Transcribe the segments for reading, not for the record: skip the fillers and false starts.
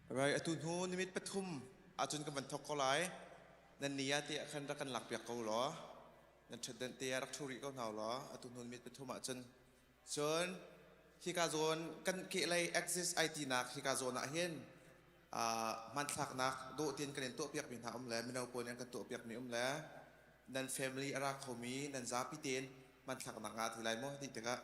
Right, atu hnu nimit pathum ahcun kan van thok ko lai. Nan ni ah te ah khan rak kan lak piak ko law. Nan ṭhutdenh te ah rak ṭhu rih ko hna law. Atu hnu nimit pathum ahcun. Cun hika zawn kan kehlei Axis IT nak hika zawn ah hin hmanthlaknak dawh tein kan in tuahpiak mi hna um le mino pawl nih an kan tuahpiak mi um le nan family a ra khomi nan zapi tein hmanthlaknak ngah ti lai maw ti tikah.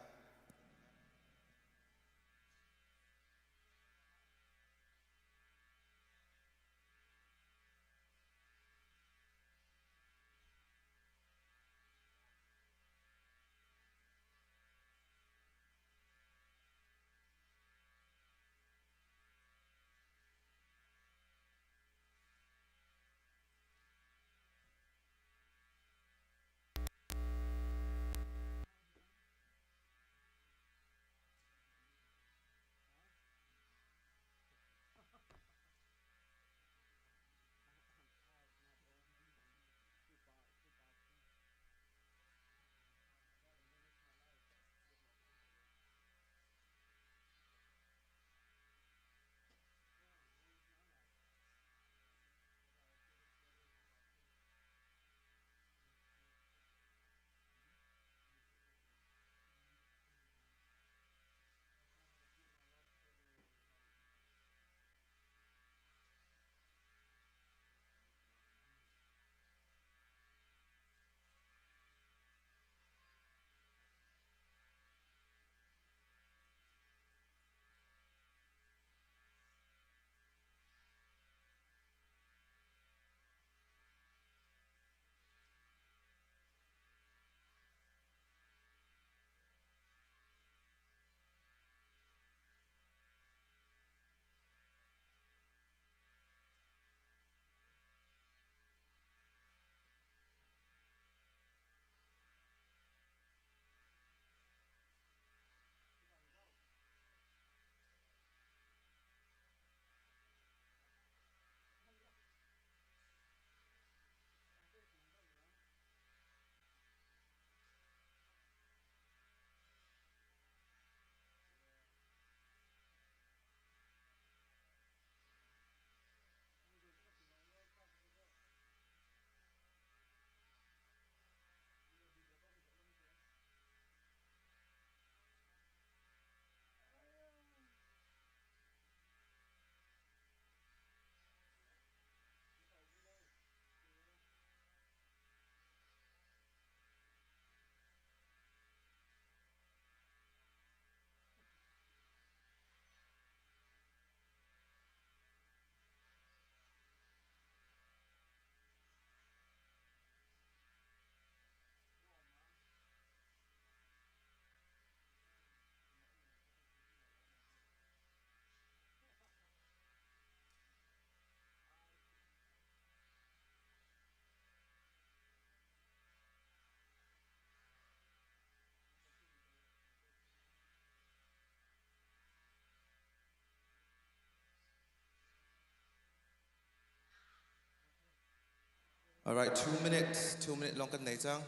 All right, 2 minutes, 2 minute long kan nei cang.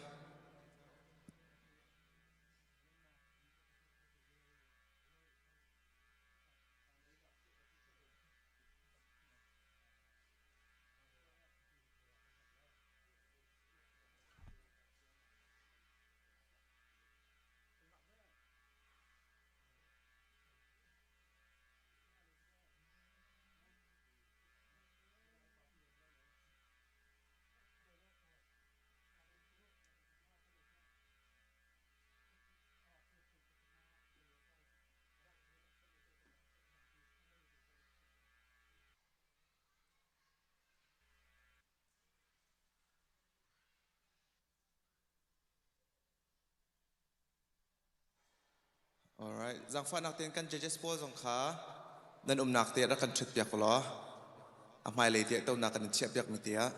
Alright, zangfahnak tein kan judges pawl zong kha nan umnak te rak kan ṭhut piak law a hmailei tiah tonak kan in chiah piak mi tiah.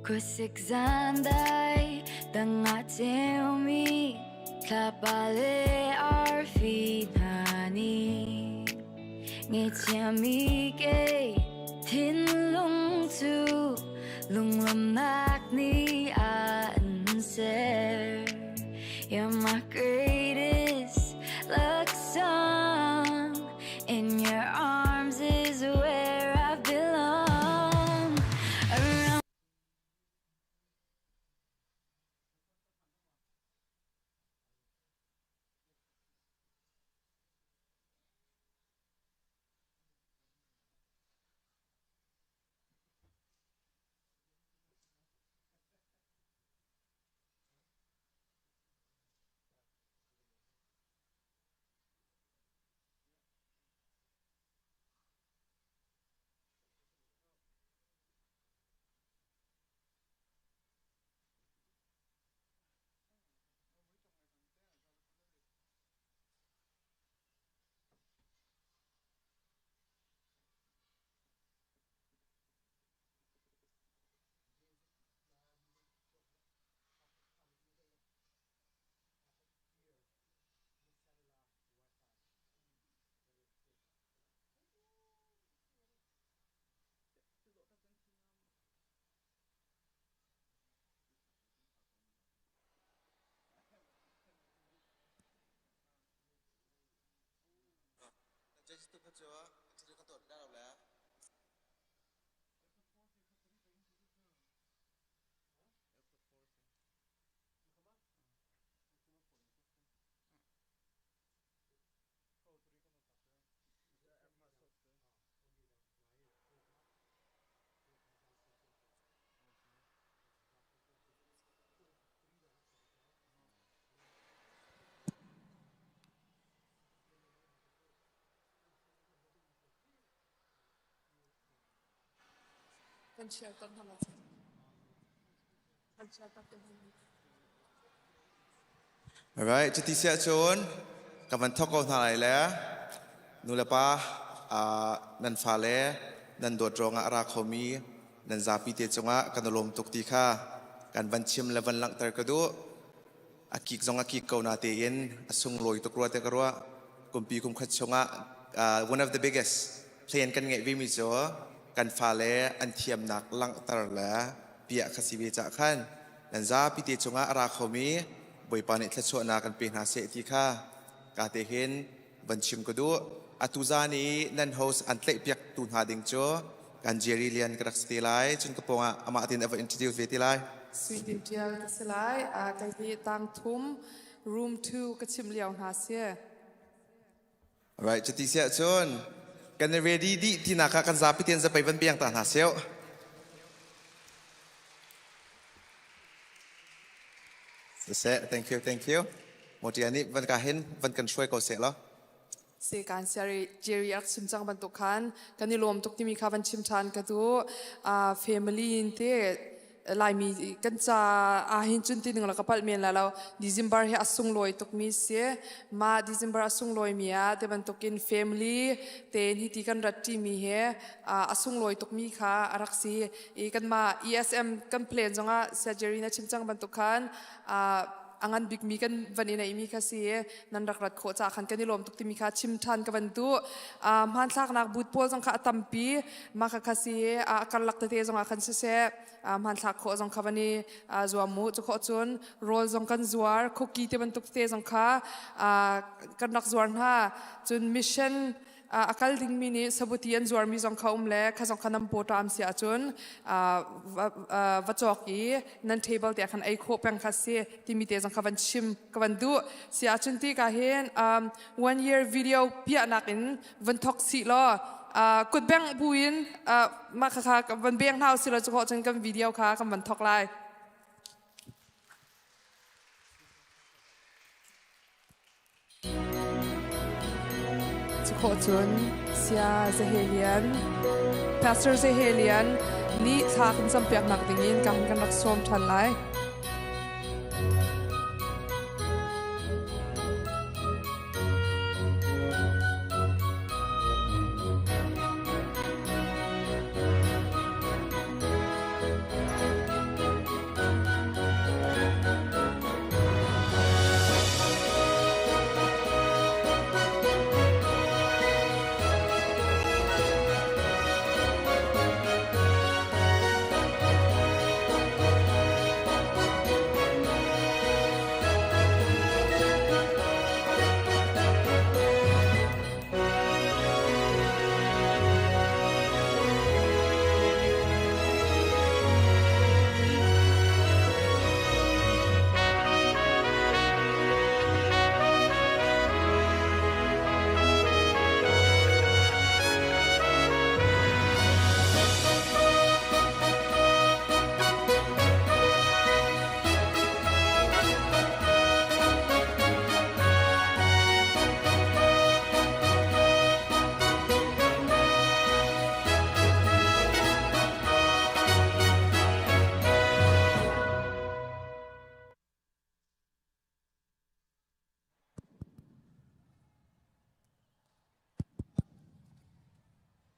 Khuasik zandai tangah ceumi thlapa le arfi hna nih Ngeichiami kei thinlung cu lunglawmhnak nih an ser. You're my greatest luck song. In your arms is where I belong. Around Kan share ton hna Kan share ton hna. Alright, cuti siah cun ka van thok ko hna lai le nu le pa nan fale nan dawt ruangah a ra khomi nan zapi te cungah kan i lawm tuk ti kha kan van chim le van langhter ka duh. A kik zong a kik ko na tein a sunglawi tuk rua te ka ruah. Kumpi kum khat chungah one of the biggest plan kan ngeih vemi cu kan fale an thiamnak langhter le piah kha si ve cah khan nan zapi te cungah a ra khomi Bawipa nih thluachuahnak kan pe hna seh ti kha ka te hin van chim ka duh. Atu zan i nan host an tlaihpiak tu hna ding cu kan Jerry Lian ka rak si te lai. Cun ka pawngah amah tin a va introduce ve te lai. Sui Tin Tial ka si lai. Kei hi tang thum room 2 ka chim lio hna si. Alright, cuti siah cun kan i ready dih tinak kha kan zapi tein zapei van piang ta hna seo. Siseh, thank you, thank you. Motia nih van ka hin van kan hruai ko seh law. Se kan Jerry Jerry ak chim cang bantuk khan kan i lawm tuk timi kha van chim than ka tu family in te Laimi kan ca ahhin cun ti ning la ka palh men la lo. December hi a sunglawi tukmi si. Mah December a sunglawi mi ah te bantukin family tein hi ti kan rat ṭimi hi a sunglawi tukmi kha a rak si. I kanmah ESM kan plan zongah surgery na chim cang bantuk khan a ngan bikmi kan van i neihmi kha si nan rak rat khawh caah khan kan i lawm tuk timi kha chim ṭhan ka van duh. Hmanthlaknak booth pawl zong kha a tampi. Mah kha kha si a karlak tete zongah khan siseh hmanthlak khawh zong kha van i zuam mu. Cu khawh cun rawl zong kan zuar, cookie te bantuk te zong kha kan rak zuar hna. Cun mission a kal dingmi nih sabuti an zuarmi zong kha um le kha zong kha nan paw ṭam si ahcun va cawk i nan table te ah khan ei khawh peng kha si timi te zong kha van chim ka van duh si ahcun ti ka hin one year video piahnak in van thok sih law kut bengh buin mah kha kha van beng hna usih law cu khawh cun kan video kha kan van thok lai. Cukhawh cun Saya Zahelian, Pastor Zahelian nih thla kan campiaknak dingin ka kan rak sawm ṭhan lai.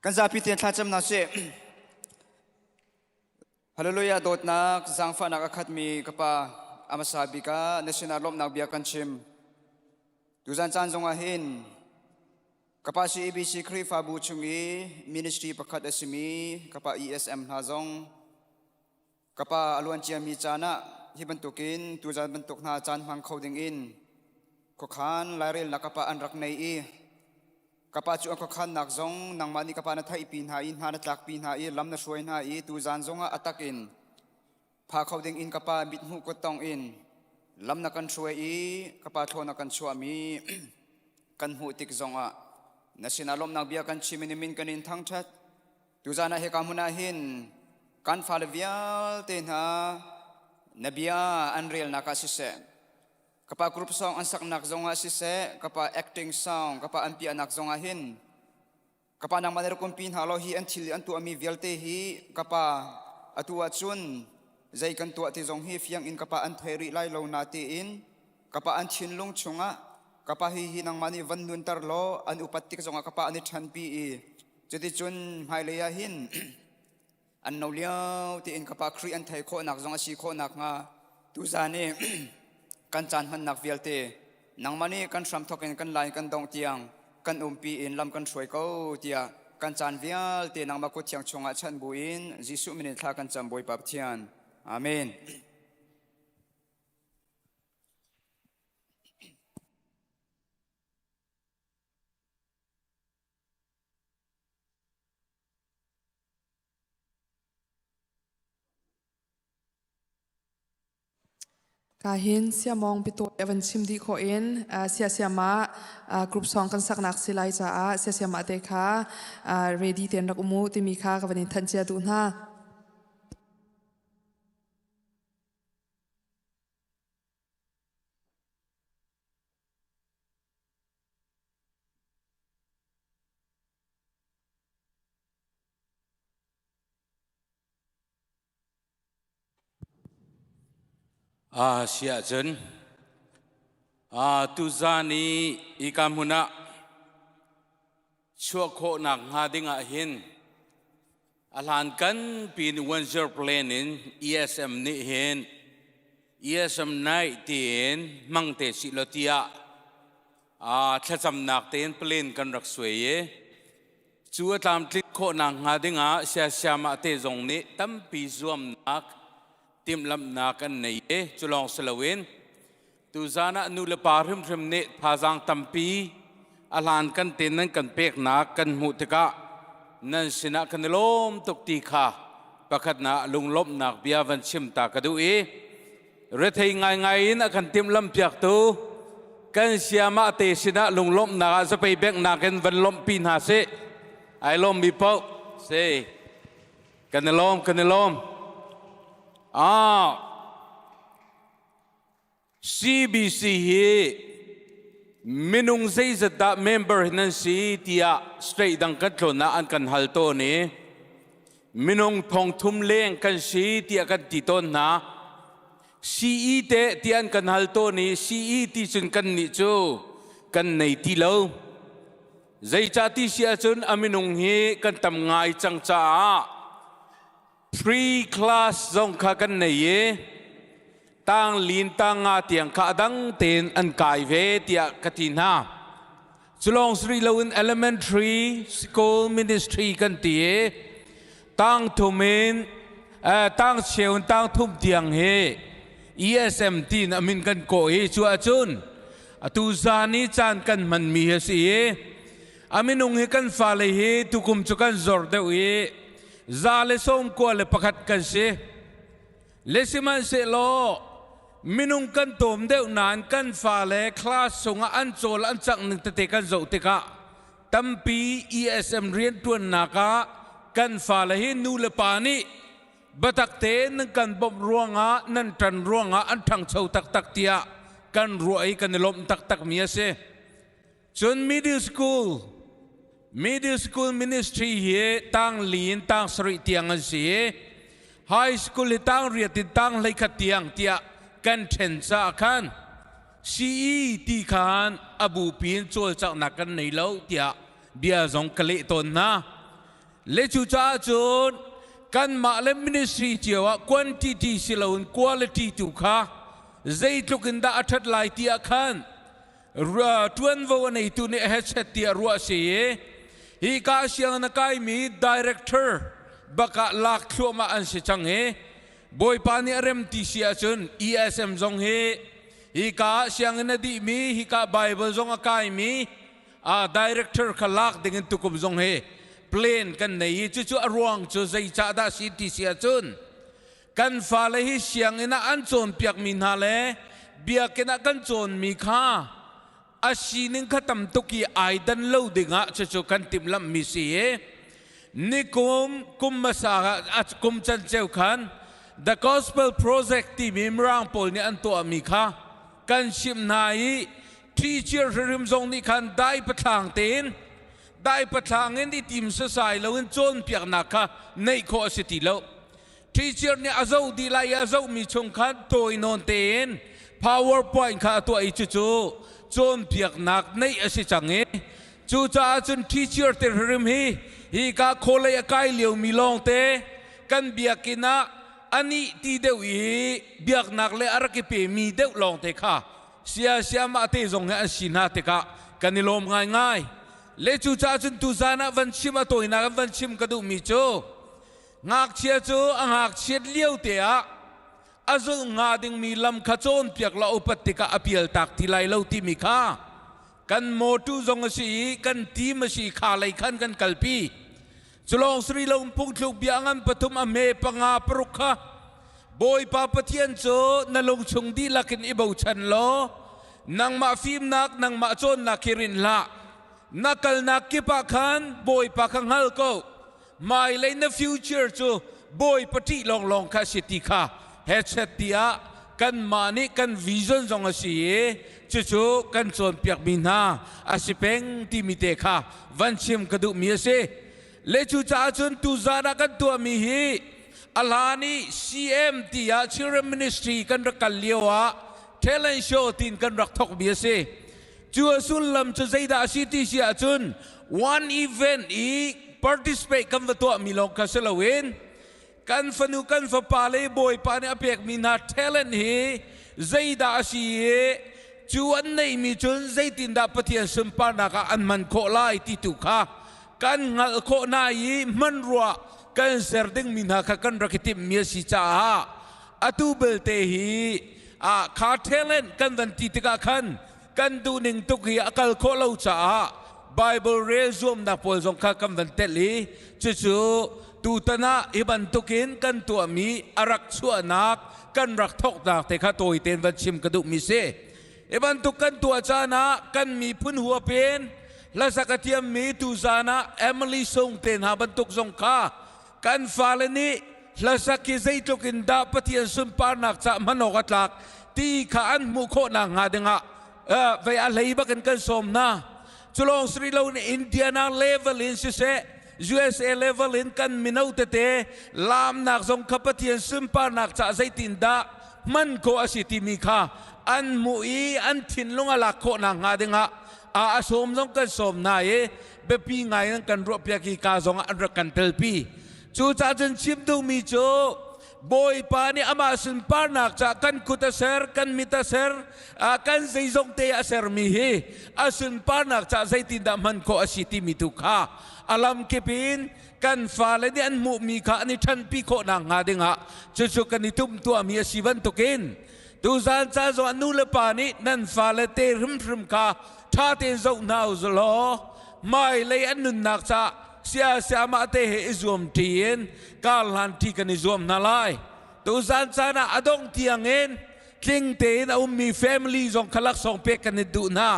Kan zapi tein thlacam hna sih. Hallelujah dawtnak zaangfahnak a khatmi ka pa a hmasa bik ah na sinah lawmhnak bia kan chim. Tuzan caan zongah hin ka pa CEBC Khrihfabu chung i ministry pakhat a simi ka pa ESM hna zong ka pa a luan ciami caan ah hi bantukin tuzan bantuk hna caan hmang kho ding in khuakhan lairelnak ka pa an rak nei i Ka pa cu a khuakhannak zong nangmah nih ka pa na theihpi hna i hna na tlakpi hna i lam na hruai hna i tuzan zongah a tak in pha kho ding in ka pa mithmuh kuttong in lam na kan hruai i ka pa thlaw na kan chuahmi kan hmuh tik zongah na sinah lawmhnak bia kan chim in min kan in thangṭhat. Tuzan ah hika hmun ah hin kan fale vialte hna na bia an relnak ah siseh Kapa group song an saknak zongah siseh, kapa acting song, kapa an piahnak zongah hin kapa nangmah na rak umpi hna law hi an thil an tuahmi vialte hi kapa atu ahcun zei kan tuah ti zong hi fiang in kapa an thei rih lai lo na tiin kapa an thinlung chungah kapa hi hi nangmah nih van nunter law an upat tik zongah kapa an i ṭhanpi i cuticun hmailei ah hin an no lio tiin ka pa Khrih an thei khawhnak zong a si khawhnak hnga tuzan i kan caan hmannak vialte nangmah nih kan hram thawk in kan lai kan dongh tiang kan umpi in lam kan hruai ko tiah kan caan vialte nangmah kut thiang chungah chanh buin Jesuh min in thla kan cam Bawipa Pathian. Amen. Ka hin siamong bitawi a van chim dih khawh in siasiam ah group song kan saknak si lai caah siasiam ah te kha ready ten rak umu timi kha ka van in thanh cia duh hna. Si ahcun tuzan i hika hmun ah chuah khawhnak hnga ding ah hin a hlankan pin one zero plan in ESM nih hin ESM night tiin hmang te sih law tiah thlacamnak tein plan kan rak suai i cu a tlamtlin khawhnak hnga dingah siasiamah te zong nih tampi zuamnak timhlamhnak an nei i cu lawng si loin tuzan ah nu le pa hrimhrim nih thazaang tampi a hlan kan te nan kan peknak kan hmuh tikah nan sinah kan i lawm tuk ti kha pakhatnak lunglawmhnak bia van chim ta ka duh i rethei ngaingai in a kan timhlamh piaktu kan siamah te sinah lunglawmhnak ah zapei benghnak in van lawmhpi hna sih. Ai lawmmi paoh si kan i lawm kan i lawm. Ah CBC hi minung zeizat dah member hi nan si tiah state dang kan tlawn ah an kan hal tawn i minung thong thum leng kan si tiah kan ti tawn hna. CE te ti an kan hal tawn i CE ti cun kan nih cu kan nei ti lo. Zeicah ti si ahcun a minung hi kan tam ngai cang caah pre-class zong kha kan nei i tang lin tang nga tiang kha a dang tein an kai ve tiah ka ti hna. Culawng sri loin elementary school ministry kan ti i tang thum in tang cheu in tang thum tiang hi ESM tiin a min kan kawh i cu ahcun atu zan i caan kan hmanmi hi a si i a minung hi kan fale hi tukum cu kan zor deuh i 191 kan si. Le sihmanhsehlaw minung kan tawm deuh nain kan fale class chungah an cawl an cangh ning tete kan zoh tikah tampi ESM rianṭuannak ah kan fale hi nu le pa nih biatak tein nan kan bawmh ruangah nan ṭan ruangah an ṭhangcho taktak tiah kan ruah i kan i lawmh taktakmi a si. Cun middle school middle school ministry hi tang li in tang sarih tiang an si i high school hi tang riat in tang 11 tiang tiah kan ṭhen caah khan CE ti khan a bupi in cawlcanghnak kan nei lo tiah bia zong ka leh tawn hna. Le cucaah cun kanmah le ministry cio ah quantity si loin quality tu kha zeitluk in dah a ṭhat lai ti ah khan ṭuanvo a neitu nih a hechet tiah ruah a si i hi ka sianginn a kaimi director bakah lak thluahmah an si cang i Bawipa nih a rem ti si ahcun ESM zong hi hika sianginn a dihmi hika Bible zong a kaimi a director kha lak ding in tukum zong hi plan kan nei i cucu a ruang cu zeicah dah si ti si ahcun kan fale hi sianginn ah an cawnpiakmi hna le biakinn ah kan cawnmi kha a sining kha tam tuk i ai dan lo dingah cucu kan timhlamhmi si i nikum kum hmasa ah kum canceu khan The Gospel Project timi Mirang pawl nih an tuahmi kha kan chimh hna i teacher hrim zong nih khan dai pathlang tein dai pathlang in i tim sasai loin cawnpiaknak kha neih khawh a si ti lo. Teacher nih a zoh dih lai i a zohmi chung khan tawi nawn tein PowerPoint kha a tuah i cucu cawnpiaknak neih a si cang i cucaah cun teacher te hrim hi hika khawlei a kai liomi lawngte kan biakinn ah anih ti deuh i biaknak le a rak i pemi deuh lawngte kha sia siamah te zong hi an si hna tikah kan i lawm ngaingai. Le cucaah cun tuzaan ah van chim a tawinak in van chim ka duhmi cu Ngakchia cu a ngakchiat lio te ah a zulh hnga dingmi lam kha cawnpiak la upat tikah a pialtak ti lai lo timi kha kan mawtu zong a si i kan team a si i kha lei khan kan kalpi. Culawng sri lo phungthluk bia ngan pathum a hme panga paruk kha Bawipa Pathian cu na lungchung dihlak in i bochan law nangmah fimnak nangmah cawnnak hi rin hlah na kalnak kip ah khan Bawipa kha hngal ko hmailei na future cu bawipa ṭih lawnglawng kha a si ti kha hechet tiah kanmah nih kan vision zong a si i cucu kan cawnpiakmi hna a si peng timi te kha van chim ka duhmi a si. Le cucaah cun tuzaan ah kan tuahmi hi a hlan i CM tiah Children Ministry kan rak kal lio ah talent show tiin kan rak thawkmi a si. Cu a sullam cu zeidah a si ti si ahcun one event i participate kan va tuahmi lawng kha si loin kan fanu kan fapa le Bawipa nih a pekmi hna talent hi zeidah a si i cu an neihmi cun zeitindah Pathian sunparnak ah an hman khawh lai ti tu kha kan hngalh khawh hna i hmanrua kan ser dingmi hna kha kan rak i timhmi a si caah atu belte hi ah kha talent kan van ti tikah khan kan duhning tuk hi a kal khawh lo caah Bible rel zuamnak pawl zong kha kan van telh i cucu tutan ah hi bantukin kan tuahmi a rak chuahnak kan rak thawknak te kha tawi tein van chim ka duhmi si. Hi bantuk kan tuah caan ah kan miphun huap in hlasak a thiammi tuzaan ah Emily Sung te hna bantuk zong kha kan fale nih hlasak hi zeitluk in dah Pathian sunparnak ca hman awk a tlak ti kha an hmuh khawh nakhnga dingah vei a hlei bak in kan sawm hna. Culawng sri lo in Indiana level in siseh USA level in kan mino tete laamnak zong kha Pathian sunparnak ca zeitin dah hman khawh a si timi kha an hmuh i an thinlung a lak khawh nakhnga dingah a sawm zong kan sawm hna i biapi ngai in kan ruahpiak i ka zong ah an rak kan telpi. Cucaah cun chim duhmi cu Bawipa nih amah sunparnak ca kan kut a ser, kan mit a ser, kan zeizong te a sermi hi a sunparnak ca zeitindah hman khawh a si timi tu kha a lamkip in kan fale nih an hmuhmi kha an i ṭhanpi khawh nakhnga dingah cucu kan i tumtuahmi a si bantukin tuzaan ca zong ah nu le pa nih nan fale te hrimhrim kha ṭha tein zoh hna u law hmailei an nunnak ca sia siamah te he i zuam ṭi in kar hlan ṭi kan i zuam hna lai. Tuzaan caan ah a dongh tiangin tling tein a ummi family zong kha laksawng pek kan i duh hna.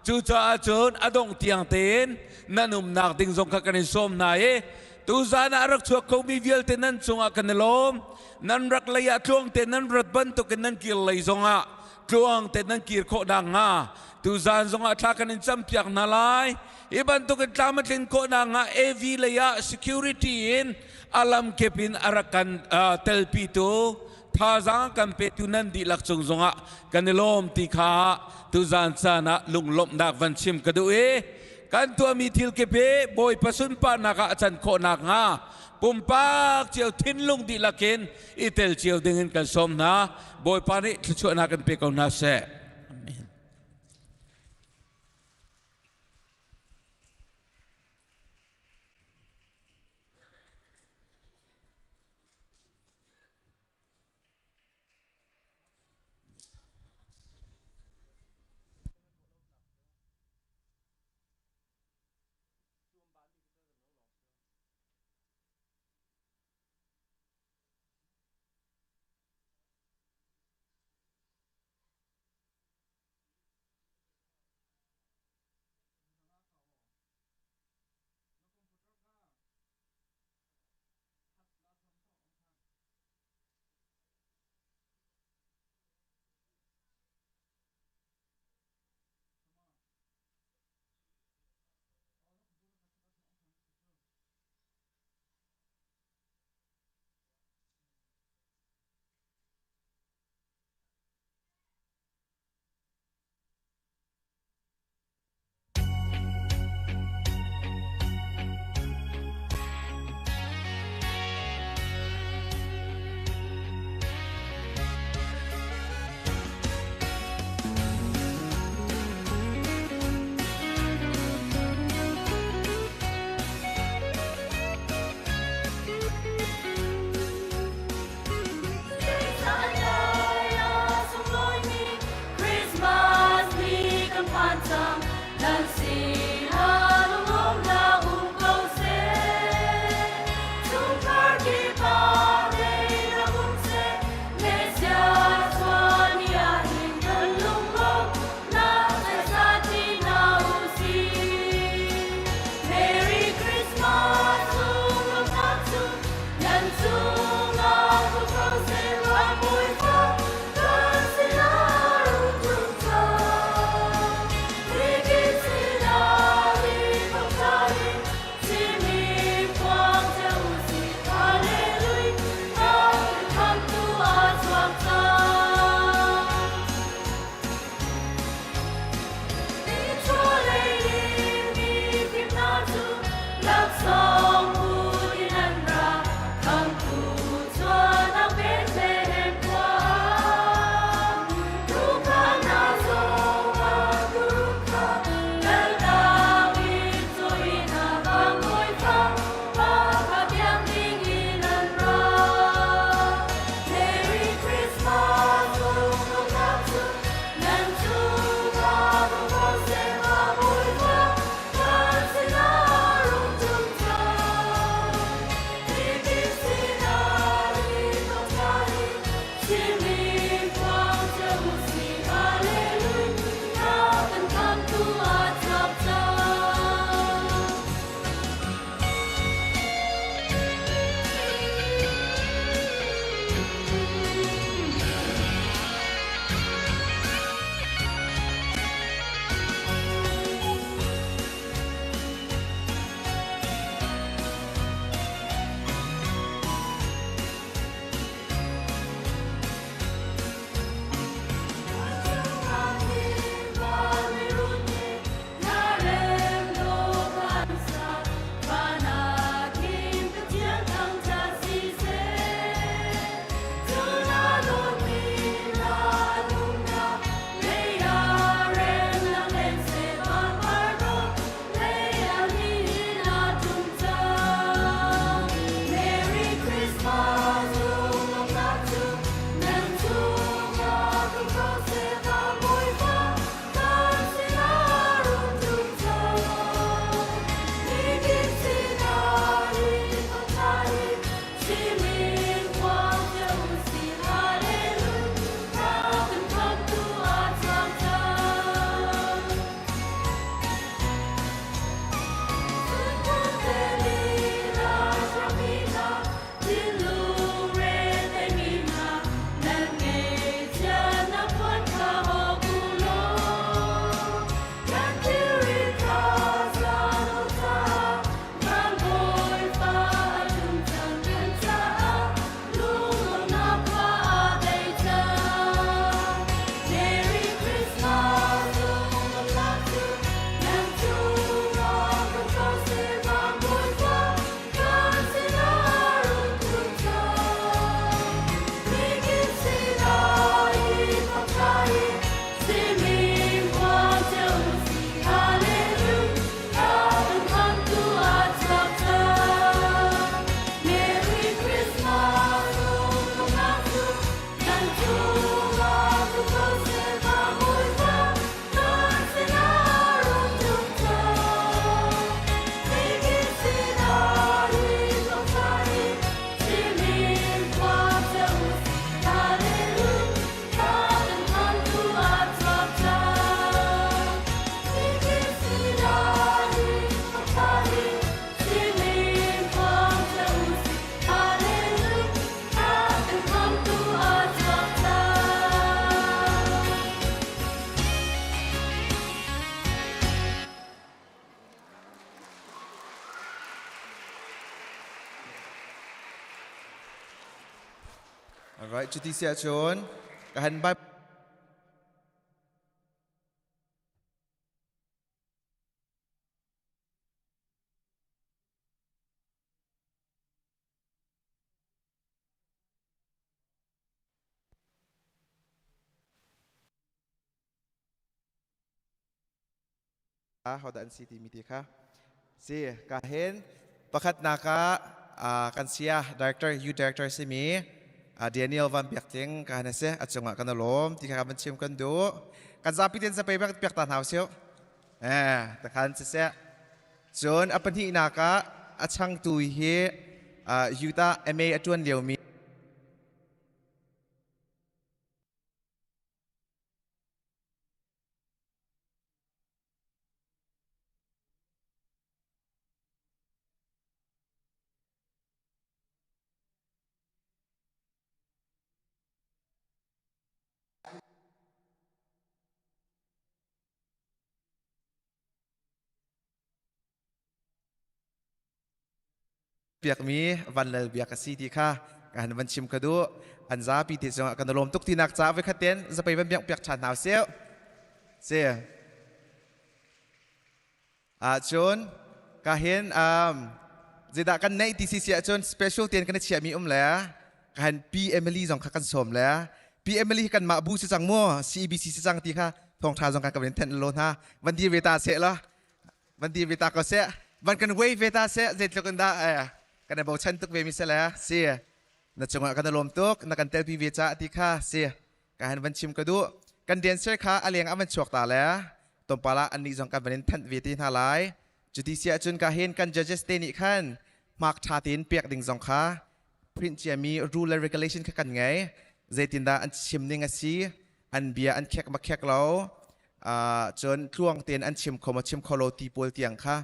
Cucaah cun a dongh tiang tein nan umnak ding zong kha kan in sawm hna i tuzaan ah a rak chuak khomi vialte nan cungah kan i lawm. Nan rak lei ah tluang tein nan rat bantukin nan kir lei zongah tluang tein nan kir khawh nakhnga tuzaan zongah thla kan in campiak hna lai. Hi bantukin tlam a tlin khawh nakhnga AV lei ah security in a lamkip in a rak kan telpitu thazaang kan petu nan dihlak cung zongah kan i lawm ti kha tuzaan caan ah lunglawmhnak van chim ka duh i. Kan tuahmi thil kip hi Bawipa sunparnak ah a can khawh nakhnga pumpak cio thinlung dihlak in i tel cio ding in kan sawm hna. Bawipa nih thluachuahnak in pe ko hna seh. Amen. Alright, cuti si ahcun ka han Bible hodah an si timi ti kha si ka hin pakhatnak ah kan sia director U director simi Daniel Van Biak Tling ka han si a cungah kan lawm ti kha kan chim kan duh kan zapi ten zapei bak piak ta hna usih eh takhan siseh cun a pahnihnak ah a changtu hi Utah MA a tuan liomi Piakmi Van Lal Biak a si ti kha ka han van chim ka duh. An zapi te cungah kan lawm tuk tinak caah voikhat ten zapei van biak piak ṭhan hna usih. Si. Ah cun ka hin um, zeidah kan neih ti si si ahcun special ten kan i chiahmi um le ka han P Emily zong kha kan sawm le P Emily hi kanmah bu si cang mu CEBC si cang ti kha thawngṭha zong kan ka van thenh lo hna van dir ve ta seh la van dir ve ta ko seh van kan wave ve ta seh zeitluk in dah eh, kan i bochan tuk ve mi se le si na cungah kan i lawm tuk na kan telpi ve ca ti kha si ka han van chim ka duh kan dancer kha a leng ah van chuak ta le tompala annih zong kan van in thanh ve te hna lai cuti si ahcun ka hin kan judges te nih khan mark tha tein pek ding zong kha print ciami rule and regulation kha kan ngei zeitindah an chim ning a si an bia an khek ma khek lo cun tluang tein an chim kho ma chim kho lo ti pawl tiang kha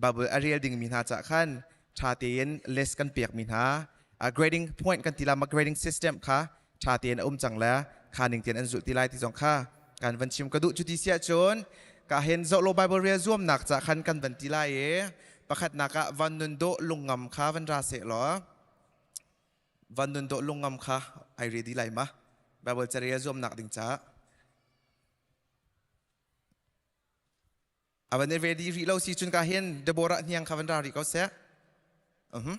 Bible a rel dingmi hna cah khan ṭha tein list kan pekmi hna grading point kan ti la ma grading system kha ṭha tein a um cang le kha ning tein an zulh ti lai ti zong kha kan van chim ka duh cuti si ahcun ka hen zoh lo Bible rel zuamnak cah khan kan van ti lai i pakhatnak ah van nun dawh lungngam kha van ra seh law van nun dawh lungngam kha ai ready lai ma Bible carel zuamnak ding caah a van i ready rih lo si cun ka hin Deborah hniang kha van ra rih ko seh uh-huh.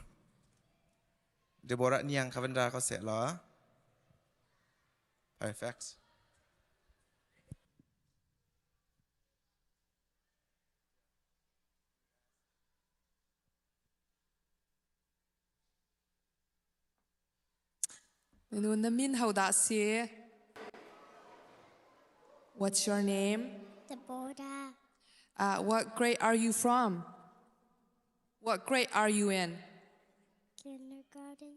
Deborah niang kha van ra ko seh law perfect Nu na min hodah si? What's your name? Deborah. What grade are you from? What grade are you in? Kindergarten.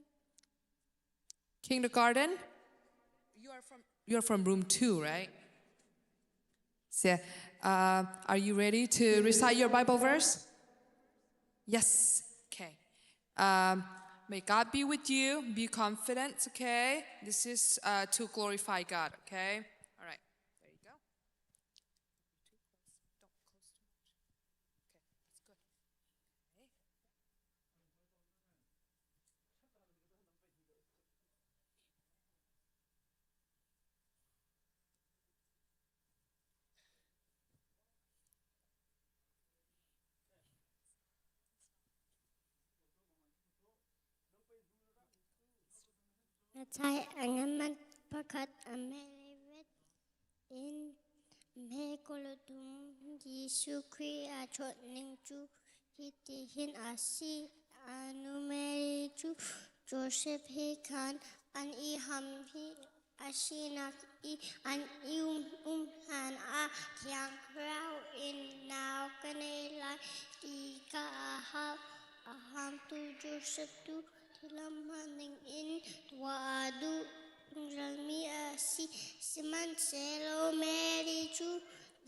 Kindergarten? You are from room 2, right? So, are you ready to recite your Bible verse? Yes. Okay. May God be with you. Be confident, okay? This is to glorify God, okay? All right. There you go. Thai angaman pakhat Amerivet in me kolotum Jesuh Khrih a chawt ning cu hitihin a si. Anu Mary cu Joseph he khan an i ham hi a sinak i an i um hlan ah Thiang Thlarau in nau ka nei lai ti kha a hau. A hamtu Joseph cu thilam hmanning in tuah a duh zungzalmi a si. Sihmanhsehlaw Mary cu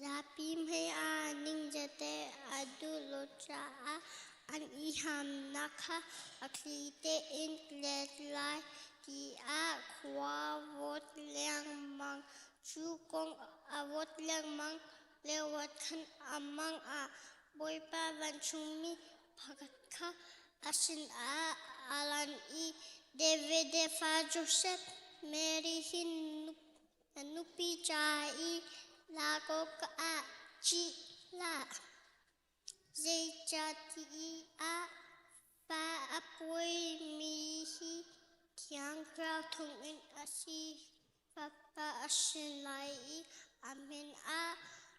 zapi hmai ah ningzate a duh lo caah an i hamnak kha a thli tein let lai tiah khua vawt lengmang. Cu kong a vawt lengmang lioah khan a mang ah Bawipa vancungmi pakhat kha a sinah a lan i David fa Joseph. Mary hi na nupi ca i lak awkah ṭih hlah. Zeicahtiah fa a pawimi hi Thiang Thlarau thawngin a si. Fapa a hrin lai i a min ah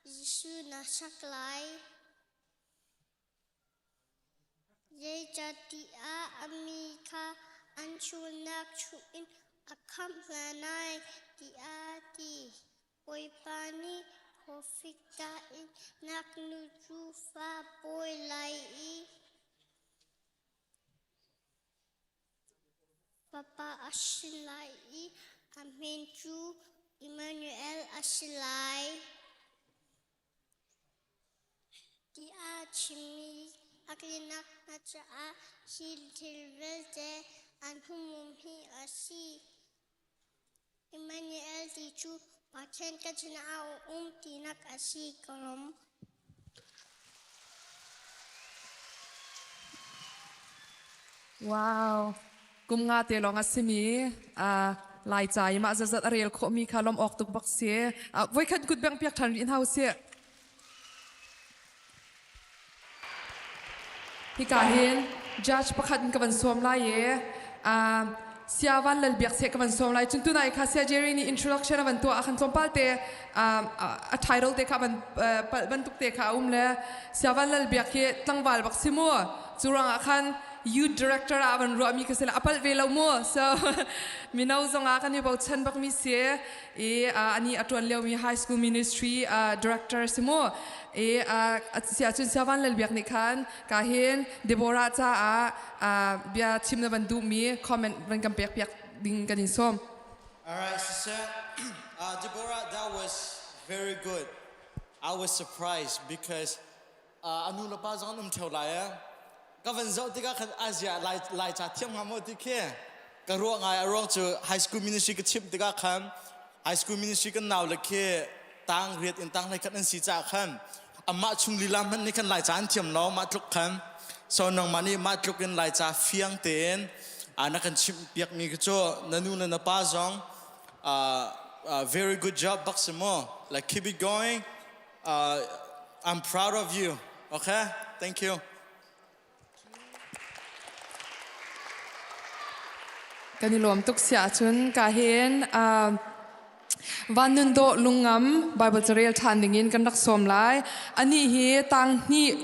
Jesuh na sak lai. Zeicahtiah a mi kha an sualnak chungin a khamh hna lai, tiah a ti. Bawipa nih profet in ngaknu cu fa pawi lai i fapa a hrin lai i a min cu Immanuel a si lai. Tiah a chimmi a tlinak hna caah hi thil vialte an humhum hi a si. Immanuel ti cu Pathian ka sinah a um tinak a si ka lawm. Wow. Kum nga te lawng a simi Laica i mah zazat a rel khawhmi kha lawmh awk tuk bak si. Voikhat kut beng piak ṭhan rih hna usih. Hika hin judge pakhat in ka van sawm lai i Sia Van Lal Biak seh ka van sawm lai. Cun tunai kha Sia Jerry nih introduction a van tuah ah khan tlawmpal te a title te kha van palh bantuk te kha a um le Sia Van Lal Biak hi tlangval bak si mu. Cu ruangah khan youth director ah van ruahmi kha si la a palh ve lo mu. So mino zong ah kan i bochan bakmi si i ani a tuan liomi high school ministry director si mu. I sia cun Sia Van Lal Biak nih khan ka hin Deborah caah bia chim na van duhmi comment van kan pek piak ding kan in sawm. All right, sister. Deborah, that was very good. I was surprised because anu le pa zong an um theo lai eh. Ka van zoh tikah khan Asia lai lai ca thiam hnga maw ti khi ka ruah ngai a ruang cu high school ministry ka chimh tikah khan high school ministry kan nau le khi tang riat in tang hlei khat an si caah khan amah chung lila hmanh nih khan laica an thiam lo mah tluk khan so nangmah nih mah tluk in laica fiang tein na kan chimh piak mi cu na nu le na pa zong very good job bak si mu like keep it going. I'm proud of you. Okay, thank you. Kan i lawm tuk si ahcun ka hin van nun dawh lungngam Bible carel ṭhan dingin kan rak sawm lai. Anih hi tang hnih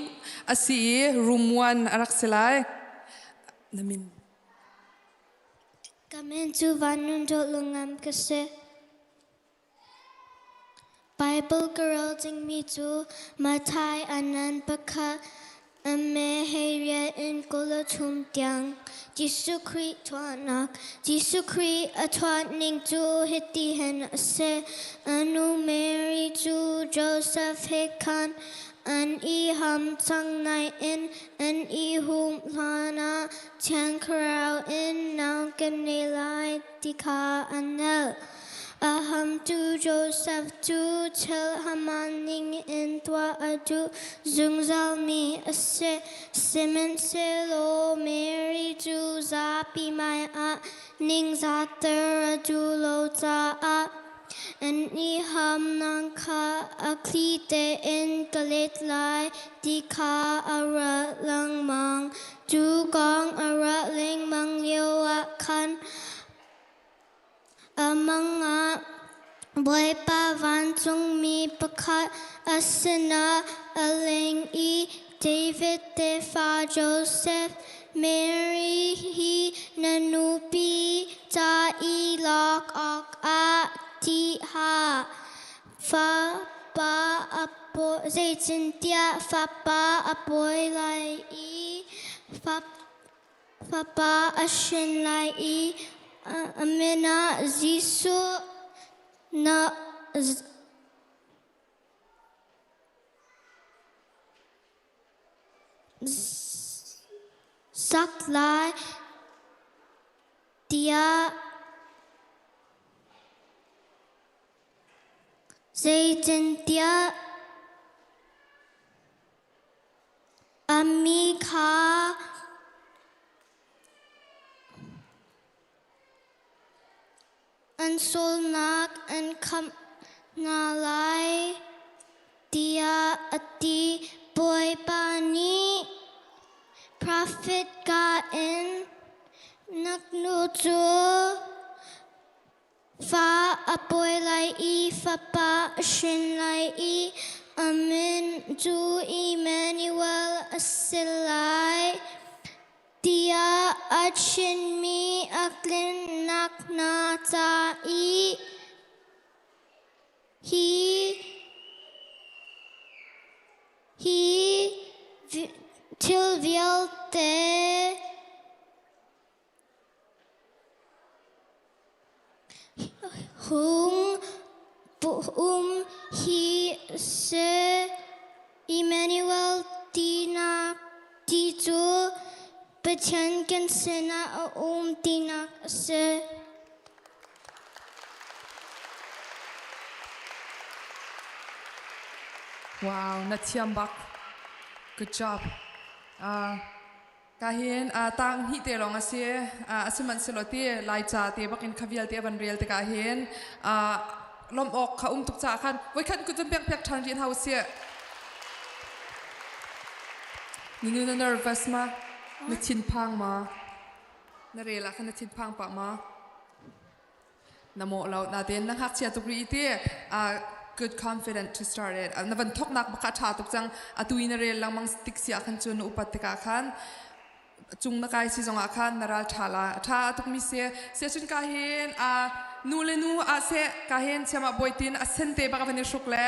a si i room one a rak si lai. Na min. Ka min cu van nun dawh lungngam ka si. Baibal ka rel dingmi cu Matthai anan pakhat meheh in 23 tiang Jesuh Khrih chuahnak Jesuh Khrih a chuah ning cu hitihin a si. A nu Mary cu Josef he khan an i ham cang nain an i hum hlanah Thiang Thlarau in nau kan nei lai ti kha an hngalh. A hamtu Josef cu thil haman ning in tuah a duh zungzalmi a si. Sihmanhsehlaw Mary cu zapi hmaiah ningzahter a duh lo caah an i hamnak kha a thli tein ka let lai ti kha a ruah lengmang. Cu kong a ruah lengmang lioah khan a mang ah Bawipa vancungmi pakhat a sinah a leng i David tefa Josef, Mary hi na nupi ca i lak awkah ṭih hlah. Fapa a pawi, zeitintiah fapa a pawi lai i fapa a hrin lai i a min ah Jesuh na sak lai tiah Zeitintiah a mi kha An sualnak an khamh hna lai, tiah a ti. Bawipa nih profet ka in na nu cu fa a pawi lai i fapa a hrin lai i a min cu Emmanuel a si lai. Tiah a chimmi a tlinnak hna ca i hi hi thil vialte hung um hi seh. Emmanuel tinak ti cu Pathian kan sinah a um tinak a si. Wow, na thiam bak. Good job. Ka hin tang hnih te lawng a si. Sihmanhsehlaw ti Laica te bak in kha vialte a van rel tikah hin lawmh awk kha um tuk caah khan voikhat kut cun piak piak ṭhan rih hna usih. Ninu na nervous ma? Na thinphang ma? Na rel ah khan na thinphang pah ma? Na mawh lo. Natein na ngakchia tuk rih ti good confident to start it. Na van thoknak bak a ṭha tuk cang. Atu i na rel lengmang tik si ah khan cun na upat tikah khan cung na kai si zongah khan na ral ṭha la. A ṭha tukmi si. Siacun ka hin nu le nu ah seh ka hin siamah bawitin a sen te bak a van i hruk le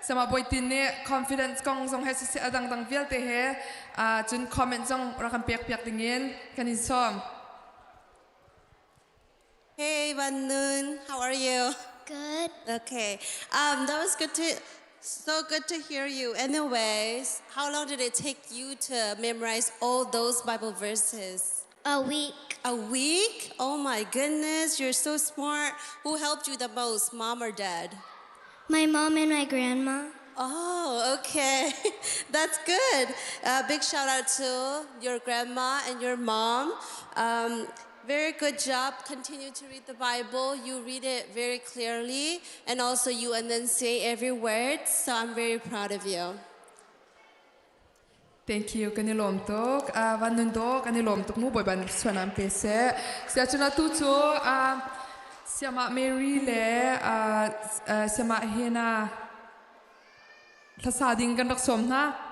siamah bawitin nih confidence kong zong he siseh a dangdang vialte he cun comment zong rak kan pek piak dingin kan in sawm. Hey, Van Nun, how are you? Good. Okay. That was good to, so good to hear you. Anyways, how long did it take you to memorize all those Bible verses? A week. A week? Oh my goodness, you're so smart. Who helped you the most, mom or dad? My mom and my grandma. Oh, okay. That's good. Big shout out to your grandma and your mom. Very good job. Continue to read the Bible. You read it very clearly, and also you enunciate every word. So I'm very proud of you. Thank you kan i lawm tuk. Van Nun Do kan i lawm tuk mu Bawipa nih suan an pe seh. Siacun atu cu Siamah Mary le Siamah Hena hlasa ding kan rak sawm hna.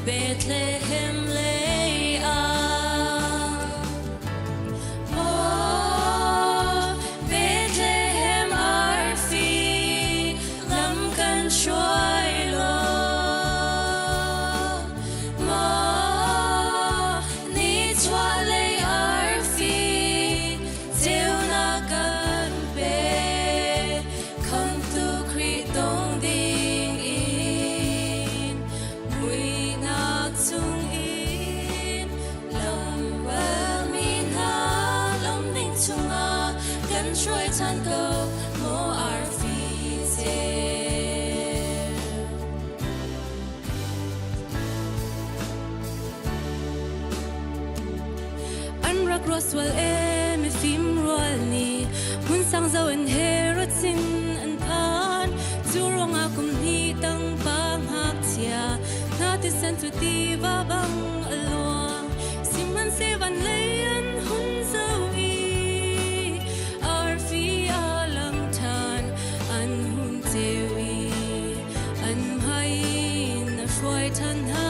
Bethlehem lei ah Maw Bethlehem arfi lam kan hruai law Maw nichuahlei arfi ceunak kan pe Khamhtu Khrih tong ding in muihnak chung in. rak ruah sual e mifim rual nih hmun sang zo in Herod sin an phan cu ruangah kum hnih tang pa ngakchia hna thisen cu tiva bang a luang sihmanhseh van lei an hun zoh i arfi a lang ṭhan an hun ceu i an hmai in a hruai ṭhan hna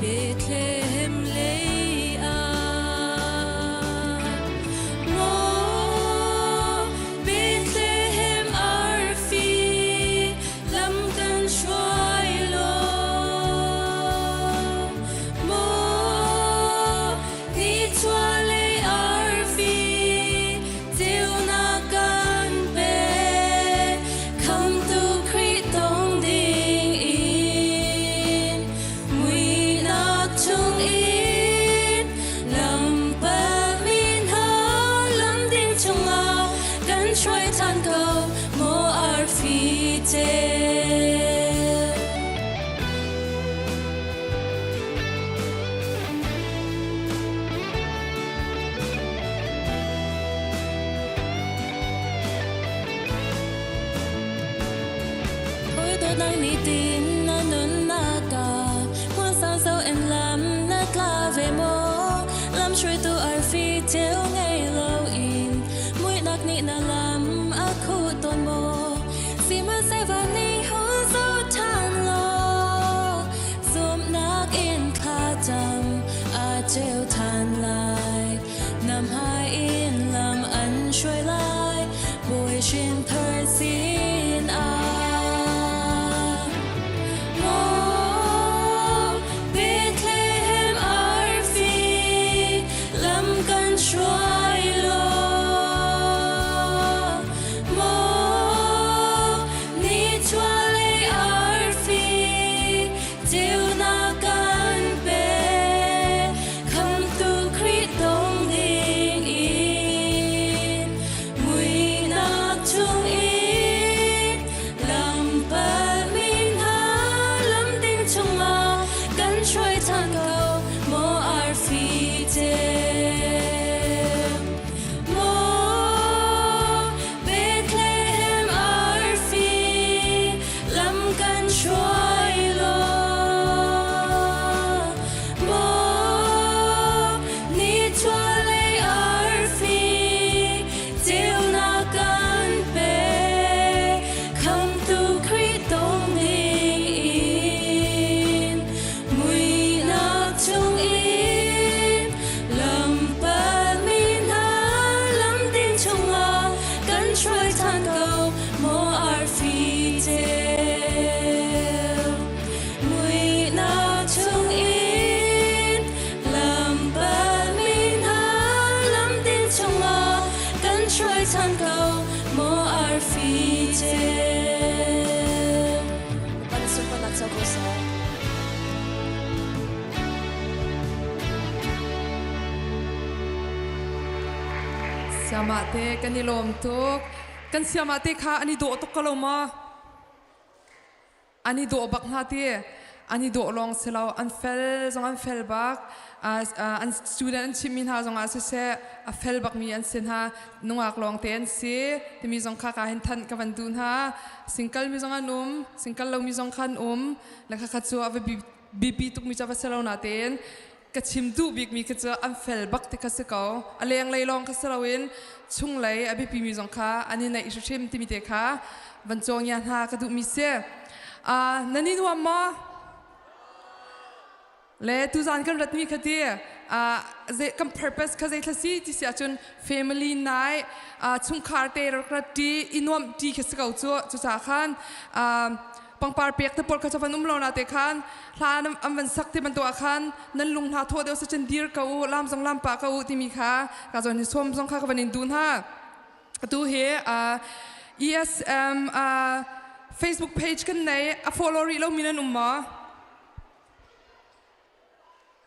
Bethlehem lei ah. Maw Bethlehem arfi lam kan hruai law Maw nichuahlei arfi Ceunak kan pek, Khamhtu Khrih tong ding in muihnak chungin lam palmi hna lam ding chungah kan hruai ṭhan ko, maw arfi ceu. Hawi dawtnak nitin na nunnak ah hmun sang zo in lam na tla ve maw? Lamhruaitu arfi ceu ngei loin muihnak nih na lam a khuh tawn maw? Sihmanhseh van nih hun zoh ṭhan law zumhnak in thlacam a ceu ṭhan lai. Na hmai in lam an hruai lai, Bawi hrinthar sin ah. Maw Bethlehem arfi lam kan hruai law. Maw nichuahlei arfi ceunak kan pe. Khamhtu Khrih tong ding in muihnak chungin lam palmi hna lam ding chungah kan hruai ṭhan ko maw arfi ceu. Maw Bethlehem arfi lam kan hruai law. Maw nichuahlei arfi ceunak kan pe Khamhtu Khrih tong ding in muihnak chungin lam palmi hna lam ding chungah kan hruai ṭhan ko maw arfi ceu. Muihnak chungin lam palmi hna lam ding chungah kan hruai ṭhan ko maw arfi ceu. Bapak sunparnak co ko seh. Siama te kan i lawm tuk. Kan siama te kha an i dawh tuk ko lo maw? An i dawh bak hna ti. An i dawh lawng si lo, an fel zong an fel bak. An student an chimmi hna zong ah siseh, a fel bakmi an si hna. Nungak lawng te an si. Timi zong kha ka hin thanh ka van duh hna. Single mi zong an um, single lomi zong kha an um. Le kha kha cu a va bipi tukmi cu a va si lo natein ka chim duh bikmi khi cu an fel bak ti kha si ko. A lenglei lawng kha si loin chunglei a biapimi zong kha an i neih hrimhrim timi te kha van cawngia hna ka duhmi si. Uh, nan i nuam maw? Le tuzan kan ratmi kha ti uh, kan purpose kha zei thla si ti si ahcun family night uh, chungkhar te rak rat ti i nuamh ti kha si ko cu cucaah khan uh, pangpar pek te pawl kha van um lo na te khan hla an van sak te bantuk ah khan nan lung hna thaw deuh sachin dir ko u lam zong lam pa ko u timi kha ka zon hi som zong kha ka van in duh hna atu hi ESM Facebook page kan nei a follow rih lo mi nan um maw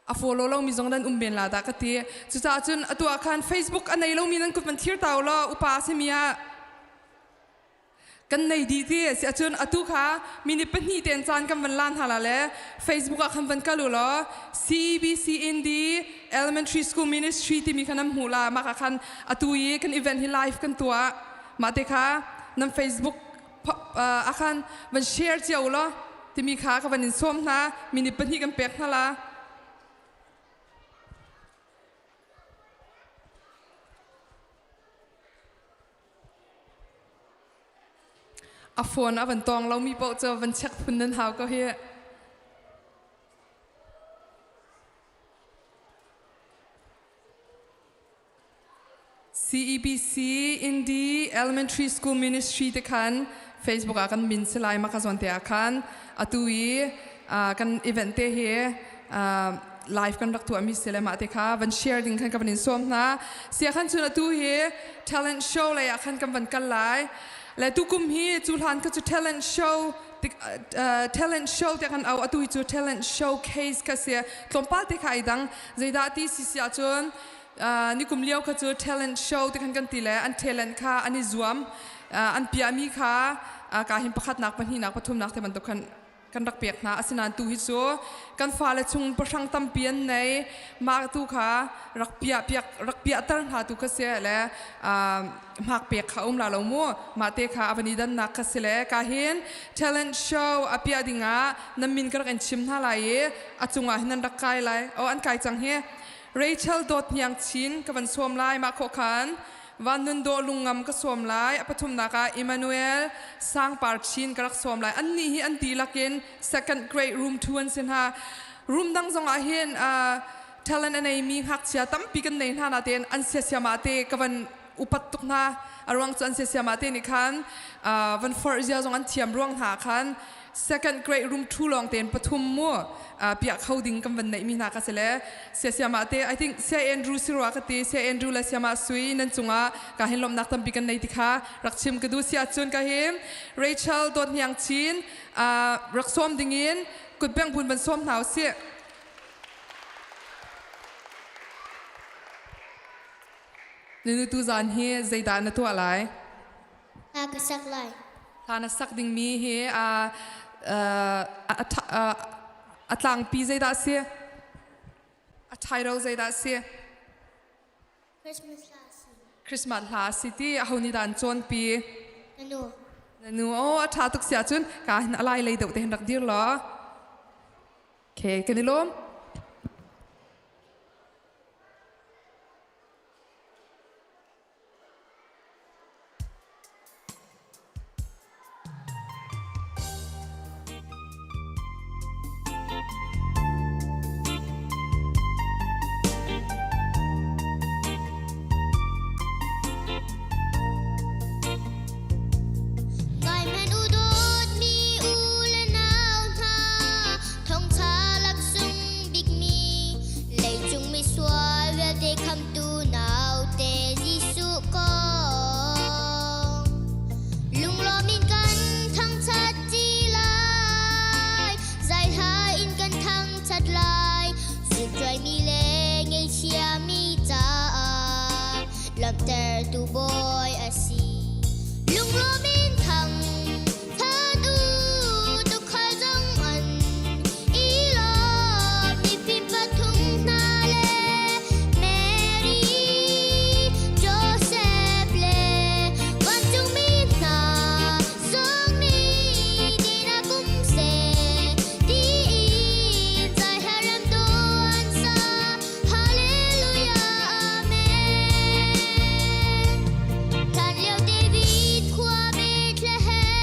a follow lomi zong nan um men la dah ka ti cucaah cun atu ah khan Facebook a nei lomi nan kut van thir ta u law upa a simi ah. Kan nei dih ti si ahcun atu kha minute pahnih ten caan kan van lan hna la le Facebook ah khan van kal u law CBC Indy Elementary School Ministry timi kha nan hmuh la. Mah ka khan atu i kan event hi live kan tuah. Mah te kha nan Facebook ah khan van share cio u law timi kha ka van in sawm hna. Minute pahnih kan pek hna la. A phone a van tawng lomi paoh cu van check phun nan hau ko hi. CEBC Indy Elementary School Ministry te khan Facebook ah kan min si lai maka zawn te ah khan atu i kan event te hi live kan rak tuahmi si le mah te kha van share ding khan ka van in sawm hna. Sia khan cun atu hi talent show lei ah khan kan van kal lai. Le tukum hi cu hlan kha cu talent show talent show te kan au atu hi cu talent showcase kha si tlawmpal te kha ai dang zeidah ti si si ahcun nikum lio kha cu talent show te khan kan ti le an talent kha an i zuam an piahmi kha ka hin pakhatnak pahnihnak pathumnak te bantuk khan kan rak pek hna. Asinain tu hi cu kan fale chung pahrang tampi an nei mah tu kha rak piah piak rak piahter hna tu kha si le hmak pek kha um la lo mu mah te kha avani dannak kha si le ka hin talent show a piah dingah nan min ka rak in chim hna lai i a cungah hin nan rak kai lai o an kai cang hi Rachel Dawt Hniang Chin ka van sawm lai mah khawh khan Van Nun Dawh Lungngam ka sawm lai. A pathumnak ah Emmanuel Sangpar Chin ka rak sawm lai. Annih hi an dihlak in second grade room 2 an si hna. Room dang zong ah hin talent a neimi ngakchia tampi kan nei hna natein an siasiama te ka van upat tuk hna. A ruang cu an siasiama te nih khan van forh zia zong an thiam ruang hna khan second grade room 2 lawng tein pathum mu piah kho ding kan van neih mi hna ka si le siasiama te I think Sia Andrew sirwa ka ti Sia Andrew le siama sui nan cungah ka hin lomnak tampi kan nei ti kha rak chim ka du sia cun ka hi Rachel Dawt Hniang Chin rak sawm dingin kutbeng bun van sawm hna usih. Nunu tu zan hi zeidah na tuah lai? Hla ka sak lai. Hla na sak dingmi hi a a tlangpi zeidah a si? A title zeidah a si? Christmas hla a si. Christmas hla a si ti aho nih dah an cawnpi? Na nu. Na nu oh a ṭha tuk si ahcun ka hin a lai lei deuh te hin rak dir law. Okay, kan i lawm. Ngai hmanh u dawtmi u le nau hna, thongtha laksung bikmi, leicung misual vialte khamtu naute Jesuh kong. Lunglawm in kan thangṭhat ṭi lai, zaihla in kan thangṭhat lai, Suttuaimi le ngeichiami caah lawmhtertu Bawi a si. Lunglawm in thang that u, tuukhal zong an i lawm, mifim pathum hna le Mary, Joseph le vancungmi hna zong nih dihnak kum seh tiin zai rem tu an sa. Hallelujah, Amen. Hlan lio David khua Bethlehem.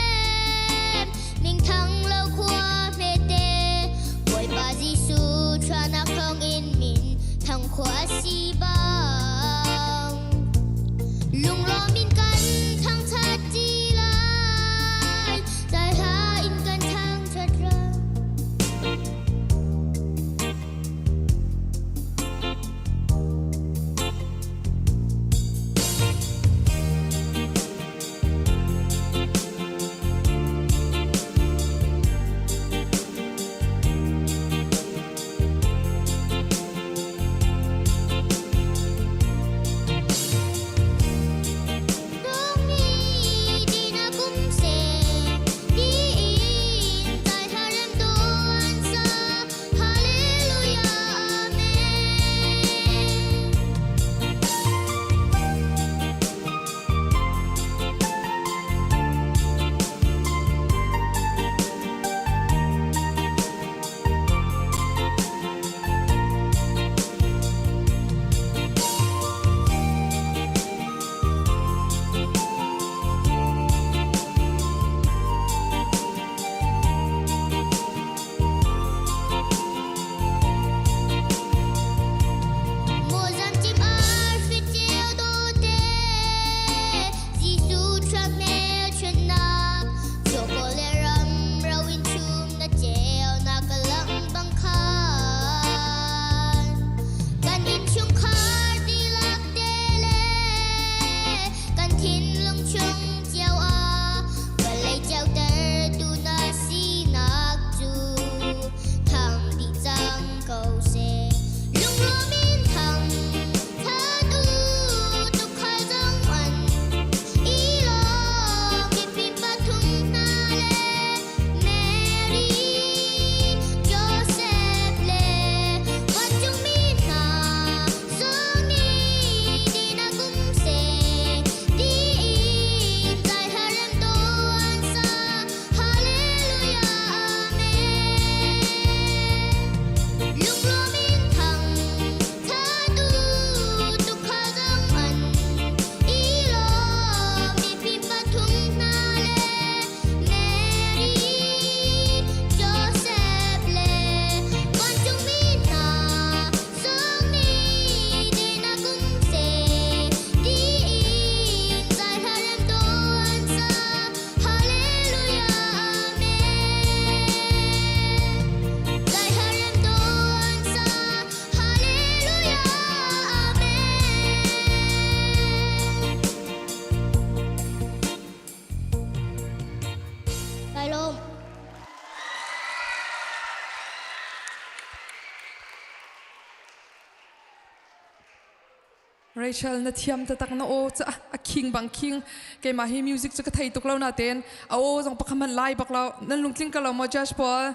Rachel na thiam taktak na aw cu a king bang king keimah hi music cu ka thei tuk lo natein a aw zong pakhat hmanh lai bak lo nan lungtling ka lo maw Josh Paul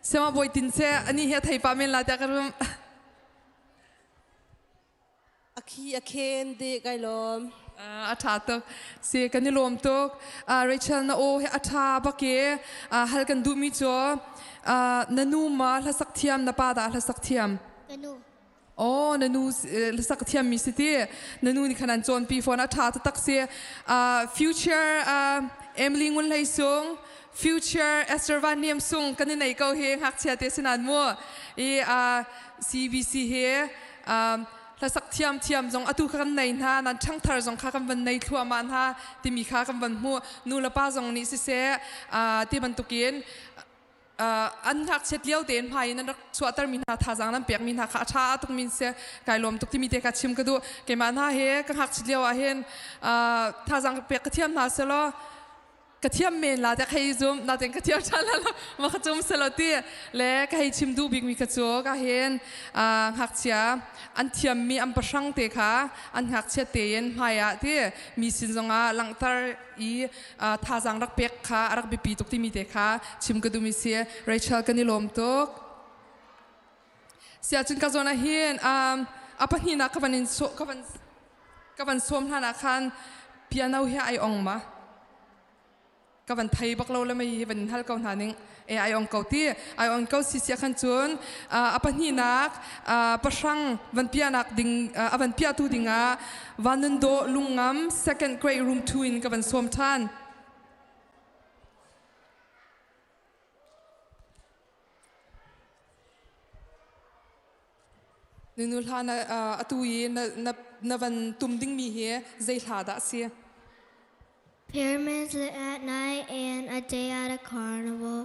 Sema bawi tin se ani hi a thei pa men la tiah ka rum A khi a khen de kai lawm. A ṭha tuk si kan i lawm tuk Rachel na aw hi a ṭha bak i hal kan duhmi cu na nu ma hlasak thiam na pa dah hlasak thiam Ka nu. Oh, na nu hlasak thiammi si ti. Na nu nih khan an cawnpi fawn a ṭha taktak si. Future Emily Ngun Hlei Sung, future Esther Van Niam Sung kan i nei ko hi ngakchia te sinan mu. I CBC hi hlasak thiam thiam zong atu kha kan nei hna nan ṭhangthar zong kha kan van nei thluahmah hna timi kha kan van hmuh nu le pa zong nih siseh ti bantukin an ngakchiat lio tein hmai in an rak chuahtermi hna thazaang nan pekmi hna kha a ṭha tukmi an si kai lawm tuk timi te kha chim ka duh keimah hna he ka ngakchiat lio ah hin thazaang pek ka thiam hna selaw ka thiam men la te hei zum natin ka thiam ṭhan la ma ka cum selaw ti le ka hei chim duh bikmi ka cu ka hin ngakchia an thiammi an pahrang te kha an ngakchiat tein hmai ah ti mi sin zongah langhter i thazaang rak pek kha a rak biapi tuk timi te kha chim ka duhmi si Rachel kan i lawm tuk siahcun ka zawn ah hin a pahnihnak ka van in ka van ka van sawm hlan ah khan piano hi ai ong ma ka van thei bak lo le mei hi van hal ko hna ning e ai ong ko ti ai ong ko si sia khan cun a pahnihnak pahrang van piahnak ding a van piahtu dingah Vanun Dawh Lungngam second grade room 2 in ka van sawm ṭhan. Nunu hla na atu i na, na, na van tum dingmi hi zei hla dah si? Pyramids lit at night and a day at a carnival.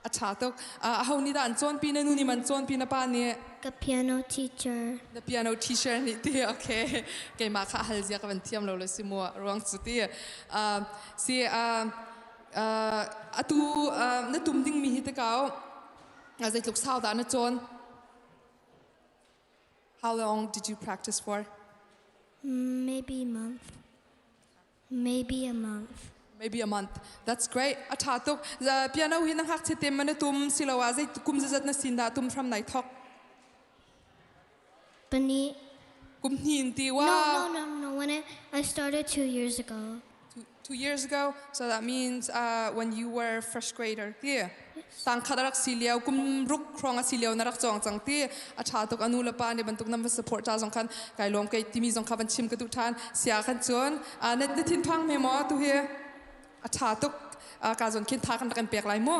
A ṭha tuk. Aho nih dah an cawnpi na nu nih man cawnpi na pa nih? Ka piano teacher. The piano teacher nih ti okay. Keimah kha hal zia ka van thiam lo le si mu ruang cu ti. Si atu na tum dingmi hi te kau zeitluk sau dah na cawn? How long did you practice for? Maybe a month. Maybe a month. Maybe a month. That's great. A ṭha tuk. Piano hi na ngakchia te man na tum siloah zei kum zazat na sin dah tum hram nai thok? Pahnih. Kum hnih in ti wa. No, no, no, no. When I started 2 years ago. 2 years ago. So that means when you were first grader. Ti. Tang khat rak si lio kum ruk krong a si lio na rak cawng cang ti a ṭha tuk anu le pa nih bantuk nan va support cha zong khan kai lawm kai timi zong kha van chim ka duh ṭhan sia khan cun na na thin phang me maw tu hi a ṭha tuk ka zon khin tha kan rak in pek lai mu.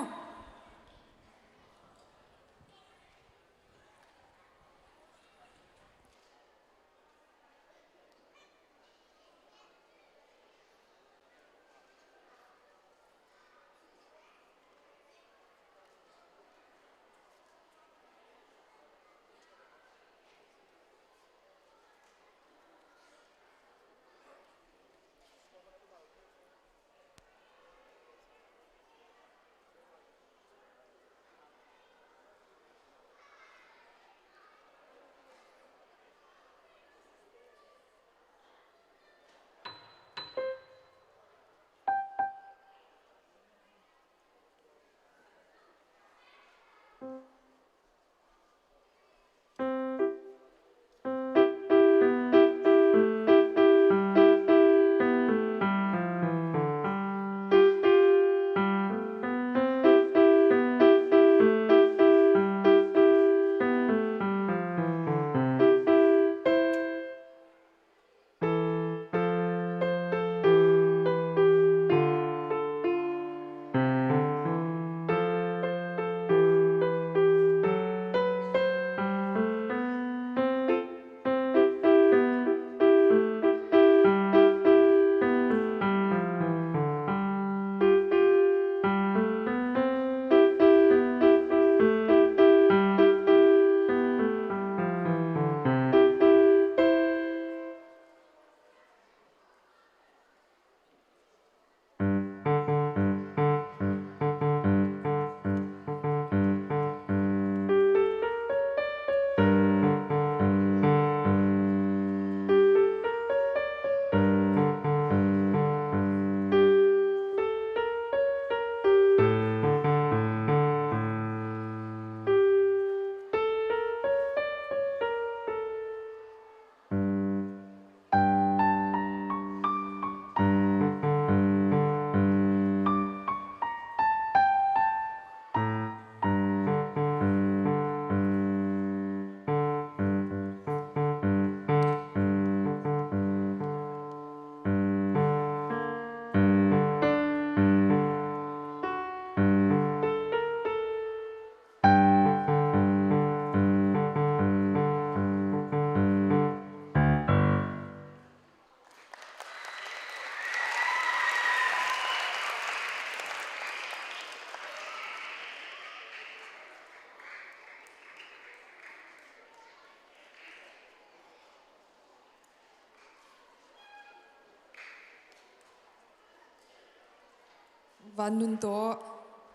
Van Nun Taw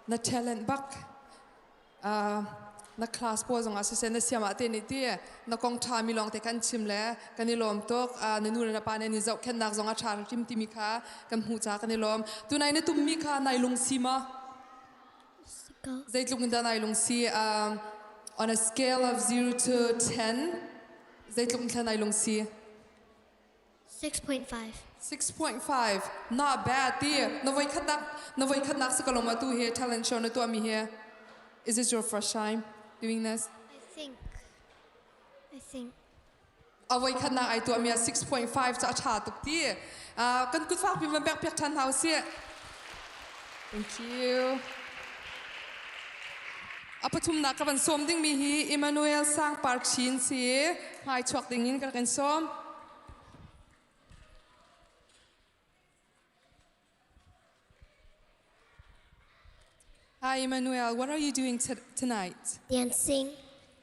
na talent bak na class pawl zongah siseh na siam ah te nih ti na kong ṭha mi lawng te kan chim le kan i lawm tuk. Na nu le na pa nih an i zohkhenhnak zong a ṭha hrim timi kha kan hmuh caah kan i lawm. Tunai na tummi kha nai lungsi maw? Zeitluk in dah nai lungsi? On a scale of 0 to 10, zeitluk in thla nai lungsi? 6.5. 6.5. Not bad ti. Na voi khatnak na voi khatnak si ko ma tu hi talent show na tuah mi hi. Is this your first time doing this? I think. I think. A voi khatnak ai tuah mi 6.5 ca tha tuk ti. Kan kut fak pi van pek piak than hau si. Thank you. A pathumnak ka van sawm dingmi hi Emmanuel Sang Par Chin si hmai chuak ding in ka kan sawm. Hi Emmanuel, what are you doing tonight? Dancing.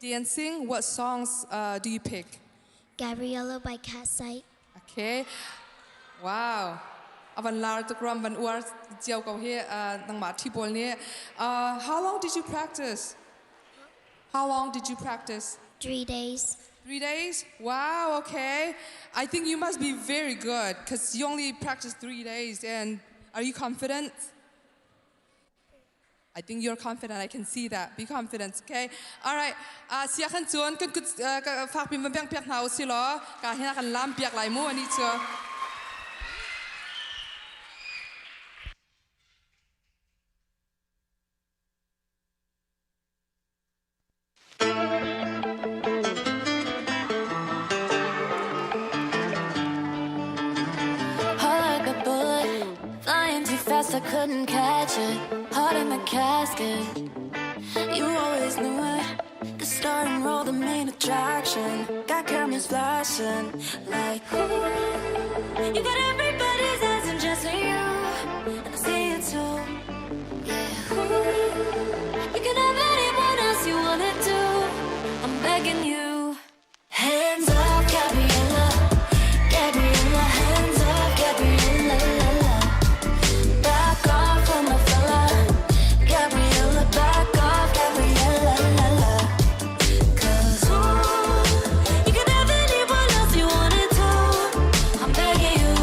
Dancing? What songs do you pick? Gabriella by Cat Sight. Okay. Wow. Avan lar tuk ram van uar cio ko hi nangmah thi pawl nih. How long did you practice? How long did you practice? 3 days. 3 days? Wow, okay. I think you must be very good because you only practiced 3 days. And are you confident? I think you're confident. I can see that. Be confident, okay? All right. Sia khan cun kan kut fak pin van piak piak hna usi law ka hina kan lam piak lai mu ani chu. Heart like a bullet, flying too fast, I couldn't catch it. Heart in the casket, you always knew it. The starring role, the main attraction. Got cameras flashing, like, ooh. You got everybody's eyes and just for you, and I see it too. Yeah, ooh. You can have anyone else you wanna do. I'm begging you. Hands up, Gabriella. Gabriella, hands up, Gabriella, la, la. Back off from my fella. Gabriella, back off, Gabriella, la, la. 'Cause ooh, you can have anyone else you wanted to. I'm begging you.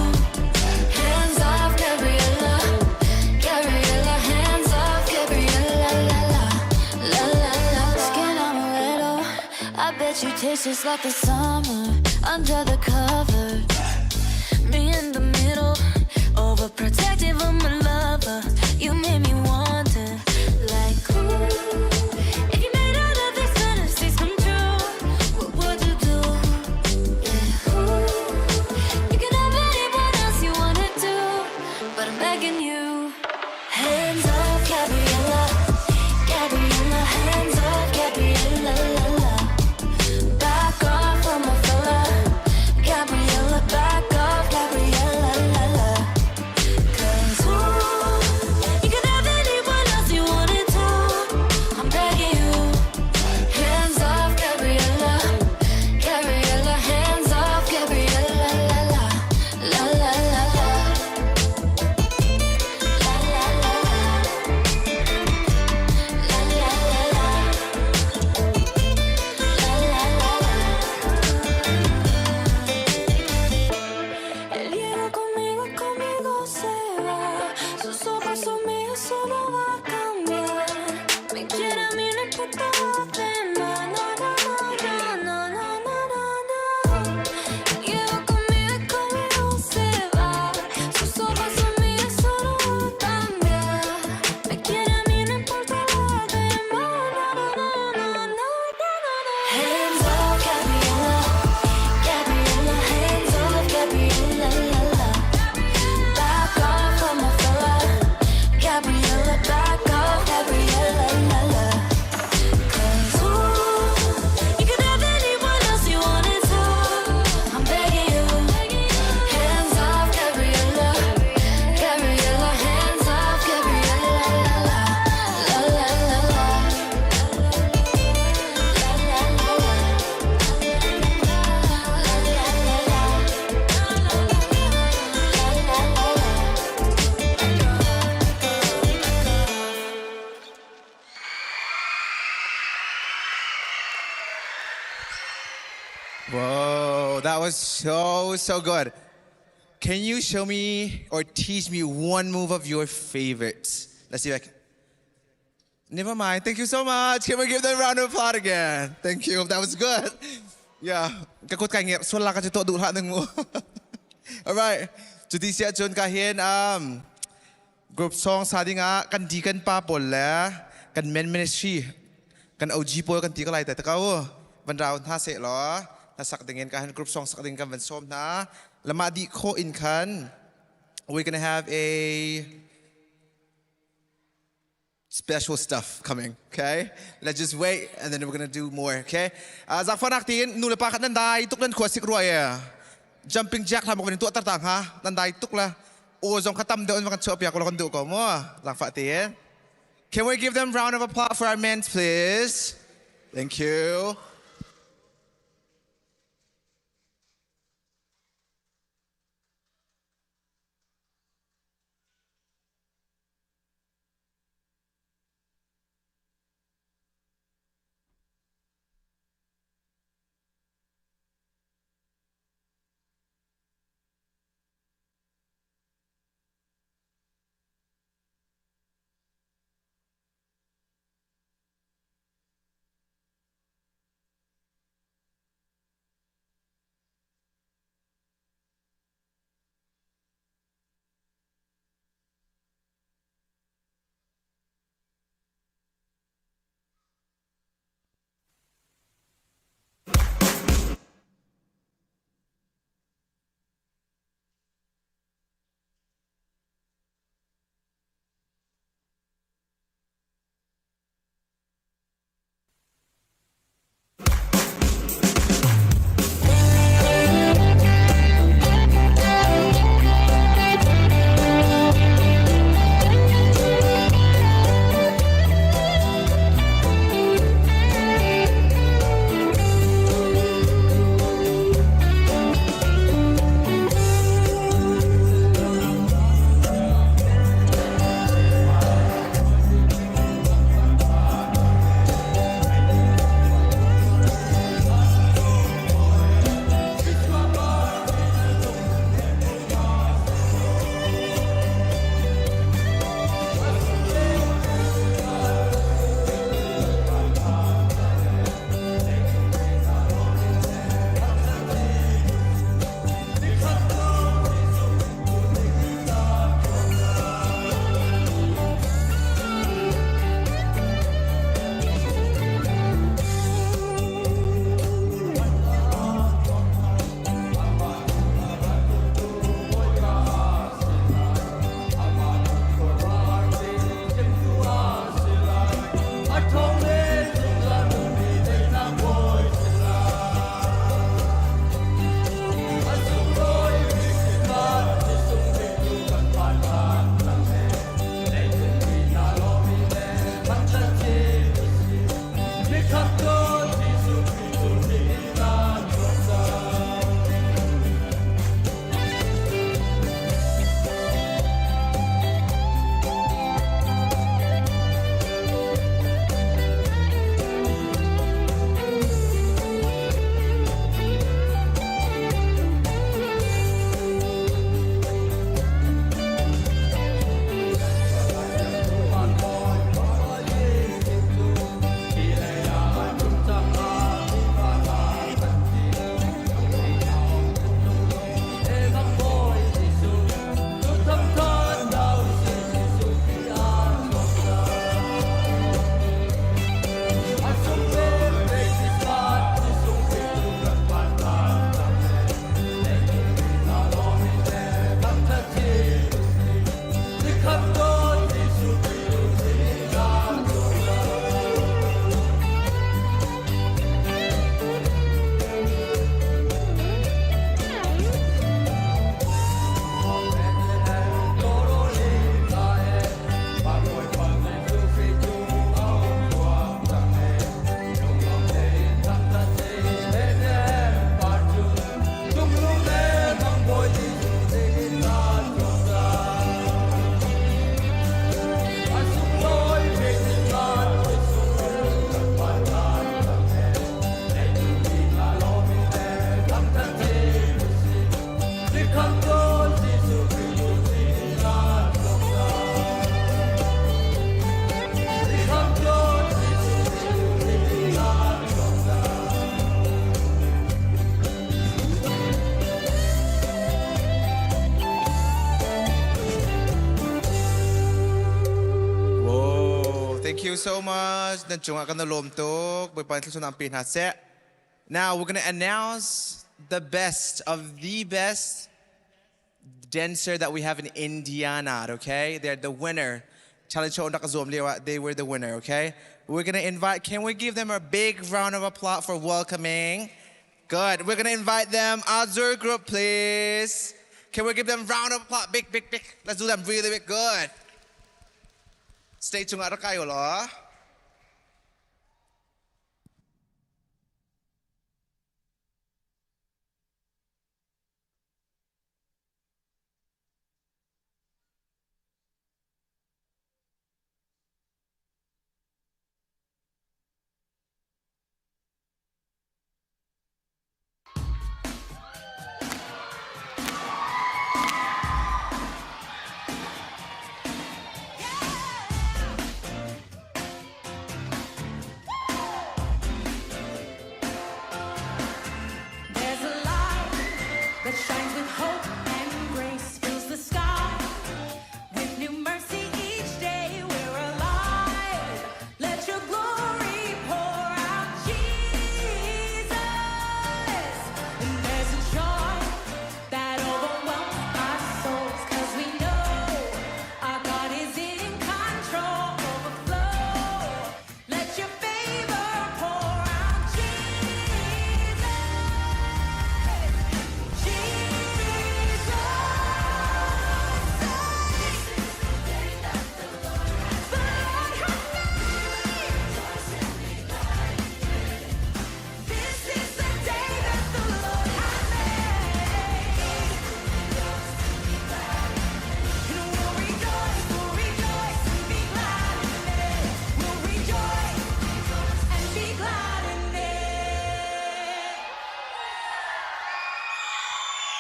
Hands off, Gabriella. Gabriella, hands off, Gabriella, la, la. La, la, la. Skin on a little. I bet you taste just like the summer under the cover. Me in the middle, overprotective of my lover. You made me want it, like ooh. If you made all of these fantasies come true, what would you do? Yeah, ooh. You can have anyone else you wanna do, but I'm begging you. Hands off, Gabriella, Gabriella, hands off, Gabriella, la la. Back off from my fella, Gabriella, back off, Gabriella, la la. 'Cause ooh, you can have Whoa, that was so, so good. Can you show me or teach me one move of your favorites? Let's see if I can. Never mind. Thank you so much. Can we give them a round of applause again? Thank you. That was good. Yeah. Ka kut kai ngiap sual la ka chu to duh hlah ning mu. All right. Cuti siah cun ka hin um, group song sa ding ah kan deacon pa pawl le kan men ministry kan OG pawl kan ti ko lai te ko van rau hna seh law na sak ding in ka hin group song sak ding kan van sawm hna lama di kho in khan we're gonna have a special stuff coming okay let's just wait and then we're gonna do more okay uh, zakfanak tiin nu le pa khat nan dai tuk nan khua sik rua ye jumping jack hlam kan tuah tar tang ha nan dai tuk la o zong kha tam deuh in kan chuah piak ko kan duh ko mo zakfa tiin Can we give them a round of applause for our men please Thank you. you so much. Nan cungah kan i lawm tuk. Bawipa nih thluachuahnak pe hna seh. Now we're going to announce the best of the best dancer that we have in Indiana, okay? They're the winner. Challenge show rak zuam lio ah they were the winner, okay? We're going to invite, can we give them a big round of applause for welcoming? Good. We're going to invite them. Azur group, please. Can we give them round of applause? Big, big, big. Let's do them really big. Good. Stage cungah rak kai law. There's a light that shines with hope and grace, fills the sky with new mercy each day. We're alive. Let your glory pour out, Jesus. And there's a joy that overwhelms our souls, 'cause we know our God is in control. Overflow. Let your favor pour out, Jesus. Jesus. This is the day that the Lord has made. This is the day that the Lord has made. And we'll rejoice, we'll rejoice and be glad in it. We'll rejoice and be glad in it.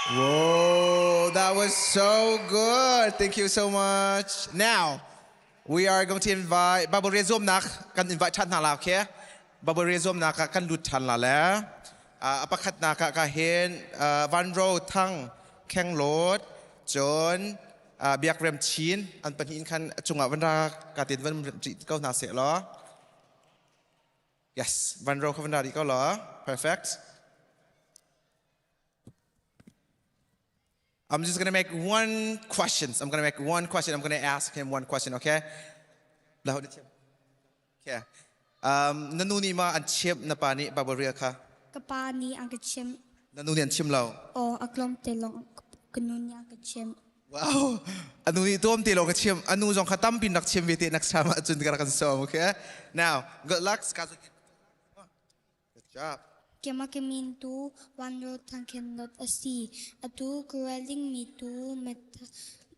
Whoa, that was so good. Thank you so much. Now, we are going to invite Bible rel zuamnak kan invite ṭhan hna la okay? Bible rel zuamnak ah kan lut ṭhan la le a pakhatnak ah ka hin Van Ro Thang Kheng Lawt cun Biak Rem Chin an pahnih in khan cungah van ra ka tin van rih ko hna seh law. Yes, Van Ro kha van ra rih ko law. Perfect. I'm just gonna make one question. I'm gonna make one question. I'm gonna ask him one question, okay? Okay. Um, na nu nih ma an chimh na pa nih Bible rel kha? Ka pa nih a ka chimh. Na nu nih an chim lo? Aw, a tlawm te lawng ka nu nih a ka chimh. Wow. Anu nih tlawm te lawng ka chimh. Anu zong kha tampi rak chim ve te next time ahcun ka rak kan sawm, okay? Now, good luck. Good job. Keimah ka min tu Wanro Thangkhenlawt a si. Atu ka rel dingmi tu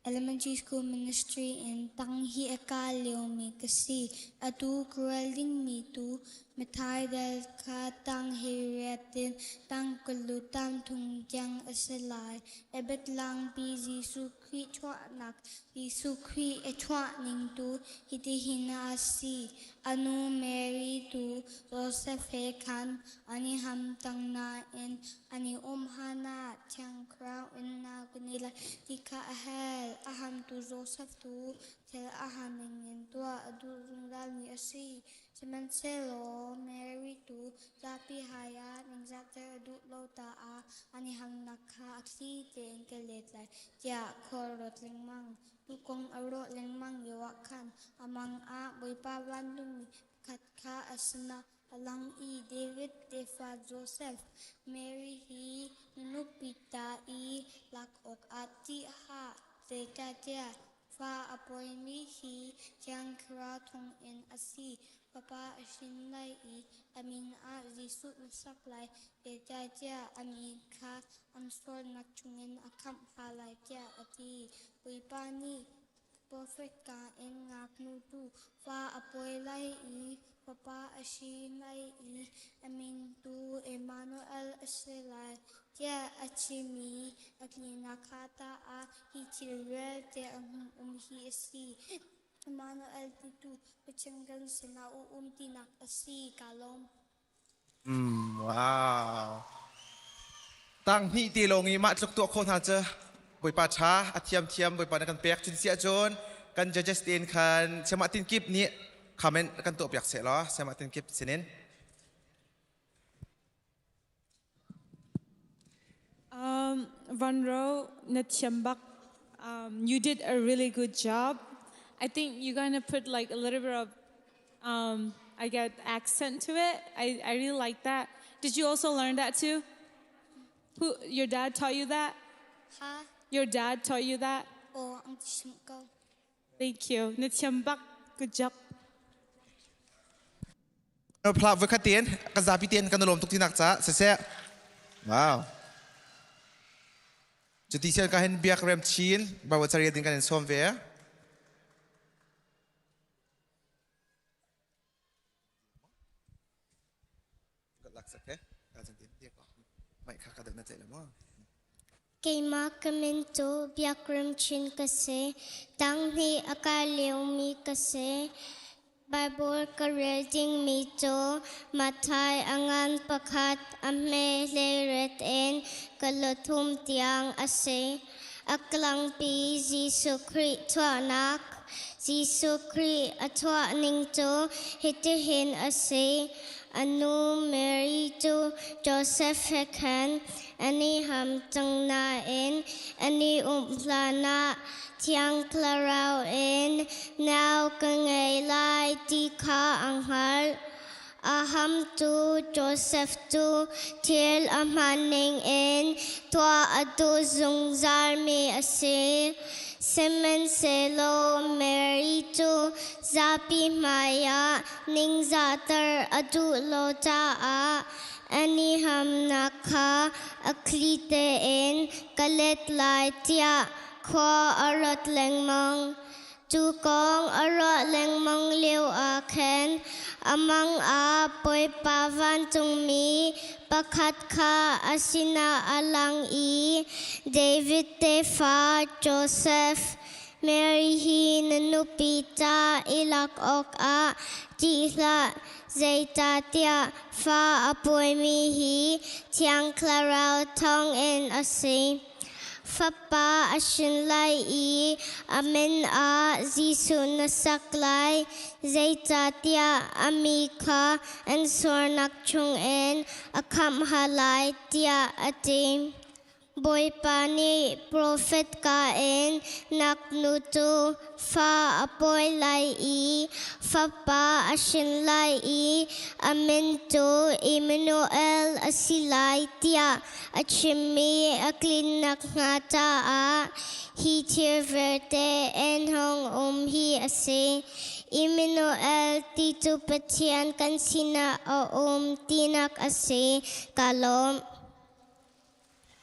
Elementary School Ministry in tang hi a ka liomi ka si. Atu ka rel dingmi tu Mathai dal kha tang hi riat in tang kulu tam thung tiang a si lai. Ebet langpi Jesuh Khrih chuahnak Jesuh Khrih a chuah ning tu hitihin a si. A nu Mary tu Josef he khan an i ham cang nain an i um han ah Thiang Thlarau in nau kan i lai ti kha a hal. A hamtu Josef tu thil a ha ning in tuah a duh zungzalmi a si. Sihmanhsehlaw Mary tu zapi hai ah ningzahter a duh lo caah an i hamnak kha a thli tein ka let lai tiah khua a ruat lengmang. Tukong a rawh lengmang lioah khan a mang ah Bawipa vanlungmi pakhat kha a sinah a lang i David tefa Josef, Mary hi na nupi ta i lak awkah ṭih hlah, zeicahtiah fa a pawimi hi Thiang Thlarau thawngin a si. Fapa a hrin lai i a min ah Jesuh na sak lai, zeicahtiah a mi kha an sualnak chungin a khamh hna lai tiah a ti. Bawipa nih profet kaa in ngaknu tu fa a pawi lai i fapa a hrin lai i a min tu Emmanuel a si lai tiah a chim i a tlinak kha ta ah hi thil vialte a hung um hi a si. Emmanuel ti tu Pathian kan sinah u um tinak a si. Ka lawm. Wow. Tang hnih te lawng i mah tluk tuah khawh hna cu Bawipa ṭha a thiam thiam Bawipa na kan pek cun si ahcun kan judges tein khan chiamah tin kip nih Comment kan tuah piak seh law sayamah Tin Kip sinin. Van Ro na thiam bak. You did a really good job. I think you're gonna put like a little bit of I get accent to it. I really like that. Did you also learn that too? Who your dad taught you that? Ha? Your dad taught you that? Aw, ang chimh ko. Thank you. Na thiam bak. Good job. Phla voi khat tein kan zapi tein kan lawm tuk tinak ca siseh. Wow. Cuti sian ka hin biak rem chin bawa cari ding kan in sawm ve. Good luck sak he. Ka zan tin dia ko. Mai kha ka na tle mo. Keimah ka min cu Biakrim Chin ka si. Tanghnih a kai liomi ka si. Baibal ka rel dingmi cu Matthai a ngan pakhat a hme hleiret in ka lothum tiang a si. A klangpi Jesuh Khrih chuahnak. Jesuh Khrih a chuah ning cu hitihin a si. A nu Mary cu Josef he khan an i ham cang nain an i umh hlanah Thiang Thlarau in nau ka ngei lai ti kha a hngalh. A hamtu Josef cu thil a hmaan ningin tuah a duh zungzalmi a si. Sihmanhsehlaw Mary cu zapi hmaiah ningzahter a duh lo caah an i hamnak kha a thli tein ka let lai tiah khua a ruat lengmang. Cu kong a ruah lengmang lio ah khan a mang ah Bawipa vancungmi pakhat kha a sinah a lang i David tefa Josef, Mary hi na nupi ca i lak awkah ṭih hlah, zeicahtiah fa a pawimi hi Thiang Thlarau thawngin a si. Fapa a hrin lai i a min ah Jesuh na sak lai, zeicahtiah a mi kha an sualnak chungin a khamh hna lai, tiah a ti. Bawipa nih profet ka in ngaknu cu fa a pawi lai i fapa a hrin lai i a min cu Immanuel a si lai tiah a chimmi a tlin nakhnga caah hi thil vialte an hung um hi a si. Immanuel ti cu Pathian kan sinah a um tinak a si. Ka lawm.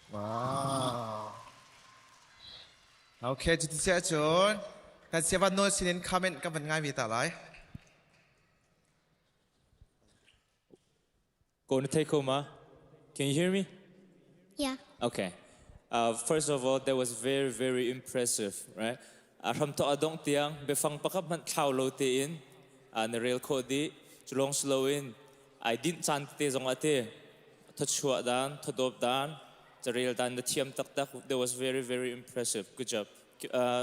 Wow. Okay, cuti si ahcun kan siavan nawl sinin comment kan van ngai ve ta lai. Going to take home, Can you hear me? Yeah. Okay. First of all, that was very, very impressive, right? Hram to adong tiang befang pakap man thlau lo te in na rel kho di chulong slow in ai din chan te zong ate thachuah dan thadop dan carel dan na thiam taktak. That was very, very impressive. Good job.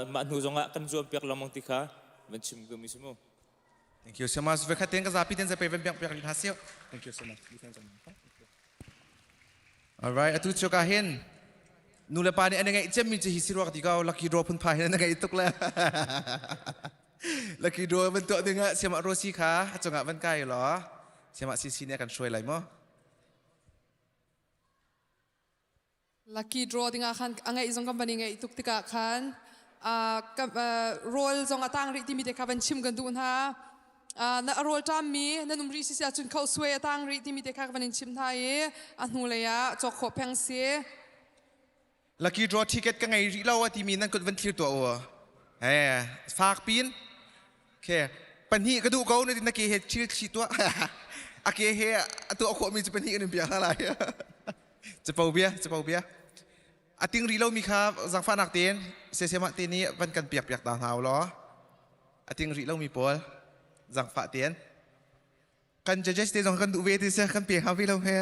Mah hnu zongah kan zuam piak lengmang ti kha van chim ko mi si mu. Thank you so much. Vekhat ten ka zapi ten zape van piak piak rin ha siu. Thank you so much. All right, atu chu ka hin nu le pa nih an ngeih cemmi cu hi si ruak ti ko lucky draw phun pha hin an ngeih tuk le lucky draw van tuah ding ah siamah Rosi kha a cungah van kai law siamah CC nih a kan hruai lai maw? Lucky draw dingah khan a ngeih zong kan van i ngeih tuk tikah khan rawl zong a tang rih timi te kha van chim kan duh hna. Na rawl ṭammi nan um rih sisi ahcun kho suai a tang rih timi te kha van in chim hna i a hnu lei ah cawk khawh pheng si. Lucky draw ticket ka ngei rih lo a timi nan kut van thlir tuah u. Eh, fak pin. Okay. Pahnih ka duh ko na na ke he thil thli tuah. A ke he a tuah khawh mi cu pahnih kan in piak hna lai. Capo bia, capo bia. A ting rih lomi kha zangfahnak tein sesema te nih van kan piak piak ta hna u law. A ting rih lomi pawl zangfah tein. Kan judges te zong kan duh ve ti sia kan pe hna ve lo he.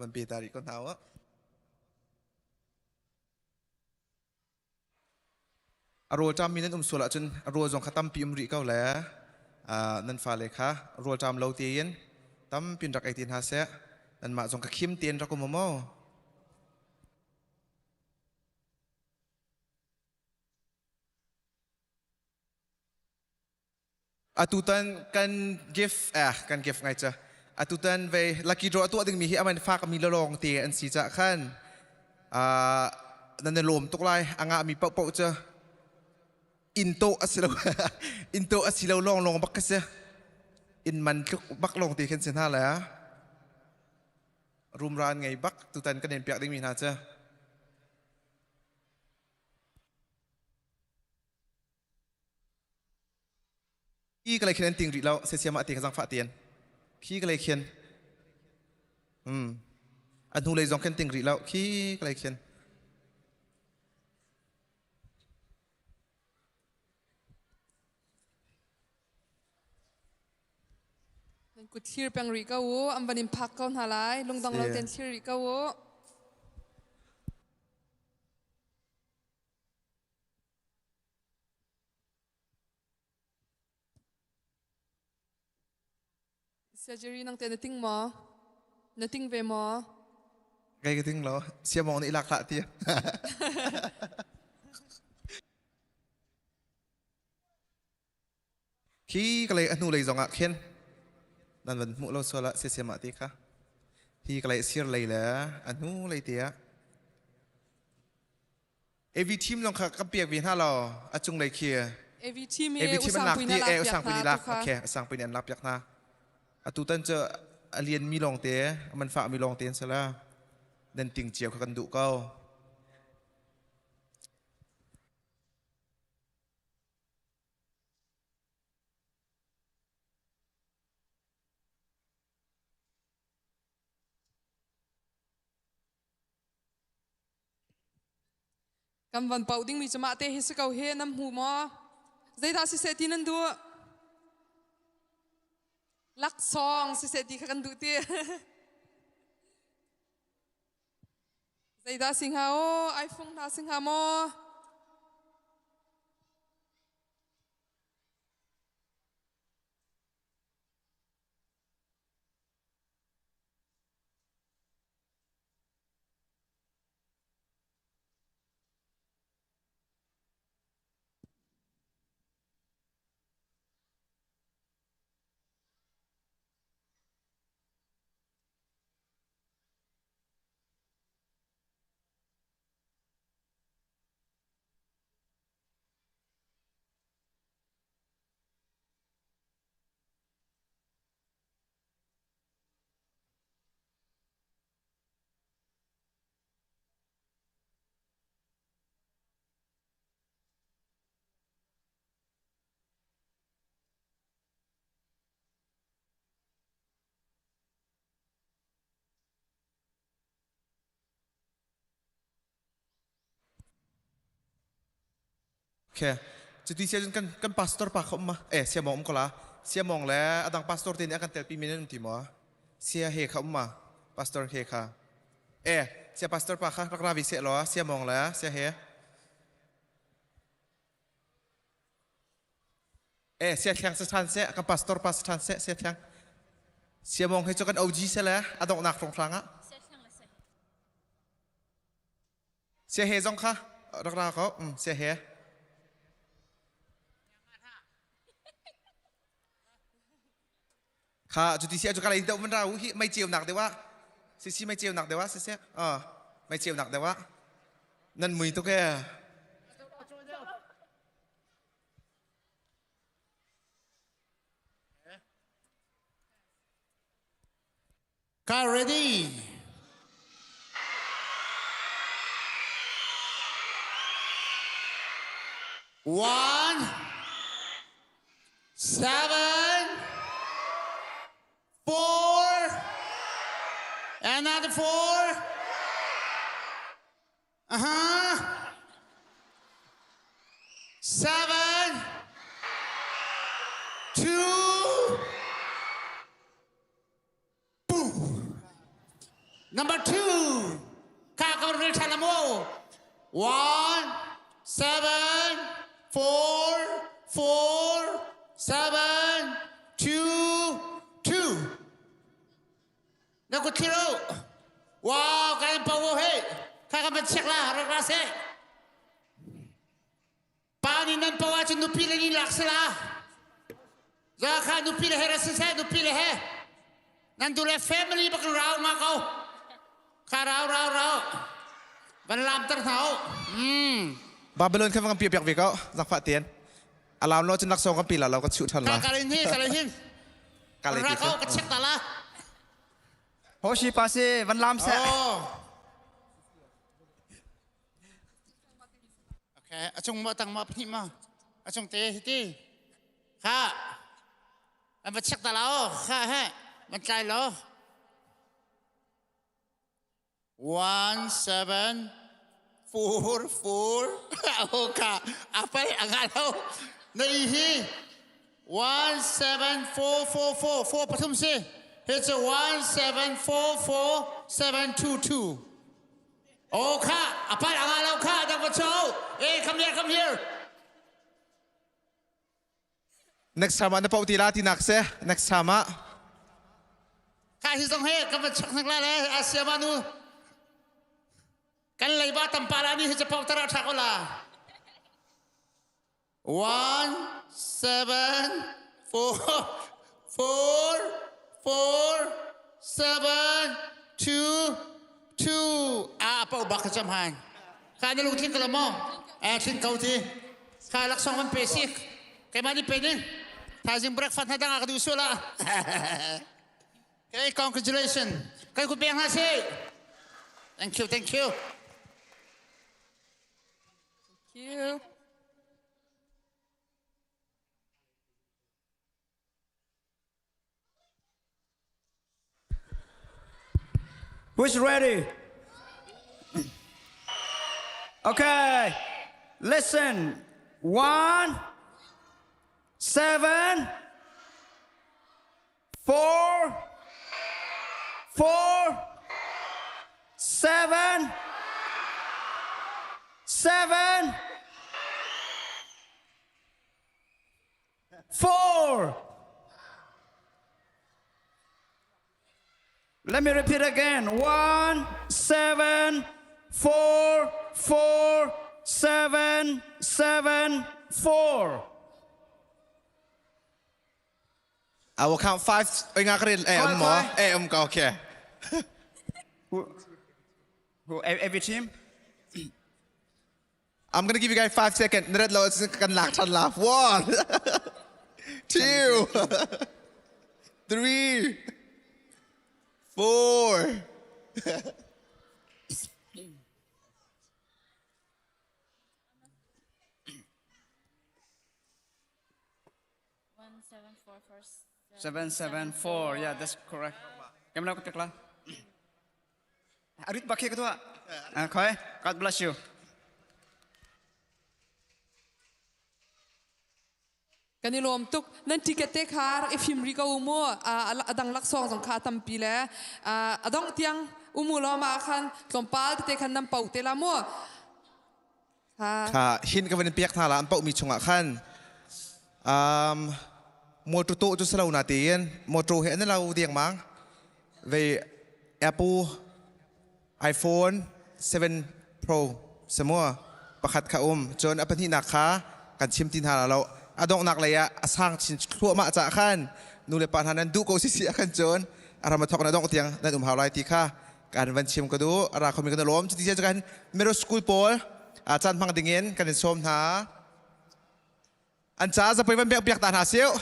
Van pe ta rih ko hna u. A rawlṭammi nan um sual ahcun a rawl zong kha tampi um rih ko le nan fale kha rawlṭam lo tein tampi in rak ei te hna seh. Nanmah zong kha khim tein rak um maw? Atutan kan gift eh kan gift ngai ca. Atutan ve lucky draw tuah dingmi hi aman fak mi lawng te an si ca khan nan i lawm tuk lai anga mi paoh paoh cu in to asilo in to asilo lawng lawng bak ka si in man tluk bak lawng te khan si hna le rumran ngei bak tutan kan in piak dingmi hna cu. Khi ka lei khin an ting rih lo sesiam ah ti ka zangfah tian khi ka lei khin a hnu lei zong khin ting rih lo khi ka lei khin. Nan kut thlir peng rih ko u an van in phak ko hna lai lungdong lo ten thlir rih ko u. Surgery nang te na ting maw? Na ting ve maw? Kai ka ting lo. Siamong nih lak hlah ti. Khi ka lei a hnu lei zong ah khin nan van hmuh lo sual ah siasiam ah ti kha. Hi ka lei sir lei le a hnu lei te ah AV team zong kha kan pek ve hna lo a cung lei khi. AV team hi usangpui na lak piak hna lak okay usangpui an lak piak hna. Atu tan cu a lian mi lawng te a man fah mi lawng te an sala nan ting cio kha kan duh ko. Kan van pauh dingmi cu mah te hi si ko hi nan hmu maw? Zeidah siseh ti nan duh? Laksawng siseh ti kha kan duh ti. Zeidah si hnga aw? Ai fung hna si hnga maw? Okay. Cuti sia cun kan pastor pa kha um ma? Eh, sia mong um ko la. Sia mong le adang pastor te nih a kan telpi mi nan um ti maw? Sia he kha um ma? Pastor he kha. Eh, sia pastor pa kha rak ra vi seh law, sia mong le sia he. Eh, sia thiang sa than seh, kan pastor pa sa than seh, sia thiang. Sia mong he cu kan OG se le a donghnak hrawnghrang ah. Sia he zong kha rak ra ko. Sia he. Kha cuti sia cu ka lei deuh man ra u hi mei ceu nak deuh ah. Si si mei ceu nak deuh ah si si. Ah, mei ceu nak deuh ah. Nan mui tuk e. Car ready. One, 7, 4, another 4. 7, 2, boom. Number 2, 1, 7, 4, 4, 7, 2, 2. Na kut thlir u. Wow, kan pawo he. Kha kan van check la, rak ra seh. Pa nih nan paw ahcun nupi le nih lak sela. Za kha nupi le he ra si seh, nupi le he. Nan du le family bak rau nga ko. Kha rau rau rau. Van lam ter hna u. Babylon kha van kan piak ve ko. Zakfah tian. Alam lo cun laksawng kan pi la lo ka chuh than la. Ka kalin hi, kalin hin. Kalin Ra ko ka check ta la. Hoshi pa si van lam seh. Oh. Okay, a chung ma tang ma pahnih ma. A chung te hi ti. Kha. An va check ta la o. Kha he. Man tlai lo. 1 7 4 4 o ka apal anga lo na i hi 1 7 4 4 4 4 pathum si he chu 1 7 4 4 7 2 2 o kha apal anga lo kha dang va cho eh come here come here Next time ah na poh ti la ti nak se next time ah. Kha hi zong he kan van chak hnak la le Asia ma nu kan leiba tampa la ni hi cha pok tara thak ola 1 7 4 4 4 7 2 2 a pau bak cham han kha na lung tling ko lo mo a tling ko ti Kha laksawng van pe sik. Keimah nih pe ning. Thaizing breakfast na dang ah ka duh sual ah. Okay, congratulations. Kai ku pek hna si. Thank you, thank you. Thank you. Who's ready? Okay, listen. 1, 7, 4, 4, 7, 7, 4. Let me repeat again. 1, 7, 4, 4, 7, 7, 4. I will count five. Oi nga ka rin. Eh, um mo. Eh, um ka. Okay. Who, every team? I'm gonna give you guys 5 seconds. Na rat lo kan lak than la. 1, 2, 3, 4. 7, 7, 4. Yeah, that's correct. Kam na ko tekla. Arit bakhi ka tua. Okay. God bless you. Kan i lawm tuk. Nan ticket te kha rak i fim ri ko u mu. A dang laksawng zong kha a tampi le a dongh tiang umu law mah khan tlawmpal tete khan nan po te la mu. Kha hin ka van in piak hna la an poh mi chungah khan motor to cu salo na tiin motor he an lo deng mang ve Apple iPhone 7 Pro semua pakhat kha um cun a pahnihnak kha kan chim ti hna lo a donghnak lei ah a sang chin thluahmah cah khan nu le pa hna nan duh ko si si ah khan cun a ram a thok na dongh tiang nan um hau lai ti kha kan van chim ka duh a ra khomi kan lawm cuti cu kan middle school pawl caan hmang dingin kan in sawm hna an ca zapoi van biak biak ta hna siu.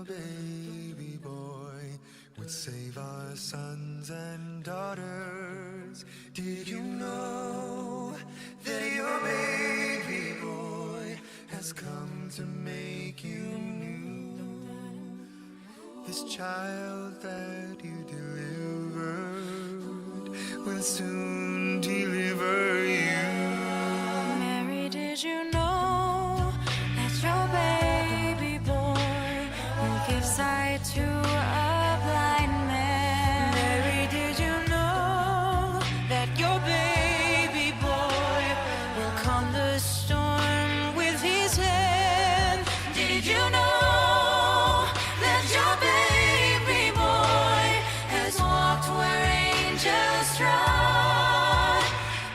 your baby boy would save our sons and daughters? Did you know that your baby boy has come to make you new? This child that you delivered will soon deliver you. Mary, did you know that your baby boy will give sight to a blind man? Mary, did you know that your baby boy will calm the storm with his hand? Did you know that your baby boy has walked where angels trod?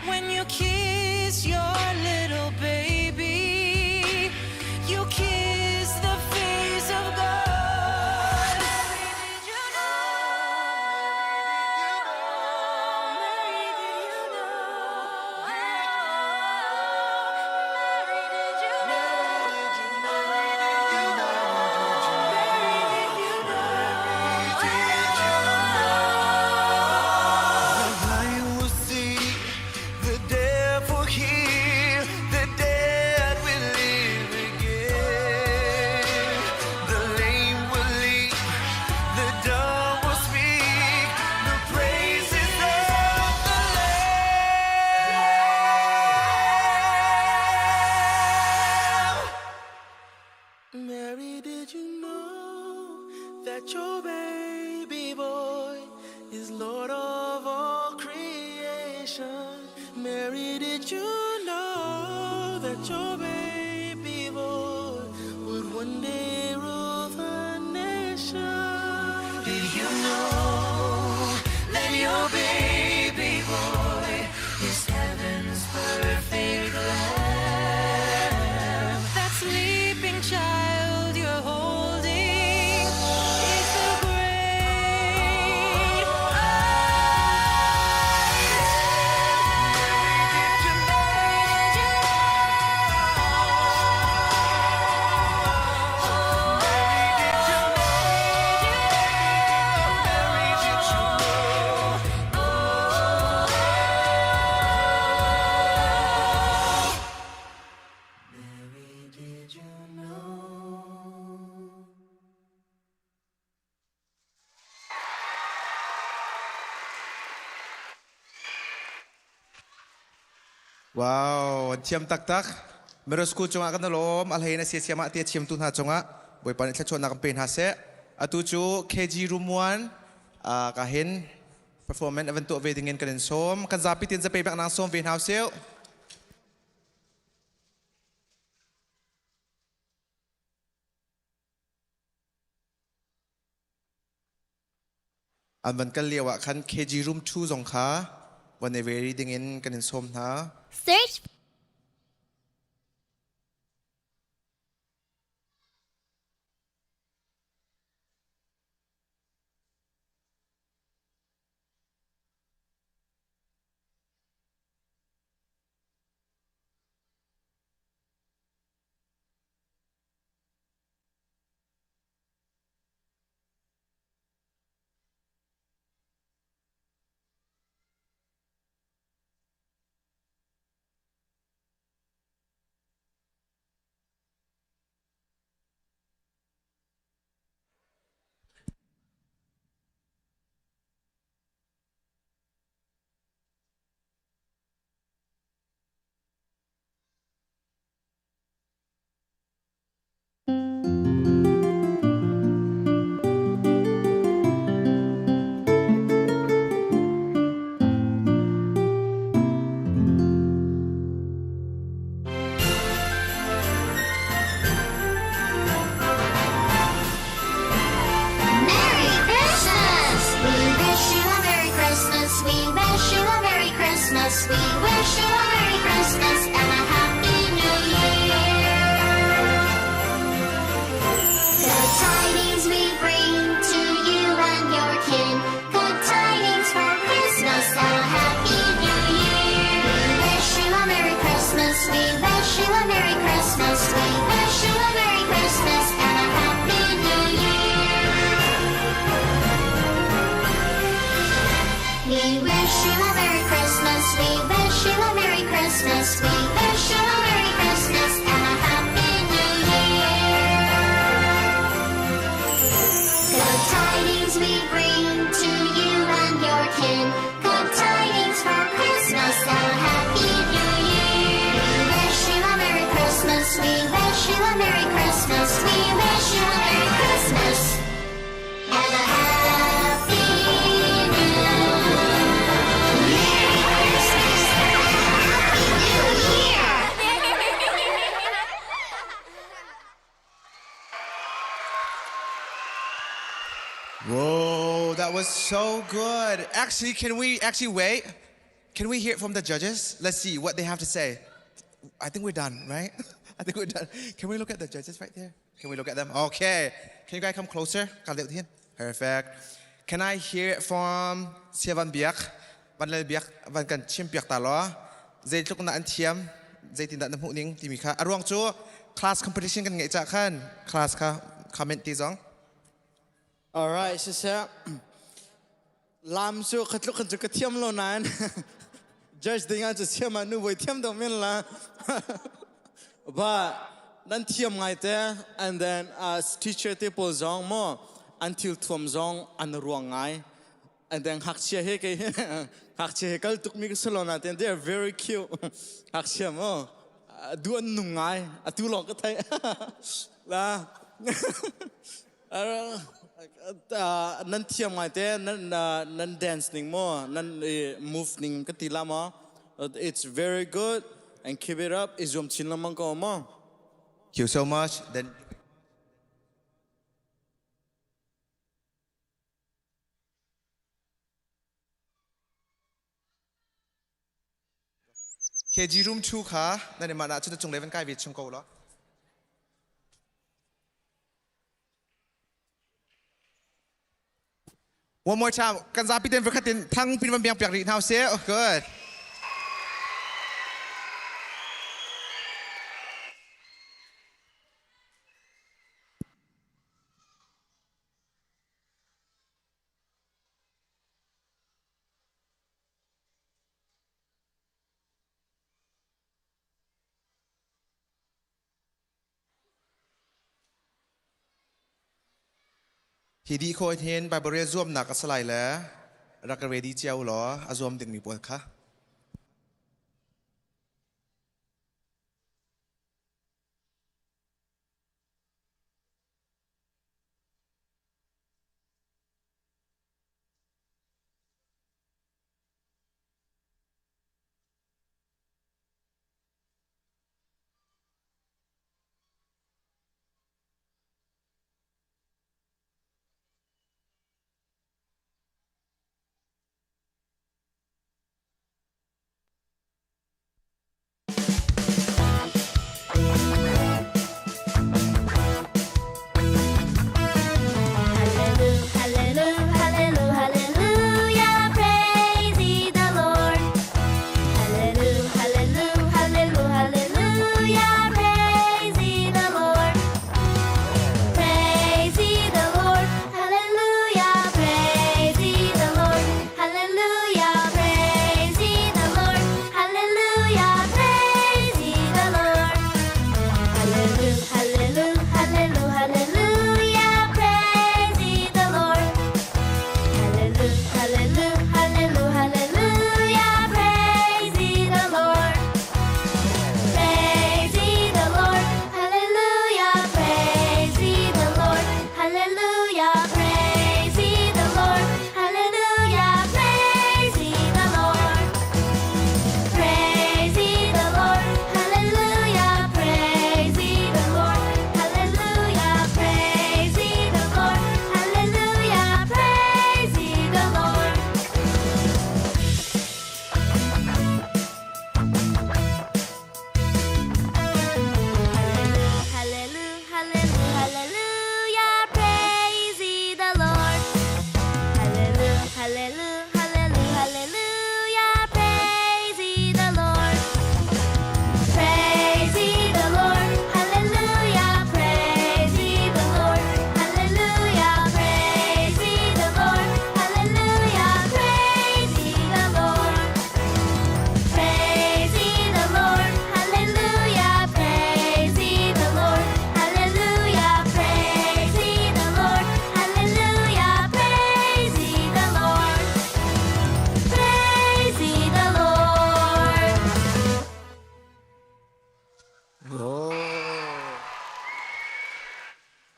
When you kiss your little baby, you kiss the face of God. Mary, did you know? Mary, did you know? Mary, did you know? Mary, did you know? Mary, did you know? The blind will see, the deaf will hear, the dead will live again. The lame will leap, the dumb will speak, the praises of the Lamb. Mary, did you know that your baby boy is Lord of all creation? Mary, did you know that your baby boy would one day rule the nation? Did you know that your baby boy is heaven's perfect lamb? That sleeping child you're holding is the great I Did you know? Wow, an thiam taktak. Middle school cungah kan lawm a hlei na sia siamah ti a thiamtu hna cungah Bawipa nih thluachuahnak kan pe hna seh. Atu cu KG room 1 ka hin performance avan tuah ve dingin kan in sawm. Kan zapi tin zape bak nang sawm ve hna usih. An van kal lio ah khan KG room 2 zong kha van i very dingin kan in sawm hna. Search a Merry Christmas. We wish you a Merry Christmas and a Happy New Merry Christmas and a Happy New Year! Whoa, that was so good. Actually, can we actually wait? Can we hear it from the judges? Let's see what they have to say. I think we're done, right? I think we're done. Can we look at the judges right there? Can we look at them? Okay. Can you guys come closer? Perfect. Can I hear it from Siavan Biak? Van Lel Biak, van kan chim piak ta lo. Zeitluk na an thiam, zeitin dah na hmuh ning timi kha. A ruang cu class competition kan ngeih cah khan class kha comment ti zong. All right, siseh. Lam cu khatluk kan cu ka thiam lo nain judge ding ah cu siam ah nu voi thiam deuh men la. But nan thiam ngai te and then as teacher te pawl zong mo an thil thuam zong an ruang ngai. And then ngakchia he kei ngakchia he kal tuk mi ka si lo nain they are very cute. Ngakchia mo du an nung ngai atu lawng ka theih. La Nan thiam ngai te nan dance ning mo nan move ning ka ti la mo it's very good and keep it up i zuam chin lengmang ko mo. Thank you so much. Then KG room 2 kha nan mah na cun cung le van kai ve chung ko law. One more time. Kan zapi ten vakhat in thang pin van biang piak rih hna seh. Oh, good. Hi dih khawh hin Bible rel zuamnak a si lai le rak ready cio law a zuam dingmi pawl kha.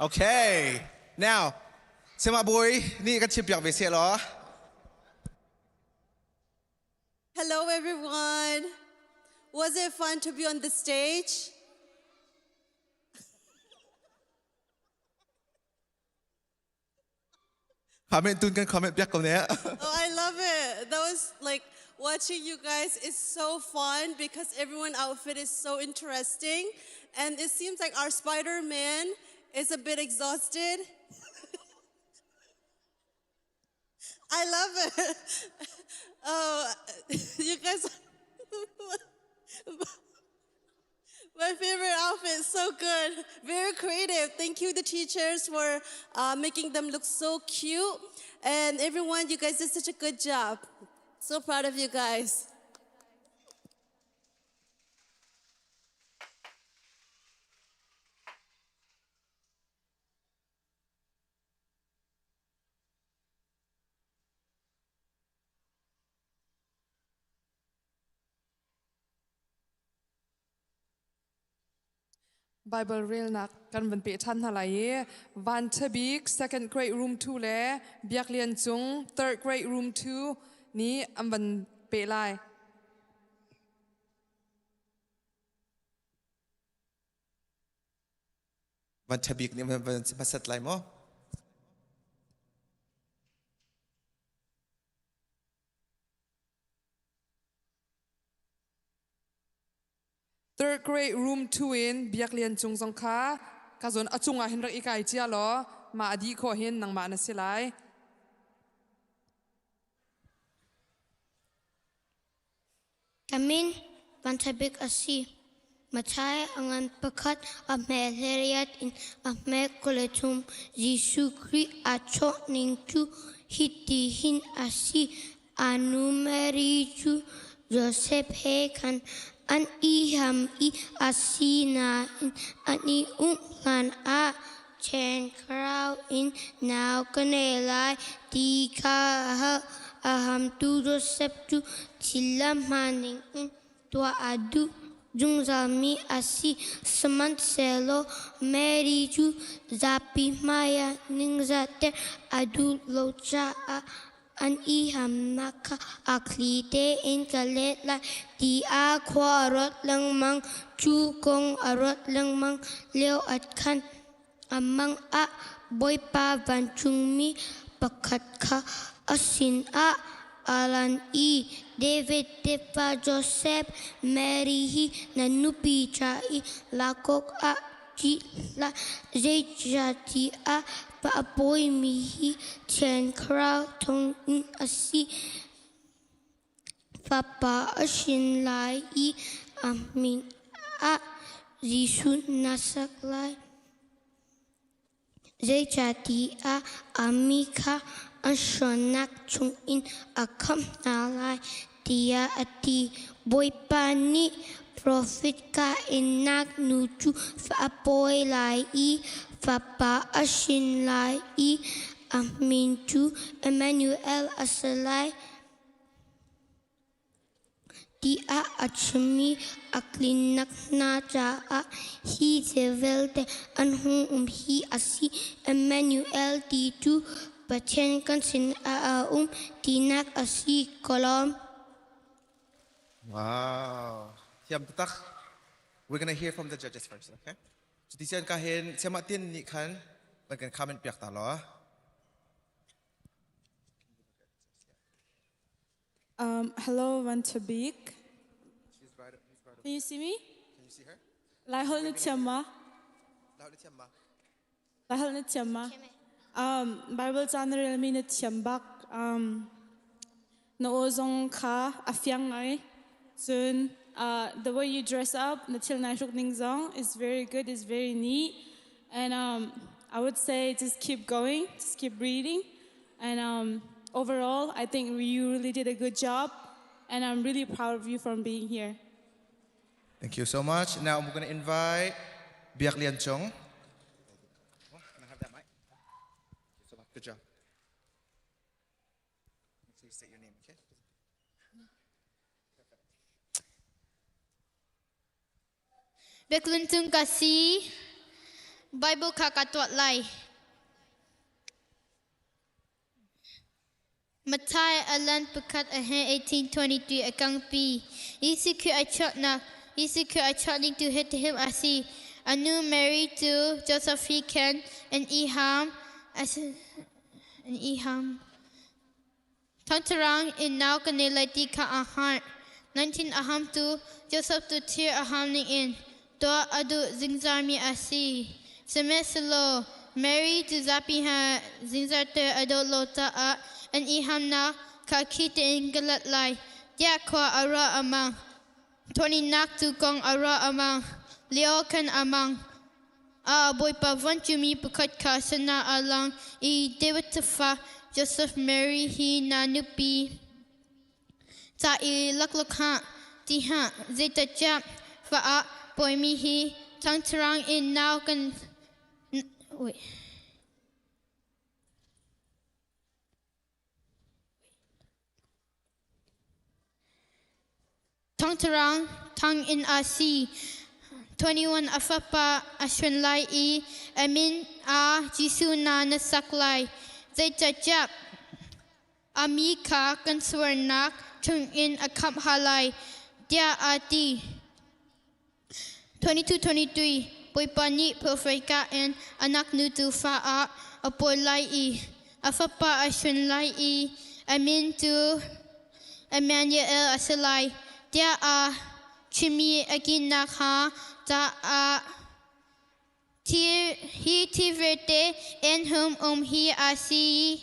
Okay. Now, Sema boy nih kan chim piak ve seh law. Hello everyone. Was it fun to be on the stage? Comment tun kan comment piak ko ne. Oh, I love it. That was like watching you guys is so fun because everyone outfit is so interesting and it seems like our Spider-Man is a bit exhausted. I love it. Oh, you guys My favorite outfit, so good. Very creative. Thank you, the teachers, for uh, making them look so cute. And everyone, you guys did such a good job. So proud of you guys. Bible relnak kan van pe ṭhan hna lai i Van Ṭha Bik second grade room 2 le Biak Lian Cung third grade room 2 nih an van peh lai. Van Ṭha Bik nih van hmasat lai maw? Third grade room 2 in Biak Lian Cung zong kha ka zawn a cungah hin rak i kai cia law mah a dih khawh hin nangmah na si lai. Ka min Van Ṭha Bik a si. Matthai a ngan pakhat a hme hleriat in a hme 23. Jesuh Khrih aa chawh ning cu hiti hin a si. A nu Mary cu Josef he khan an i ham i a sinain an i umh hlanah Thiang in nau ka nei lai ti kha a hal. A hamtu Josef cu thil a hmaan ningin tuah a duh zungzalmi a si. Sihmanhsehlaw Mary cu zapi hmaiah ningzahter a duh lo caah an i hamnak kha a thli tein ka let lai tiah khua a ruat lengmang. Cu kong a ruat lengmang lio ah khan a mang ah Bawipa vancungmi pakhat kha a sinah a lan i David tefa Josef, Mary hi na nupi ca i lak awkah ṭih hlah, zeicahtiah pa a pawimi hi Thiang Thlarau thawngin a si. Fapa a hrin lai i a min ah Jesuh na sak lai. Zeicahtiah a mi kha an sualnak chungin a khamh hna lai, tiah a ti. Bawipa nih profet ka innak nu cu fa a pawi lai i fapa a hrin lai i a min cu Emmanuel a si lai. Tiah a chimmi a tlinnak hna caah hi thil vialte an hung um hi a si. Emmanuel ti cu Pathian kan sinah a um tinak a si ka lawm. Wow. Thiam taktak. We're gonna hear from the judges first, okay? Cuti sian ka hin siamah tin nih khan van kan comment piak ta law. Hello, Van Tabik. Can you see me? Can you see her? Lai holh na thiam ma? Lai holh na thiam ma? Bible ca na relmi na thiam bak. Na aw zong kha a fiang ngai. Cun the way you dress up, na thil nai hruk ning zong is very good, is very neat. And I would say just keep going, just keep reading. And overall, I think you really did a good job. And I'm really proud of you for being here. Thank you so much. Now I'm going to invite Biak Lian Chong. Can I have that mic? Thank you so much. Good job. Make sure you state your name, okay? Biaklun cung ka si. Bible kha ka tuah lai. Matthai alan pakhat a he 1823 a kangpi. Jesuh Khrih a chuahnak Jesuh Khrih a chuah ning tu hi a si. A nu Mary cu Joseph he khan an i ham an i ham. Thangtharang in nau kan nei lai ti kha aa hngalh. Nan thin a hamtu Joseph tu thir a ham ning in tuah a duh zingzarmi a si. Sihmanhsehlaw Mary cu zapi hna zingzarter a dawt lo caah an i hamnak kha khi tein ka lat lai tiah khua a ruah a mang. Thawhninak cu kong a ruah a mang. Leo khan a mang. A Bawipa vancungmi pakhat kha sinah a lang i David tefa Joseph Mary hi na nupi ca i laklak hlah ti hlah zeicahtiah fa ah pawimi hi thangtharang in nau kan wait. Thongtharang thang in a si. 21 a fapa a hrin lai i a min ah Jesuh na na sak lai. Zeicahtiah a mi kha kan sualnak chungin a khamh ha lai, tiah aa ti. 22-23 Bawipa nih profet ka in anak nu cu fa ah a pawi lai i a fapa a hrin lai i a min cu Emmanuel a si lai tiah a chimmi a kinnak hnga caah hi thi vialte in hum um hi a si.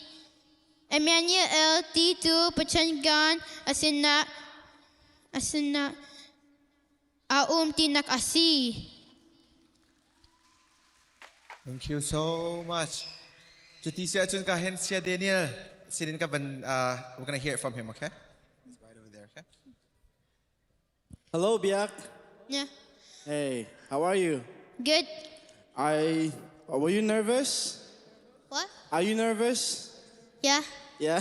Emmanuel ti cu Pathian gan a sinah a sinah A um tinak a si. Thank you so much. Cuti si ahcun ka hen sia Daniel sinin ka van we're gonna hear it from him, okay? It's right over there, okay? Hello, Biak. Yeah. Hey, how are you? Good. I were you nervous? What? Are you nervous? Yeah. Yeah.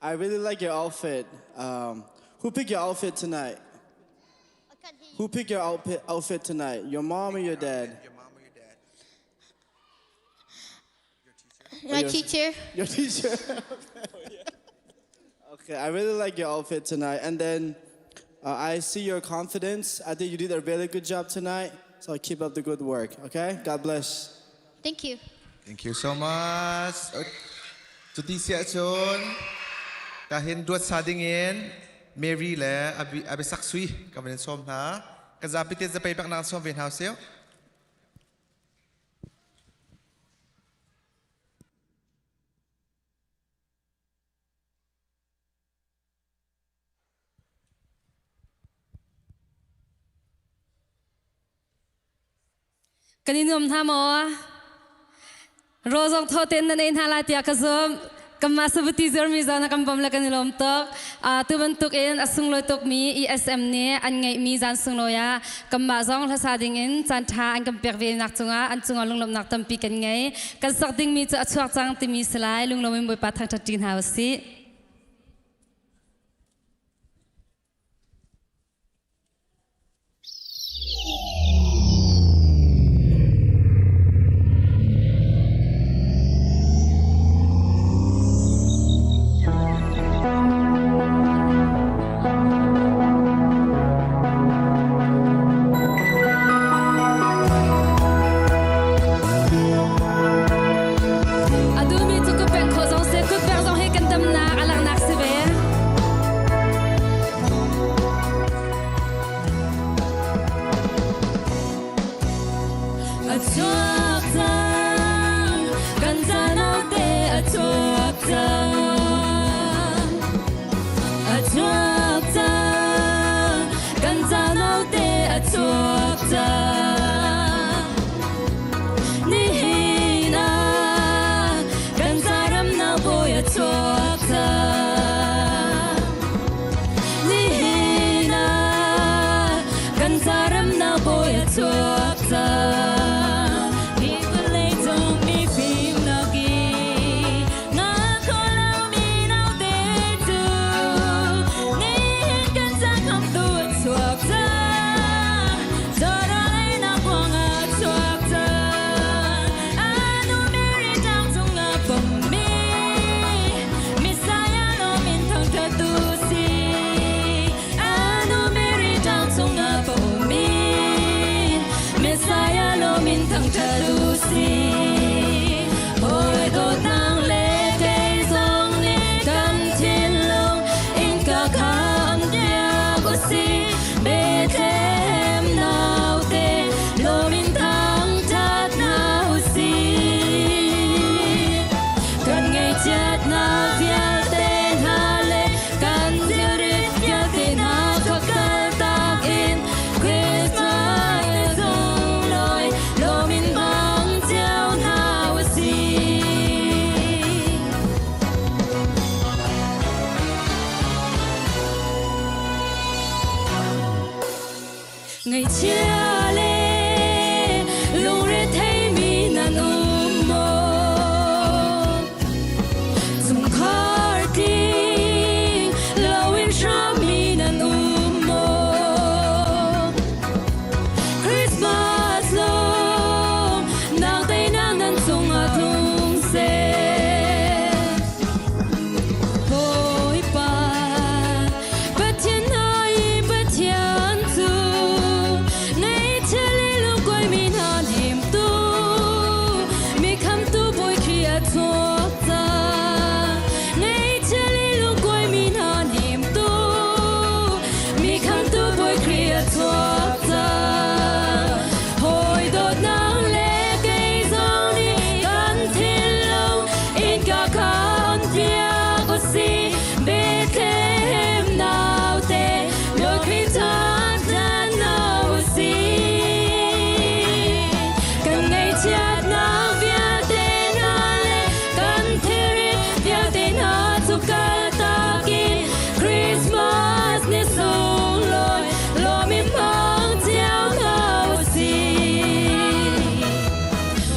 I really like your outfit. Who picked your outfit tonight? Who picked your outfit, outfit tonight? Your mom or your dad? Your mom or your dad? My teacher. Your teacher. okay. I really like your outfit tonight. And then I see your confidence. I think you did a really good job tonight. So keep up the good work, okay? God bless. Thank you. Thank you so much. Cuti si ahcun kahin duat sa dingin Mary le Abisak Sui ka van in sawm hna. Ka zapi te zapei bak nang sawm ve hna usih. Kan i nuam hna maw? Rawl zong thaw tein nan ei hna lai tiah ka zumh. Kanmah sabuti zirmi zong na kan bawm le kan i lawm tuk. Tu bantuk in a sunglawi tukmi ESM nih an ngeihmi zan sunglawi ah kanmah zong hlasa ding in caan ṭha an kan pek ve nak cungah an cungah lunglawmhnak tampi kan ngei. Kan sak dingmi cu a chuak cang timi si lai. Lunglawm in Bawipa thangṭhat ṭi hna u sih. A duhmi cu kutbengh khawh zong si, kutbengh zong hi kan damnak a langhnak si ve. A chuak cang, kan zanaute a chuak cang. A chuak cang, kan zanaute a chuak cang. Nihin ah kan zaramnak bawi a chuak cang. Nihin ah kan zaramnak bawi a chuak cang. Hi vawlei cung mifimnak i nga kho lomi naute cu nihin kan cakhamtu a chuak cang. Zorainak kuang a chuak. thangṭhat u sih. Hawi dawtnak le kei zong nih kan thinlung innka kha on piak u sih. Bethlehem naute lawm in thangṭhat hna u sih. Kan ngaihchiatnak vialte hna le kan thilrit vialte hna kha kaltak in Christmas ni sunglawi lawm in hmang cio hna u sih. Ngaihchia le lungretheimi nan um maw? Chungkhar tling loin hrammi nan um maw? Christmas lawm nak teinak nan cungah tlung seh. Bawipa Pathian hna i Pathian cu ngaihchia le lungkuaimi hna hnemtu mi khamtu Bawi Khrih a chuak cang. Ngaihchia le lungkuaimi hna hnemtu mi khamtu Bawi Khrih a chuak cang. Hawi dawtnak le kei zong nih kan thinlung innka kha on piak u sih. Bethlehem naute Bawi Khrih chan na u sih. Kan ngaihchiatnak vialte hna le kan thilrit vialte hna cu kaltak in Christmas ni sunglawi lawm in hmang cio hna u sih.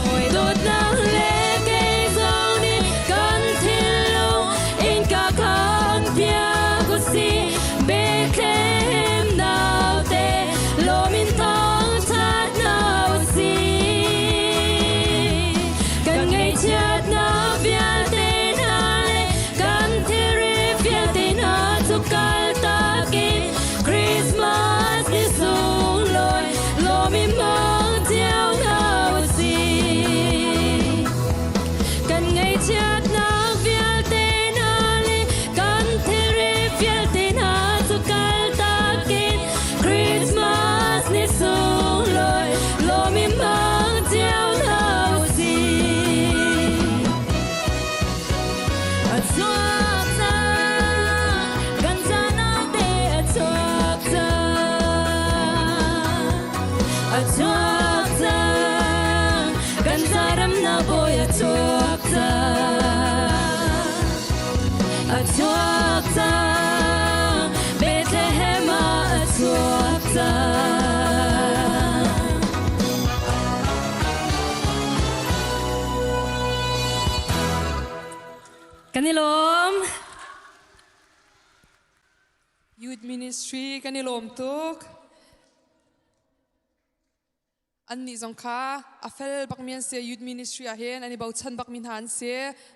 Hawi dawtnak le kei zong nih kan thinlung innka kha on piak u sih. Bethlehem naute lawm in thangṭhat hna u sih. Kan ngaihchiatnak vialte hna le kan thilri vialte hna cu kaltak in Christmas ni sunglawi lawm in hmang cio hna u sih. Kan ngaihchiatnak vialte hna le kan thilri vialte hna cu kaltak in Christmas ni sunglawi lawm in hmang cio hna u sih. A chuak cang, kan caan te a chuak cang. A chuak cang, kan zaramnak bawi a chuak cang. A chuak cang, Bethlehem ah a chuak cang. Kan i lawm. Youth Ministry kan i lawm tuk. Annih zong kha a fel bakmi an si. Youth Ministry ah hin an i bochan bakmi hna an si.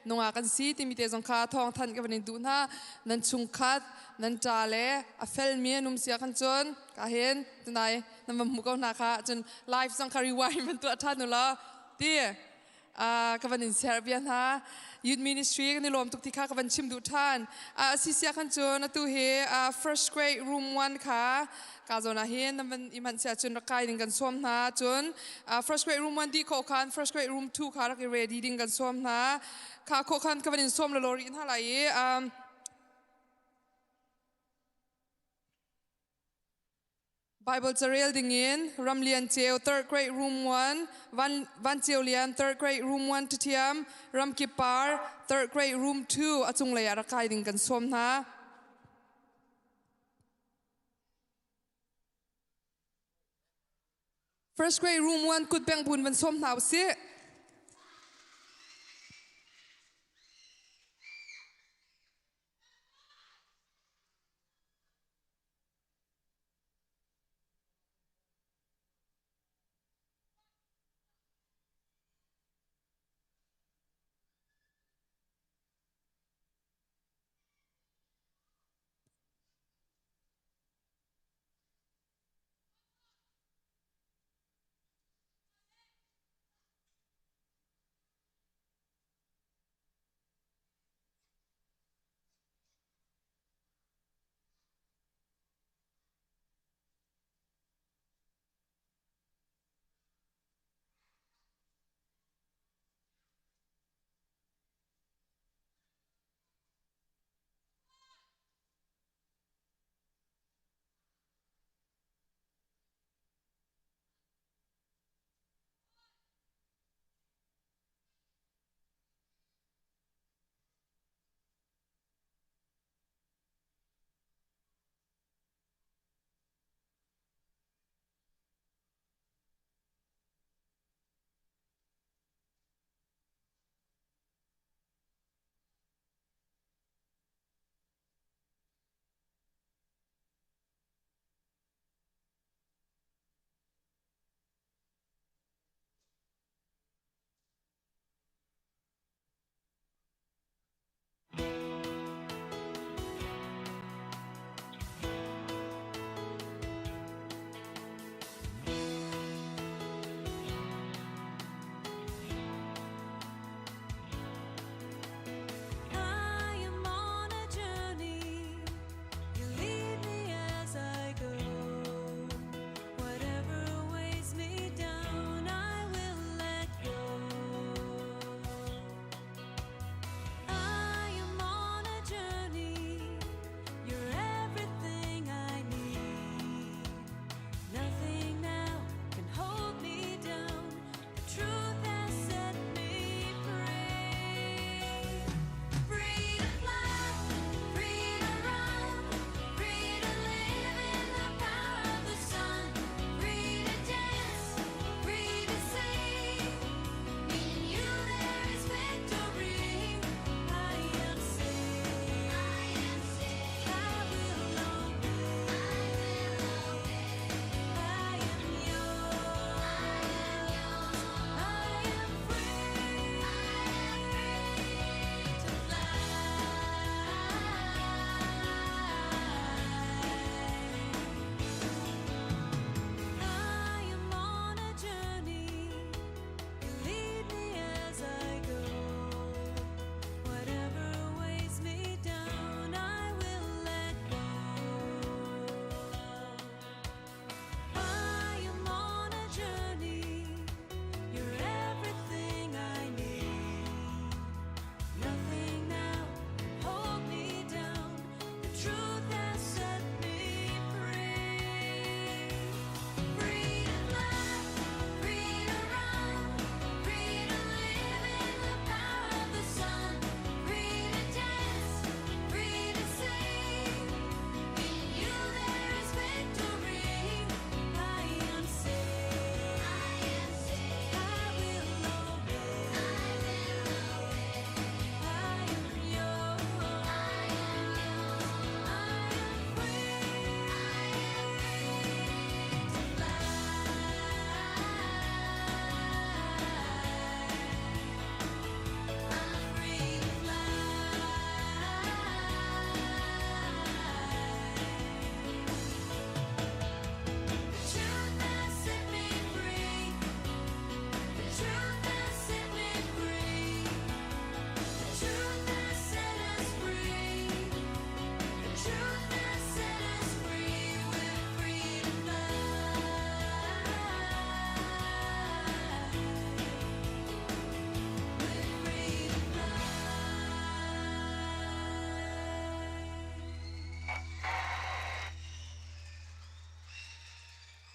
Nungak an si timi te zong kha thawng thanh ka van in duh hna. Nan chungkhat, nan ṭa le a felmi an um si ah khan cun ka hin tunai nan van hmuh ko hna kha cun live zong kha rewind van tuah ṭhan u law ti ka van in share bia hna. Youth Ministry kan i lawm tuk ti kha ka van chim duh ṭhan. Asisia khan cun atu hi first grade room 1 kha ka zawn ah hin nan van i manh sia cun rak kai ding kan sawm hna. Cun first grade room 1 dih khawh khan first grade room 2 kha rak i ready ding kan sawm hna. Kha khawh khan ka van in sawm lalaw rih hna lai i Bible carel dingin Ramlian Ceu third grade room 1, Van, Van Ceu Lian third grade room 1 ṭhiam, Ramkip Par third grade room 2 a cunglei ah rak kai ding kan sawm hna. First grade room 1 kut beng bun van sawm hna usih.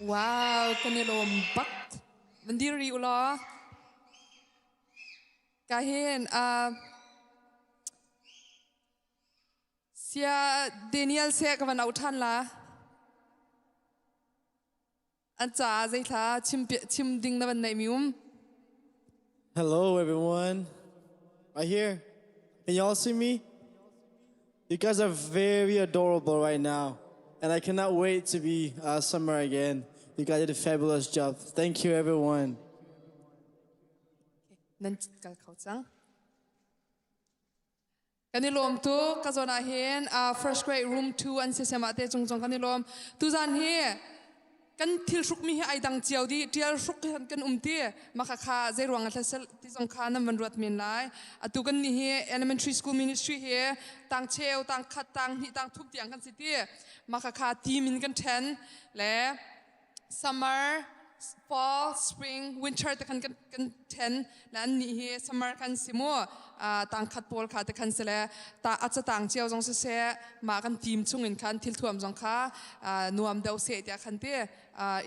Wow, kan i lawm bak. Van dir rih u law. Ka hin Sia Daniel seh ka van auh ṭhan la. An caah zeithla chim, chim ding na van neih mi um? Hello, everyone. Right here. Can y'all see me? You guys are very adorable right now. And I cannot wait to be summer again. You guys did a fabulous job. Thank you, everyone. Nan kal kho cang. Kan i lawm tuk. Ka zawn ah hin first grade room 2 an si sem ah te cung zong kan i lawm. Tuzan hi kan thil hruk mi hi ai dang cio di tial hruk kan um ti maka kha zei ruang a thlasel ti zong kha nan van ruat men lai. Atu kan ni hi elementary school ministry hi tang cheu tang khat tang hnih tang thum tiang kan si ti maka kha team in kan then le summer fall spring winter te khan kan kan then le an nih hi summer kan si mu tang khat pawl kha te khan se le ta acha tang cio zong se se ma kan team chung in khan thil thuam zong kha nuam deuh se tia khan ti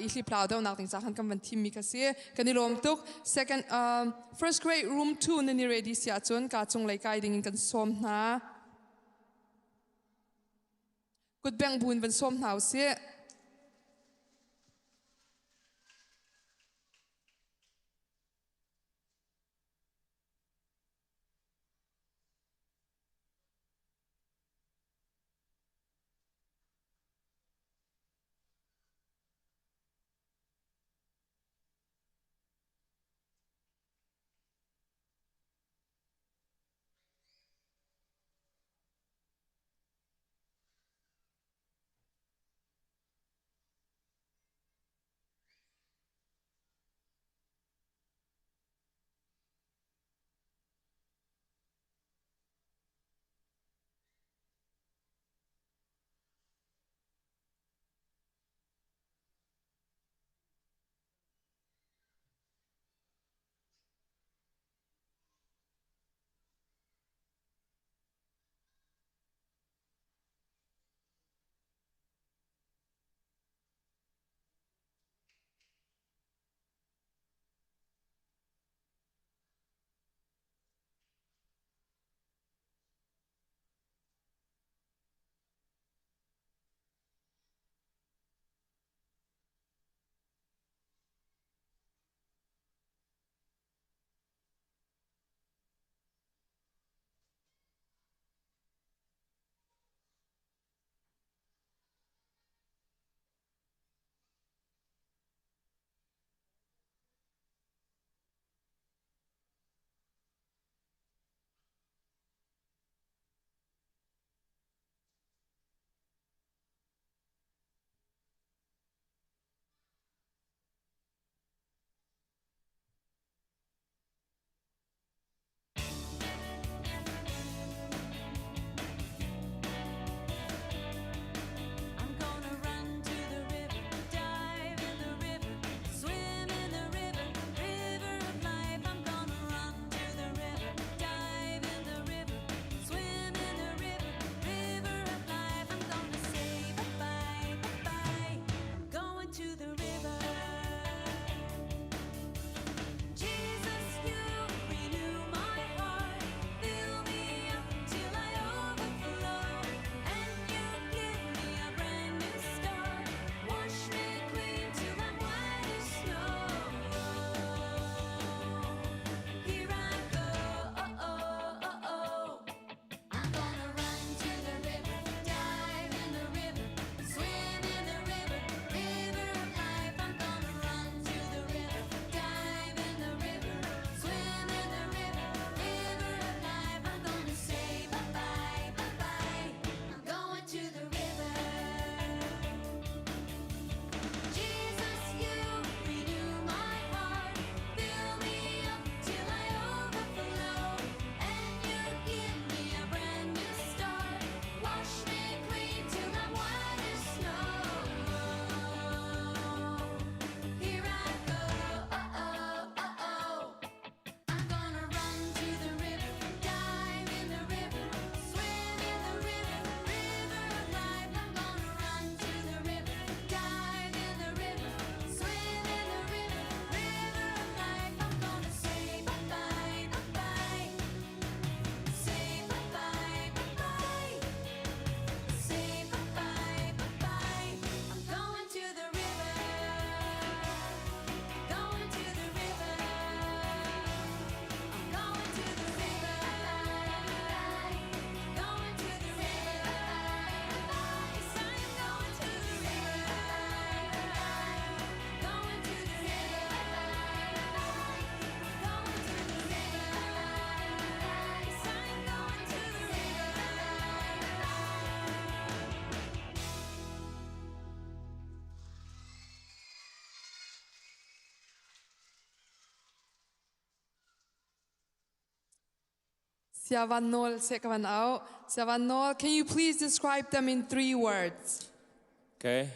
i hliplau deuh nak ding cha khan kan van thim mi kha si kan i lawm tuk. Second first grade room 2 na ni ready sia cun ka chung lei kai ding in kan sawm hna. Kutbengh buin van sawm hna usih. Siavan Nol se ka van au. Siavan Nol, can you please describe them in three words? Okay.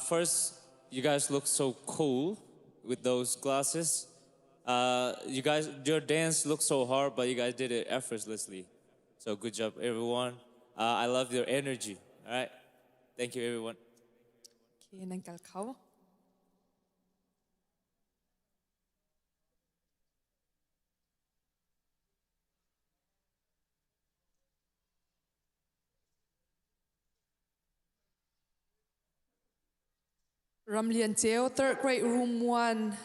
First, you guys look so cool with those glasses. You guys, your dance looks so hard, but you guys did it effortlessly. So good job, everyone. I love your energy. All right. Thank you, everyone. Okay, nan kal kho. Ramlian Ceu third grade room 1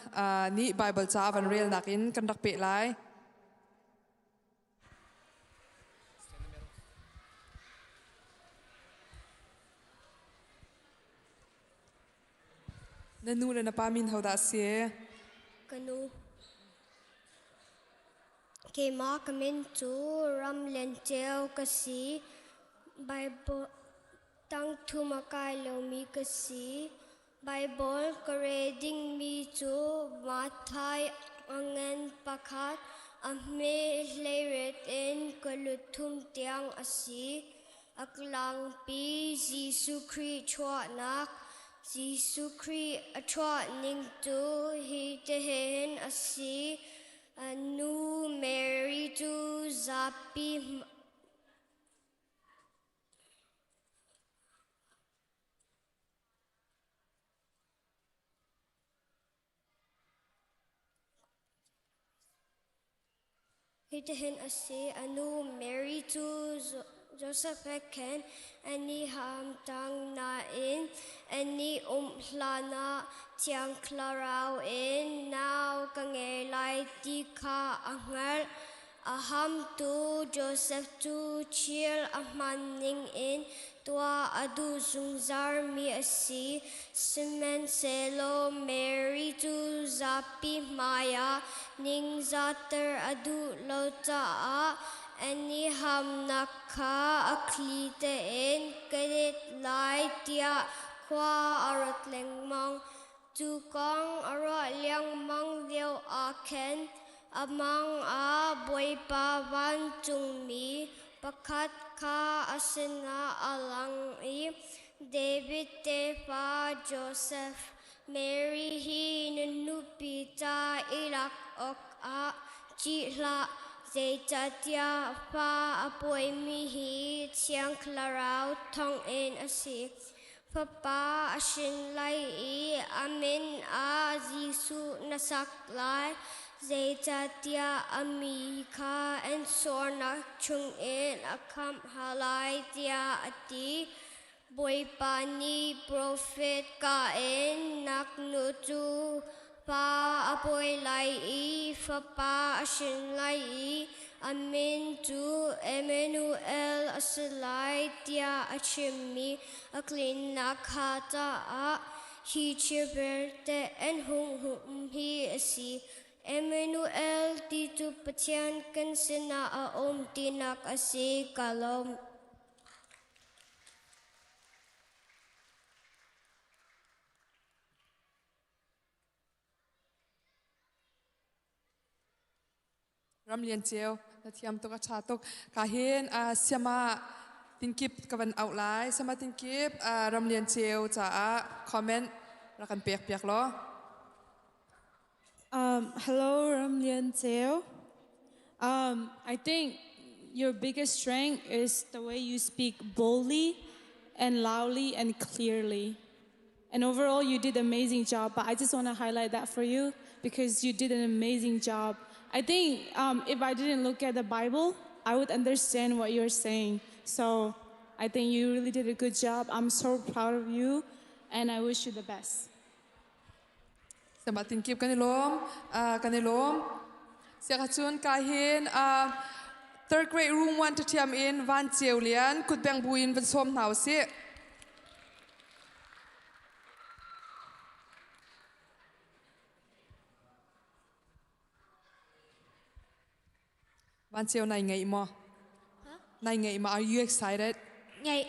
nih Bible ca van rel nakin kan rak peh lai. Na nu le na pa min hodah si? Ka nu. Keimah ka min cu Ramlian Ceu ka si. Bible tangthum a kai lomi ka si. Bible ka re dingmi cu Matthai a ngan pakhat a hme hleiret in ka lut thum tiang a si. A tlangpi Jesuh Khrih chuahnak Jesuh Khrih a chuah ning cu hi tihin a si. A nu Mary cu zapi Hitihin a si. A nu Mary cu Josef he khan an i ham cang nain an i umh hlanah Thiang Thlarau in nau ka ngei lai ti kha a hngalh. A hamtu Josef cu thil a hman ningin tuah a duh zungzalmi a si. Sihmanhsehlaw Mary cu zapi hmaiah ningzahter a duh lo caah an i hamnak kha a thli tein ka let lai tiah khua a ruat lengmang. Cu kong a ruah lengmang lio ah khan a mang ah Bawipa vancungmi pakhat kha a sinah a lang i David tefa Josef, Mary hi na nupi ca i lak awkah ṭih hlah, zeicahtiah fa a pawimi hi Thiang Thlarau thawngin a si. Fapa a hrin lai i a min ah Jesuh na sak lai, zeicahtiah a mi kha an sualnak chungin a khamh hna lai, tiah a ti. Bawipa nih profet ka in nak nu cu pa a pawi lai i fapa a hrin lai i a min cu Emmanuel a si lai tiah a chimmi a tlinnak kha caah hi thil vialte an hung um hi a si. Emmanuel ti cu Pathian kan sinah a um tinak a si. Ka lawm. Ramlian Ceu na thiam tuk a tha tuk ka hin siama tinkip ka van auh lai sama tinkip Ramlian Ceu caah comment rak kan pek piak law. Hello, Ramlian Ceu. I think your biggest strength is the way you speak boldly and loudly and clearly. And overall, you did an amazing job, but I just want to highlight that for you because you did an amazing job. I think if I didn't look at the Bible, I would understand what you're saying. So I think you really did a good job. I'm so proud of you, and I wish you the best. Sama tinkip kan i lawm. Kan i lawm. Siakacun ka hin third grade room 1 ṭhiam in Van Ceu Lian kutbeng buin van sawm hna usih. Van Ceu nai ngeih maw? Nai ngeih maw? Are you excited? Ngeih.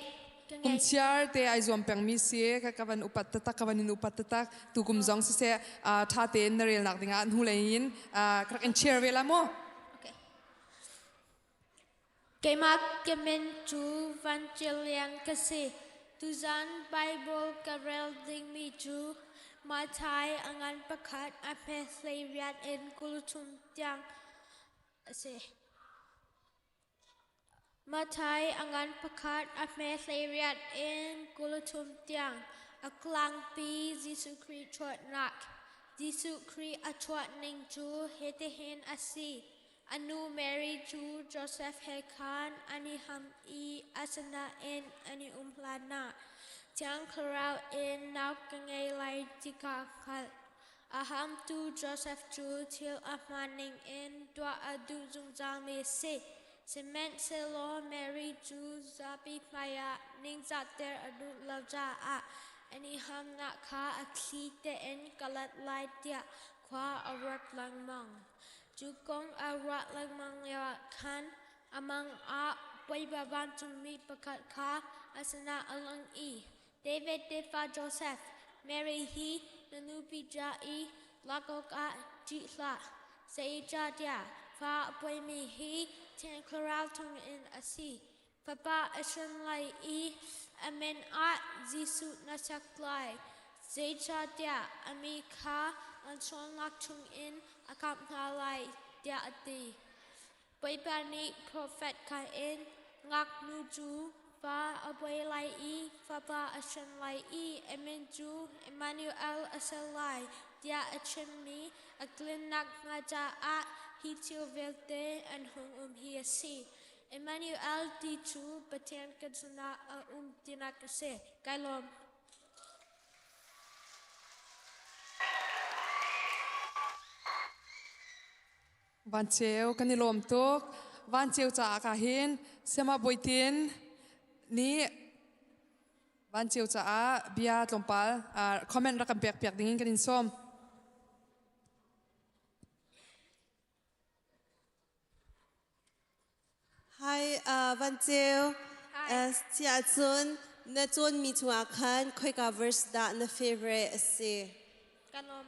Kum chiar te ai zuam pengmi si ka ka van upat tatak ka van in upat tatak tu kum zong siseh tha tein na relnak dingah hnu lei in ka rak in share ve la mu. Okay. Keimah ka min cu Van Cil Lian ka si. Tuzan Baibal ka rel dingmi cu Matthai a ngan pakhat a hme 18 in 30 tiang a si. Matthai a ngan pakhat a hme 18 in 30 tiang a klangpi Jesuh Khrih chuahnak. Jesuh Khrih a chuah ning cu hitihin a si. A nu Mary cu Josef he khan an i ham i asinain an i um hlanah Thiang Thlarau in nau ka ngei lai ti kha a hngalh. A hamtu Josef cu thil a hmaan ningin tuah a duh zungzalmi a si. Sihmanhsehlaw Mary cu zapi hmaiah ningzahter a duh lo caah an i hamnak kha a thli tein ka lat lai tiah khua a ruat lengmang. Cu kong a ruah lengmang lioah khan a mang ah Bawipa vancungmi pakhat kha a sinah a lang i, David tefa Josef, Mary hi na nupi ca i lak awkah ṭih hlah. Zeicahtiah fa a puaimi hi Thiang Thlarau thawngin a si. Fapa a hrin lai i a min ah Jesuh na sak lai. Zeicahtiah a mi kha an sualnak chungin a khamh hna lai, tiah a ti. Bawipa nih profet kha in ngaknu cu fa a puai lai i fapa a hrin lai i a min cu Emmanuel a si lai, tiah a chimmi a tlinnak hnga caah hi thil vialte an hung um hi a si. Emmanuel ti cu Pathian kan sinah a um tinak a si. Kai lawm. Van Ceu kan i lawm tuk. Van Ceu caah ka hin Siama Bawitin nih Van Ceu caah bia tlawmpal comment rak kan pek piak dingin kan in sawm. Hi, Van Ceu. Hi. Tiah cun na cawnmi chungah khan khoika verse dah na favorite a si? Kan lawm.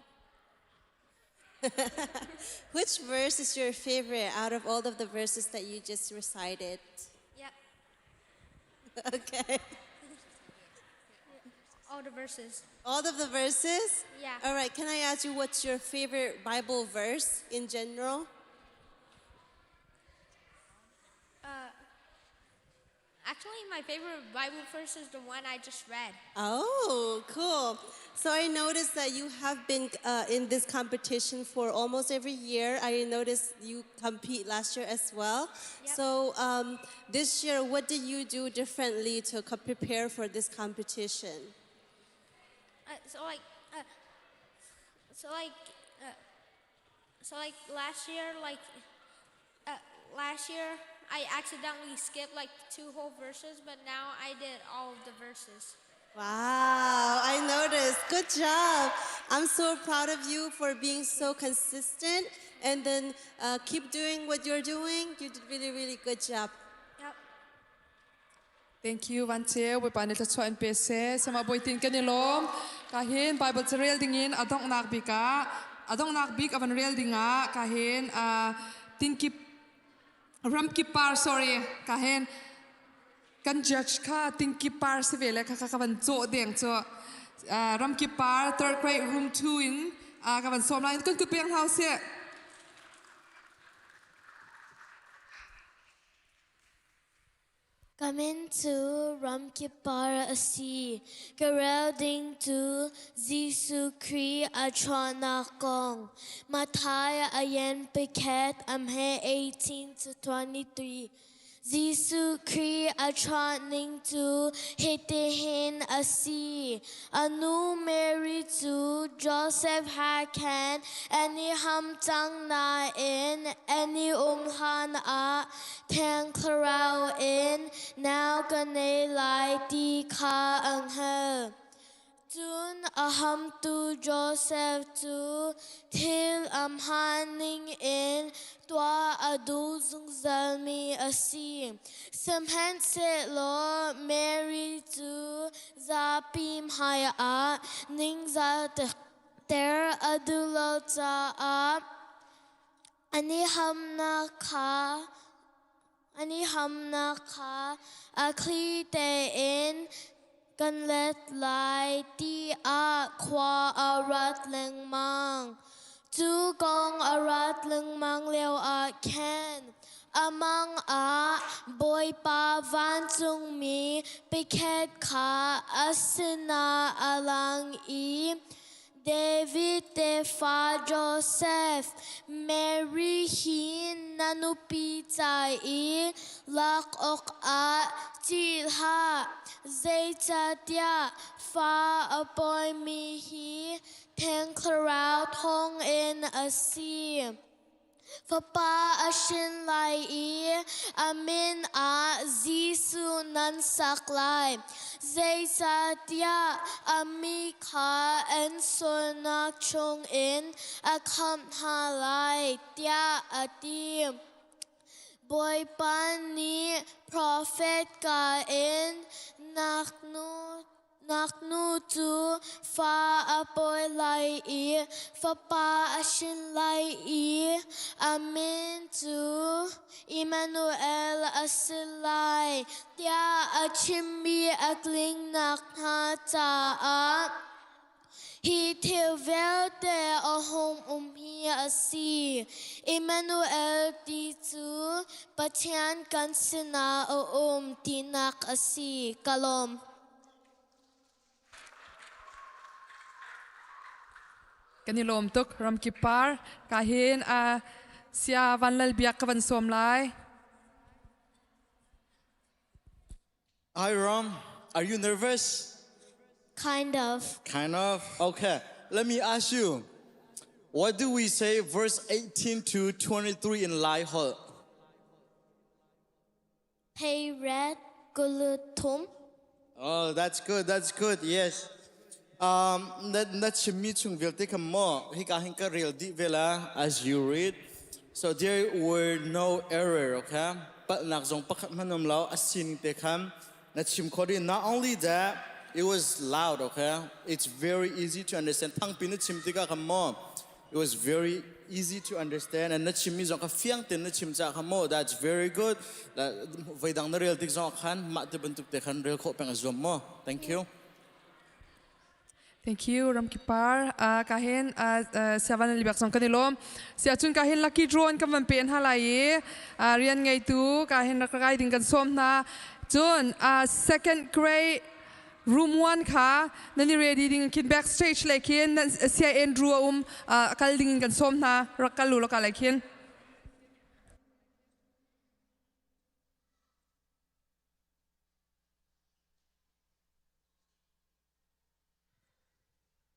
Which verse is your favorite out of all of the verses that you just recited? Yeah. Okay. All the verses. All of the verses? Yeah. All right. Can I ask you what's your favorite Bible verse in general? Actually, my favorite Bible verse is the one I just read. Oh, cool. So I noticed that you have been in this competition for almost every year. I noticed you compete last year as well. Yep. So this year, what did you do differently to prepare for this competition? So like, so like, so like last year, like last year I accidentally skipped like two whole verses, but now I did all of the verses. Wow, I noticed. Good job. I'm so proud of you for being so consistent and then keep doing what you're doing. You did really, really good job. Yep. Thank you Van Ceu Bawipa nih thluachuah in pe seh. Sama Bawitin kan i lawm. Ka hin Bible carel dingin a donghnak bik ah a donghnak bik a van rel dingah ka hin tinkip ramkip par sorry ka hin kan judge kha tingkip par si ve le kha ka van cawh deng cu ramkip par third grade room 2 in ka van sawm lai kan kut peng hau sih. Ka min cu ramkip par a si. Ka rel ding cu Jesuh Khrih a chuahnak kong. Matthai a yen pakhat a hme 18 to 23. Jesuh Khrih a chuah ning cu hitihin a si. A nu Mary cu Josef he khan an i ham cang nain an i um hlan ah Thiang Thlarau in nau ka nei lai ti kha an hngalh. Cun a hamtu Josef cu thil a hmaan ningin tuah a duh zungzalmi a si. Sihmanhsehlaw Mary cu zapi hmaiah ningzah ter a duh lo caah an i hamnak kha. An i hamnak kha a thli tein kan let lai tiah khua a ruat lengmang. Cu kong a ruat lengmang lioah khan a mang ah Bawipa vancungmi pakhat kha a sinah a lang i David tefa Josef, Mary hi na nupi ca i lak awkah ṭih hlah, zeicahtiah fa a pawimi hi Thiang Thlarau thawngin a si. Fapa a hrin lai i a min ah Jesuh nan sak lai. Zeicahtiah a mi kha an sualnak chungin a khamh hna lai, tiah a ti. Bawipa nih profet ka in Ngaknu cu fa a pawi lai i fapa a hrin lai i a min cu Immanuel a si lai, tiah a chimmi a tling nakhnga caah hi thil vialte a hung um hi a si. Immanuel ti cu Pathian kan sinah a um tinak a si. Ka lawm. Kan i lawm tuk ramkip par ka hin a sia van lal biak ka van sawm lai. Hi Ram, are you nervous? Kind of. Kind of. Okay. Let me ask you. What do we say verse 18 to 23 in Lai Hol? Hey red guluthum. Oh, that's good. That's good. Yes. Um, na chimmi chung vialte kha maw hika hin ka rel dih vela as you read. So there were no error, okay? Palhnak zong pakhat hmanh um lo, a sining te khan na chim khawh dih. Not only that, it was loud, okay? It's very easy to understand. Thangpi na chim tikah khan maw It was very easy to understand and na chimmi zong kha fiang tein na chim caah kha maw that's very good. Voidang na rel tik zong khan mah ti bantuk te khan rel khawh peng a zuam maw? Thank you. Thank you Ramkipar. Ka hin siavan libak zong kan i lawm. Sia cun ka hin lucky draw in kan van pe hna lai i rian ngeitu ka hin rak rai ding kan sawm hna. Cun second grade room 1 kha nan i ready ding khin backstage le khin nan sia Andrew a um kal ding in kan sawm hna rak kal u la ka lai khin.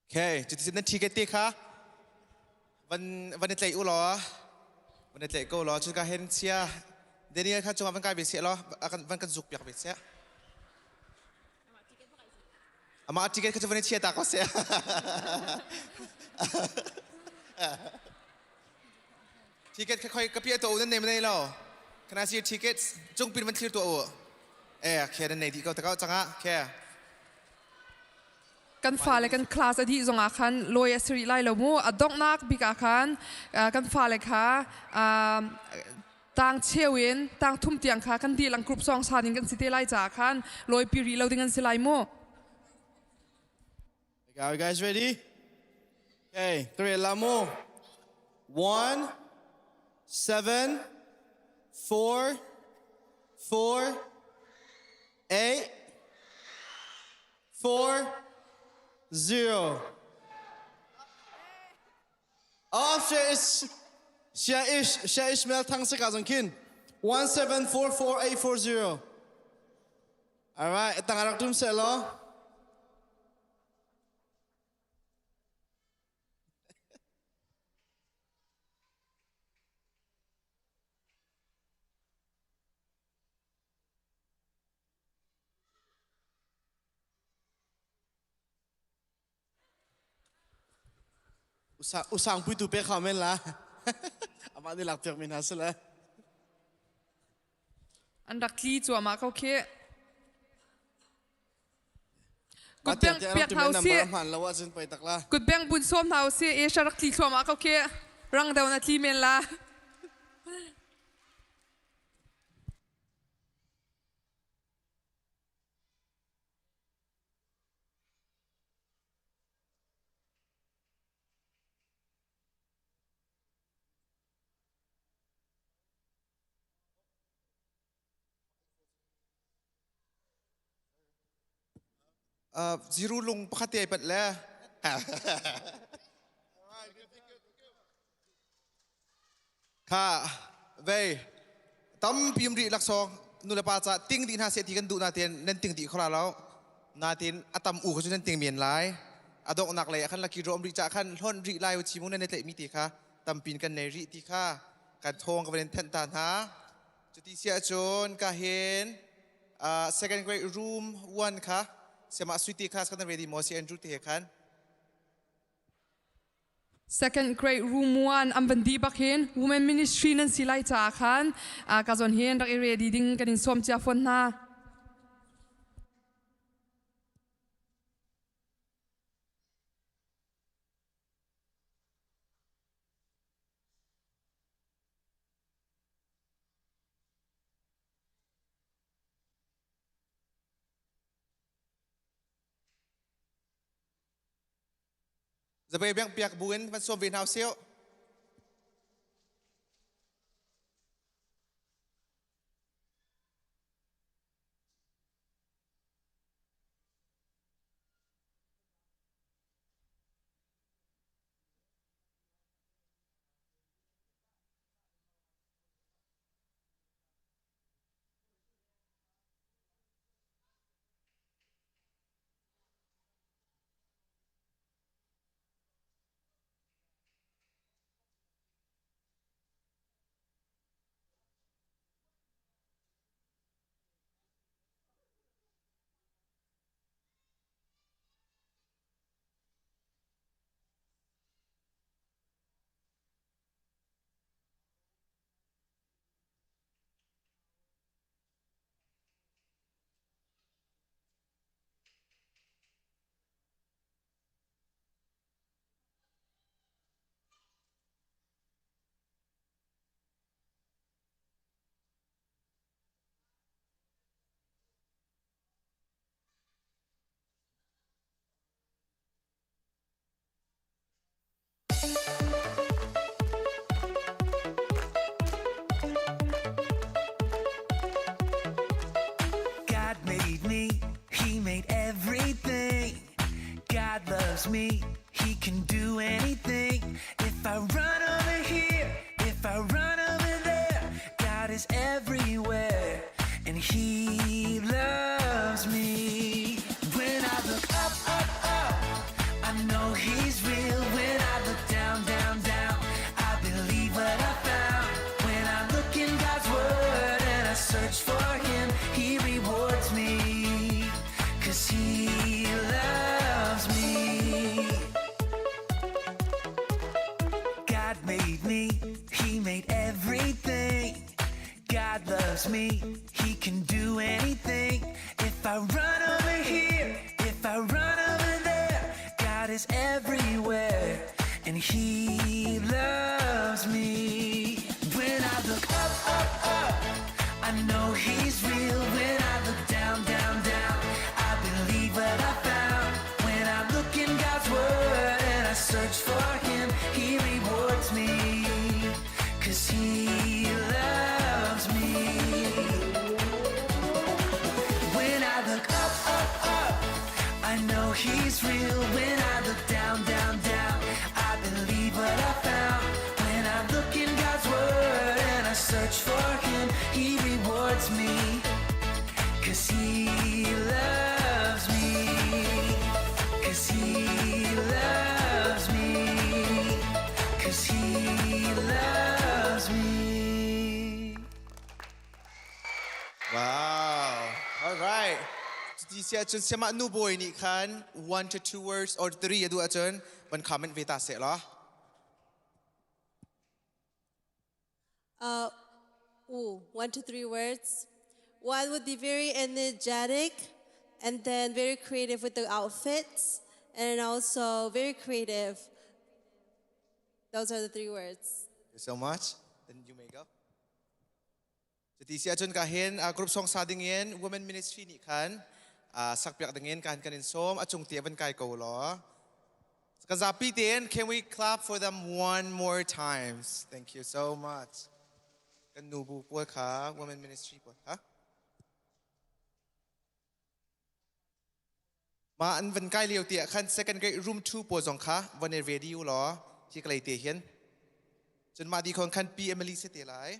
Okay, cuti nan ticket te kha van van i tlaih u law van i tlaih ko law cuka hen chia Daniel kha cungah van kai ve seh law van kan zuk piak ve seh. Amah ticket kha cu van i chia ta ko seh. Ticket kha khoi ka pia to u nan nei ma nei lo. Can I see your tickets? Cung pin van thlir tuah u. Eh, khe nan nei dih ko ta ko cangah khe. Kan fale kan class a dih zongah khan lawi a si rih lai lo mu. A donghnak bik ah khan kan fale kha tang cheu in tang thum tiang kha kan dilang group song sa ding kan si te lai caah khan lawi pi rih lo ding an si lai mu. Okay, are you guys ready? Okay, three, lamo. 1, 7, 4, 4, 8, 4, 0. Oh, Shia Ish, Shia Ishmael Thang Sika Zongkin. 1744840. All right, tangarak tum se lo. Usang puitu pe kha men la. Amah nih lak piak mi hna si le. An rak tli cuahmah ko khi. Kut beng piak hna usih. Kut beng bun sawm hna usih. Asia rak tli thluahmah ko khi. Rang deuh na tli men la. Ziru lung pakhat te ai pat le. Kha vei tampi um rih laksawng nu le pa ca ting dih hna seh ti kan duh natin nan ting dih kho la lo. Natin a tam u kha cu nan ting men lai. A donghnak lei ah khan lucky draw um rih ca khan hlonh rih lai u chi mu nan i tlaih mi ti kha tampin kan nei rih ti kha kan thawng ka van in thenh ta hna. Cuti si ahcun ka hin second grade room 1 kha siamah suite class kan ready maw si Andrew te he khan. Second grade room 1 an van di bak hin women ministry nan si lai caah khan ka zawn hin rak i ready ding kan in sawm cia fawn hna. Zabe beng piak buin van sawm ve hna usih. God made me, He made everything. God loves me, He can do anything. If I run over here, if I run over there, God is everywhere, and He loves me. When I look up, up, up, I know He's real. When I look down, down, down, I believe what I found. When I look in God's Word and I search for Him, He rewards me. Cause He loves me. God made me, He made everything. God loves me, He can do anything. If I run over here, if I run over there, God is everywhere, and He loves me. When I look up, up, up, I know He's real. When I look down, down, down, I believe what I found. When I look in God's Word and I search for Him, He rewards me. Cause He loves me. When I look up, up, up, I know He's real. When I look down, down, down, I believe what I found. When I look in God's Word and I search for Him, He rewards me. Cause He loves me. Cause He loves me. Cause He loves me. Wow. All right. Cuti si ahcun siamah nu bawi nih khan one to two words or three a duh ahcun van comment ve ta seh law. Ooh, one to three words. One would be very energetic and then very creative with the outfits and also very creative. Those are the three words. Thank you so much. Then you may go. Cuti si ahcun ka hin group song sa ding in Women Ministry nih khan sakpiak ding in kan kan in sawm a cung te van kai ko law. Kan zapi tein can we clap for them one more times? Thank you so much. Kan nu bu pawl kha Women Ministry pawl ha. Ma an van kai lio ti ah khan second grade room 2 pawl zong kha van i ready u law hi ka lei te hin. Cun mah di khon khan Pi Emily si te lai.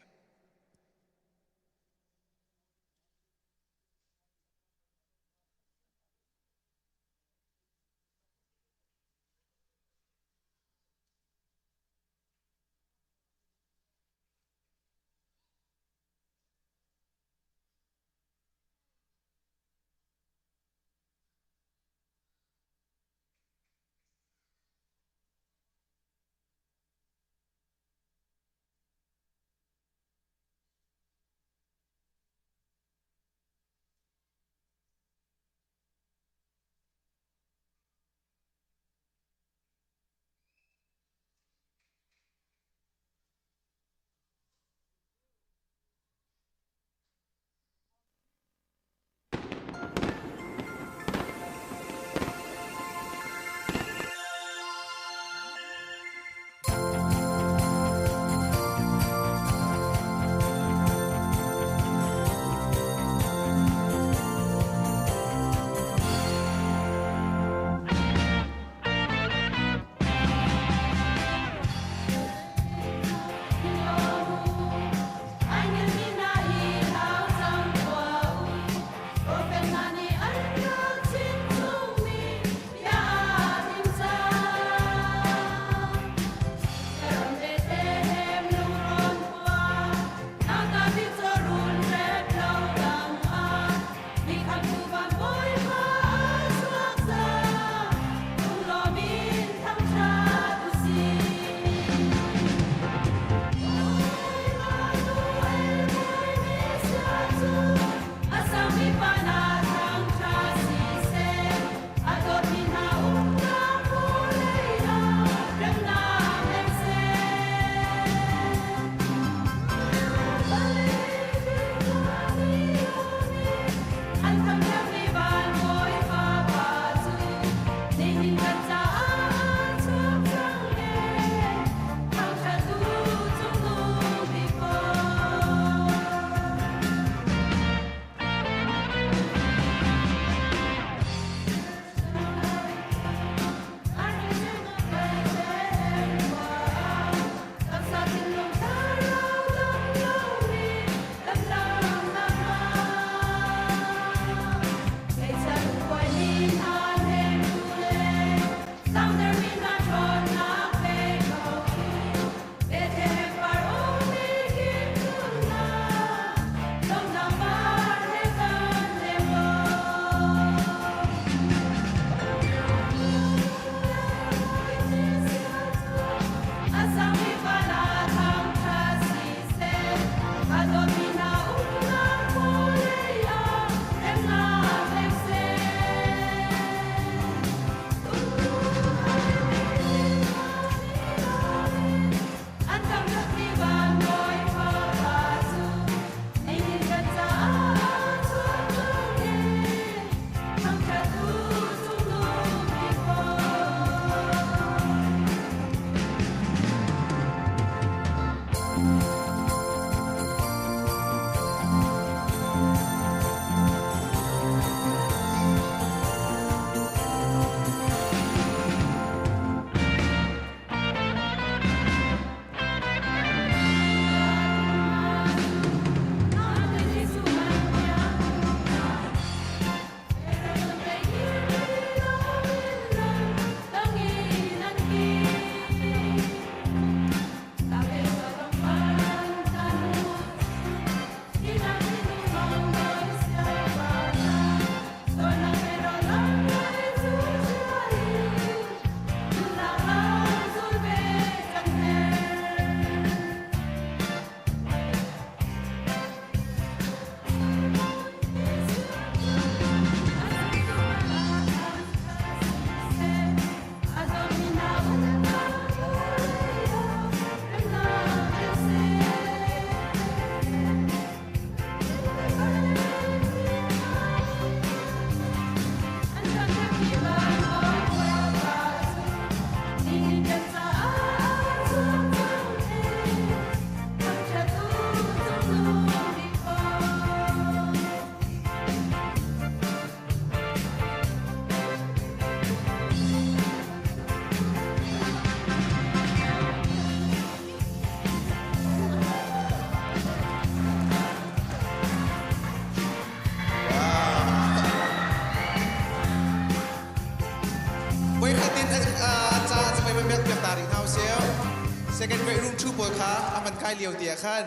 room 2 pawl kha a man kai lio ti ah khan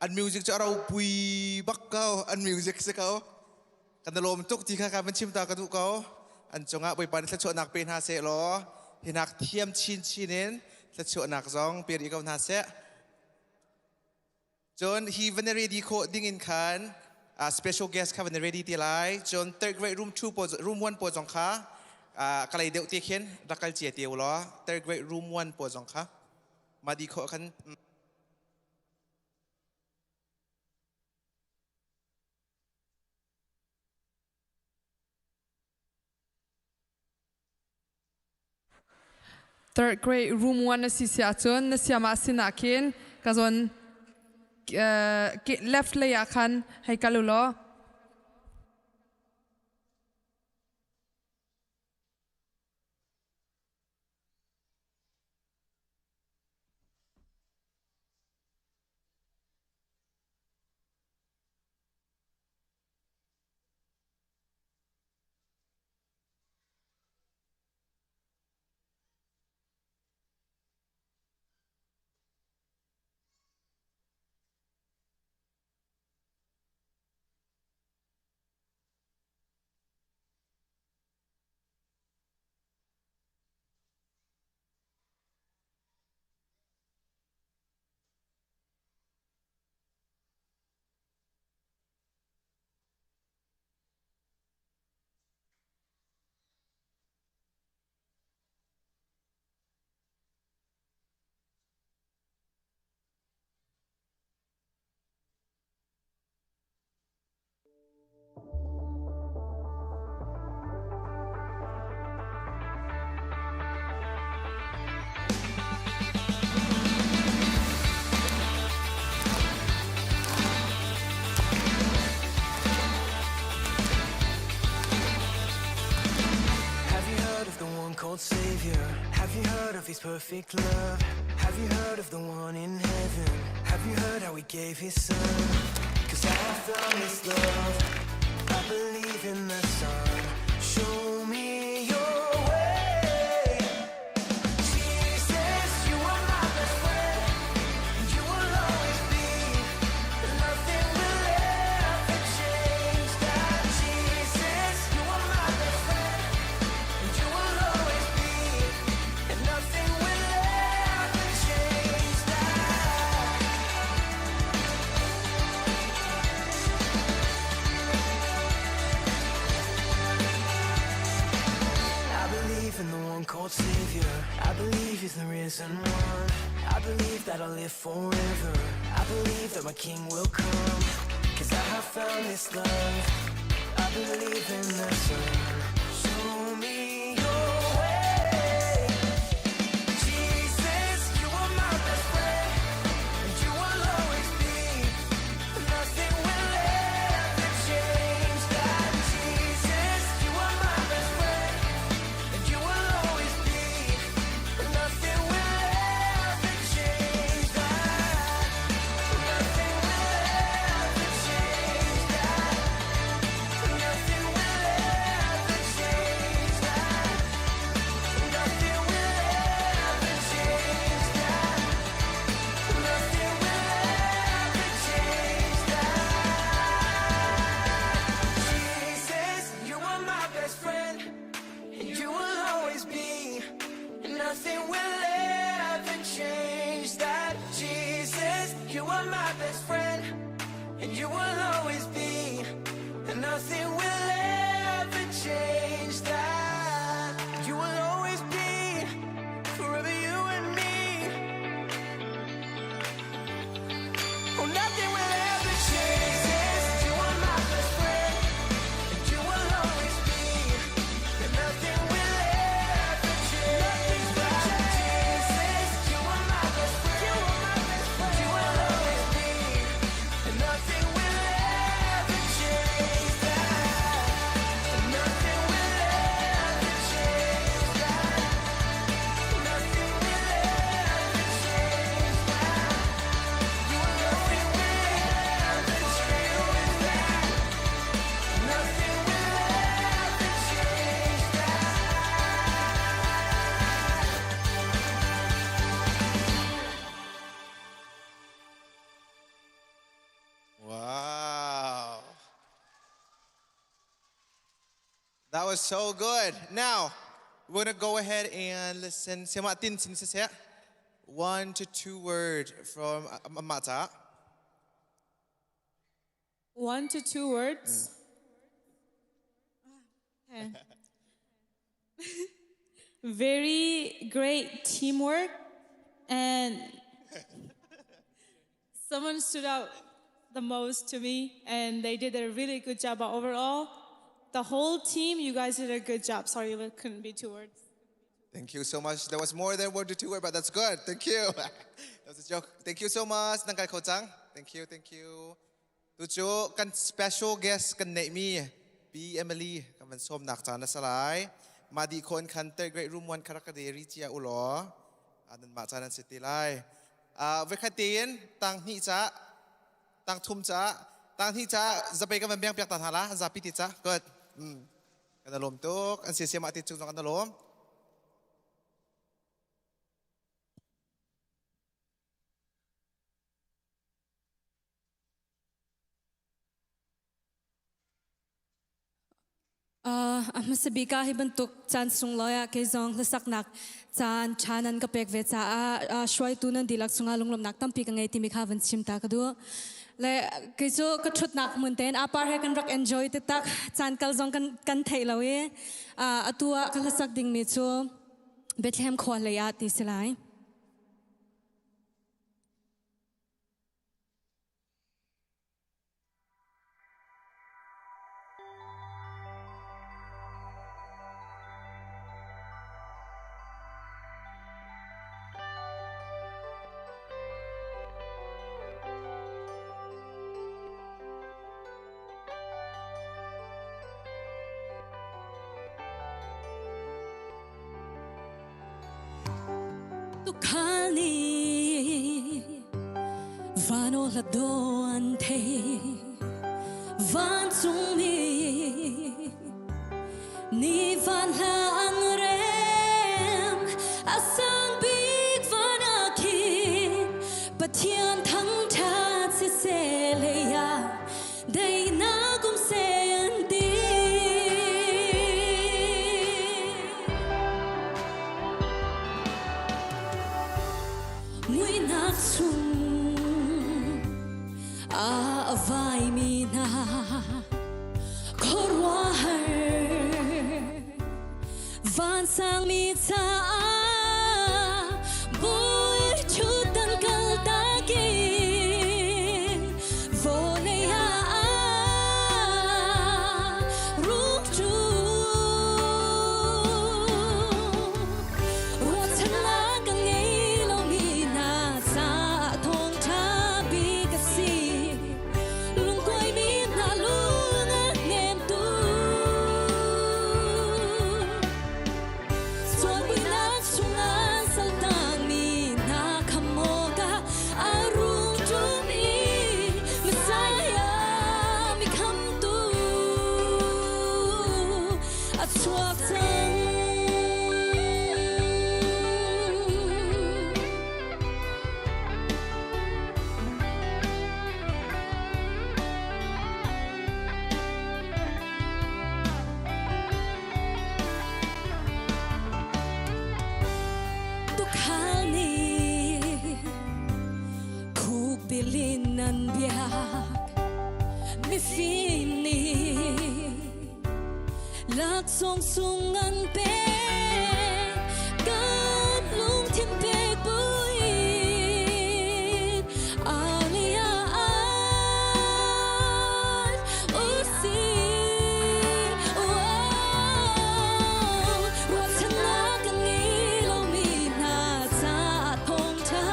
an music cu a ropui bak ko an music si ko kan lawm tuk ti kha ka van chim ta ka duh ko an cungah Bawipa nih thluachuahnak pe hna seh law hinak thiam chin chin in thluachuahnak zong pe rih ko hna seh Cun hi van i ready khawh ding in khan special guest kha van i ready te lai. Cun third grade room 2 pawl room 1 pawl zong kha ka lei deuh te khin rak kal cia te u law third grade room 1 pawl zong kha ma di khawh khan. Third grade room 1 na si si ahcun na siamah sinah khin ka zawn left lei ah khan hei kal u law. Have you heard of the one called Savior? Have you heard of his perfect love? Have you heard of the one in heaven? Have you heard how he gave his son? Cause I found this love. I believe in the Son. Show me your way. Jesus, you are my best friend. You will always be. Nothing will ever change that. Jesus, you are my best friend. You will always be. And nothing will ever change that. I believe in the one called Savior. I believe he's the risen one. I believe that I'll live forever. I believe that my King will come. Cause I have found this love. I believe in the Son. Show me your way. Jesus, you are my best friend. And you will always be. Nothing will ever change that. Jesus, you are my best friend. And you will always be. Nothing will ever change that. Nothing will ever change that. Nothing will ever change that. Nothing will ever change that. Nothing will ever change that. Jesus, you are my best friend, and you will always be. Nothing will ever change that. Jesus, you are my best friend, and you will always be. And nothing will ever change that. You will always be forever, you and me. Oh, nothing will ever change. Jesus, you are my best friend, and you will always be. And nothing will ever change that. Jesus, you are my best friend. You will always be. And nothing will ever change that. That was so good. Now, we're going to go ahead and listen. Sema tin sin se One to two word from Amata. One to two words. Okay. Very great teamwork and someone stood out the most to me and they did a really good job but overall the whole team you guys did a good job sorry it couldn't be two words Thank you so much. That was more than one to two words, but that's good. Thank you. that was a joke. Thank you so much. Nang kai chang. Thank you, thank you. Tu cu kan special guest kan neihmi Pi Emily kan van sawmnak caan a si lai. Mah dih khawh in khan third grade room one kha rak ka deri cia u law nan mah caan an si ti lai. Voikhat tein tang hnih ca, tang thum ca, tang hnih ca zapei kan van biang piak ta hna la, zapi ti ca. Good. Kan alawm tuk. An siasiam ah ti cung zong kan alawm. A hmasa bik ah hi bantuk caan sunglawi ah kei zong hlasaknak caan ṭha nan ka pek ve caah hruaitu nan dihlak cungah lunglawmhnak tampi ka ngei timi kha van chim ta ka duh. Le kei cu ka ṭhutnak hmun tein apar he kan rak enjoy taktak caan kal zong kan kan theih lo i atu ah ka hlasak dingmi cu Bethlehem khua lei ah ti si lai. Tukhal nih van aw hla dawh an thei vancungmi ni van hla an rem a sang bik van ah khin Pathian thangṭhat siseh lei ah daihnak um seh an ti. Muihnak chung a vaimi hna khuaruahhar vansangmi caah bawi ṭhutdan kaltak in vawlei ah rung ṭum. Ruahchannak ka ngei lomi hna caah thawngṭha bik a si. Lungkuaimi hna lung a hnemtu. Sualbuinak chungah saltangmi hna khamh awkah a rung ṭum i Messiah mi khamtu a chuak cang. Tukhal nih khuk bilin an biak mifim nih laksawng sung an pek kan lungthin pek buin alia usih wow ruahchannak kan ngei lomi hna caah thawngṭha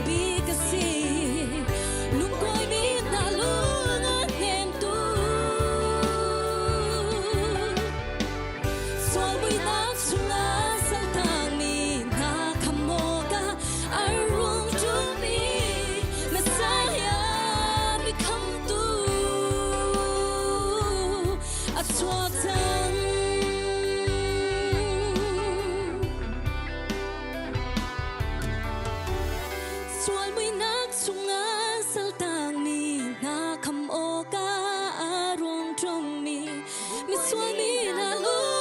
bik a si lungkuaimi hna lung a hnemtu Sualmuihnak chungah saltangmi hna khamh awkah a rung ṭumi Messiah mi khamhtu a chuak cang. Sualmuihnak chungah saltangmi hna khamh awkah a rung ṭummi misual mi hna lung.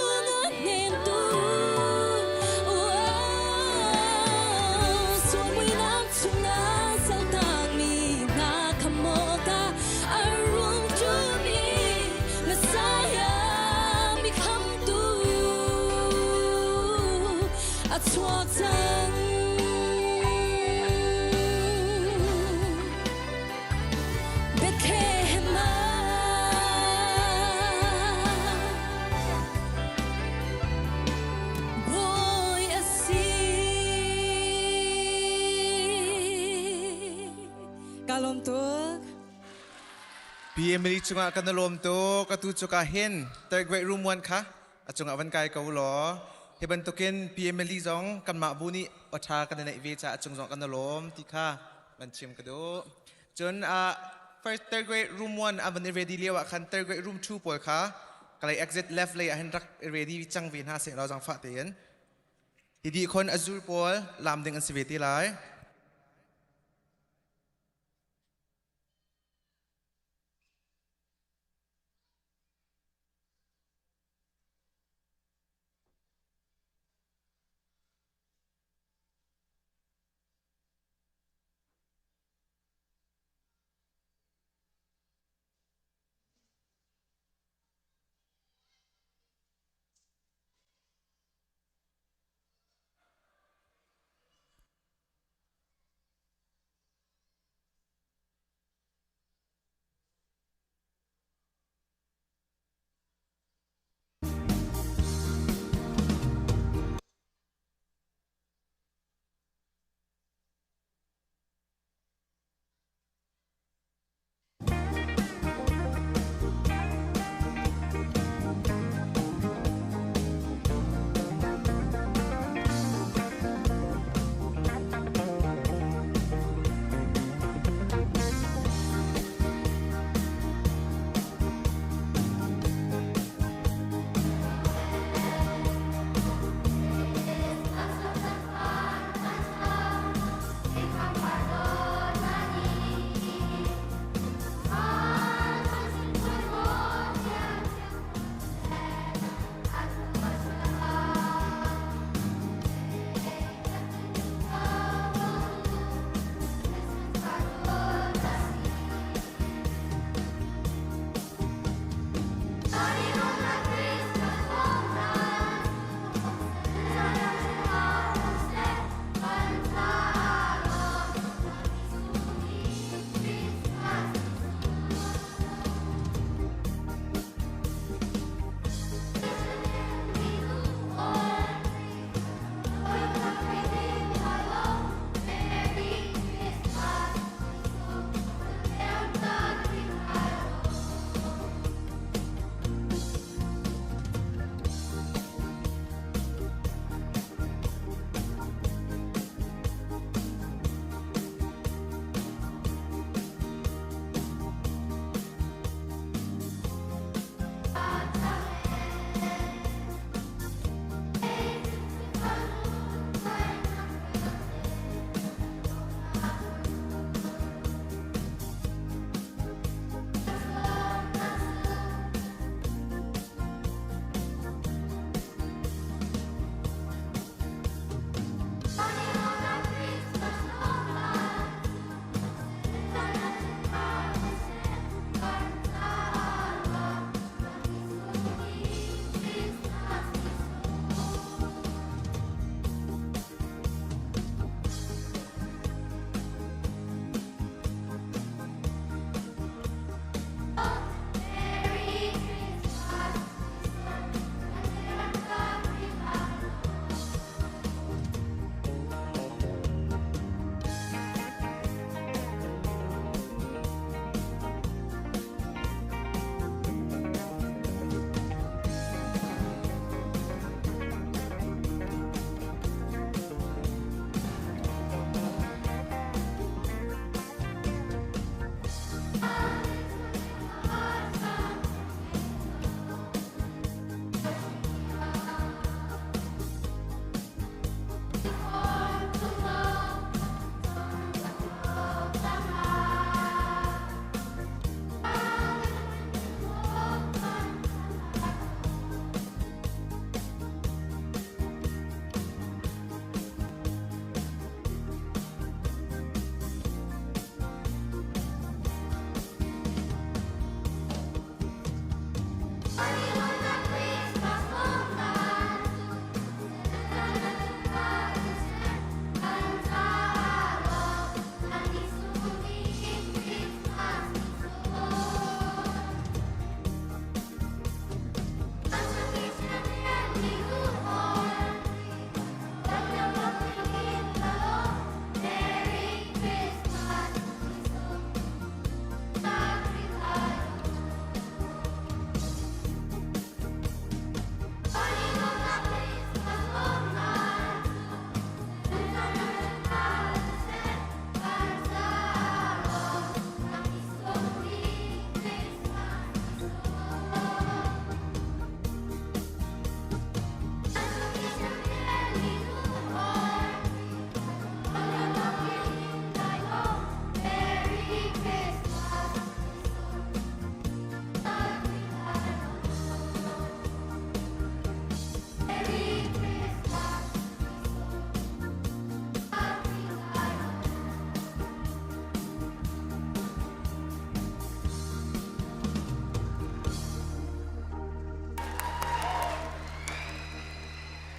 cang. Bethlehem ah Bawi a si. Ka lawm tuk. Pi Emily cungah kan i lawm tuk. Atu cu ka hin third grade room 1 kha a cungah van kai ko law. Hi bantukin Pi Emily zong kanmah bu nih awṭha kan i neih ve caah a cung zong kan i lawm ti kha van chim ka duh. Cun uh, first third grade room 1 a van i ready lio ah khan third grade room 2 pawl kha kalei exit left lei ah hin rak i ready cang ve hna seh law zangfah tein. Hi dih khon azul pawl lam ding an si ve te lai.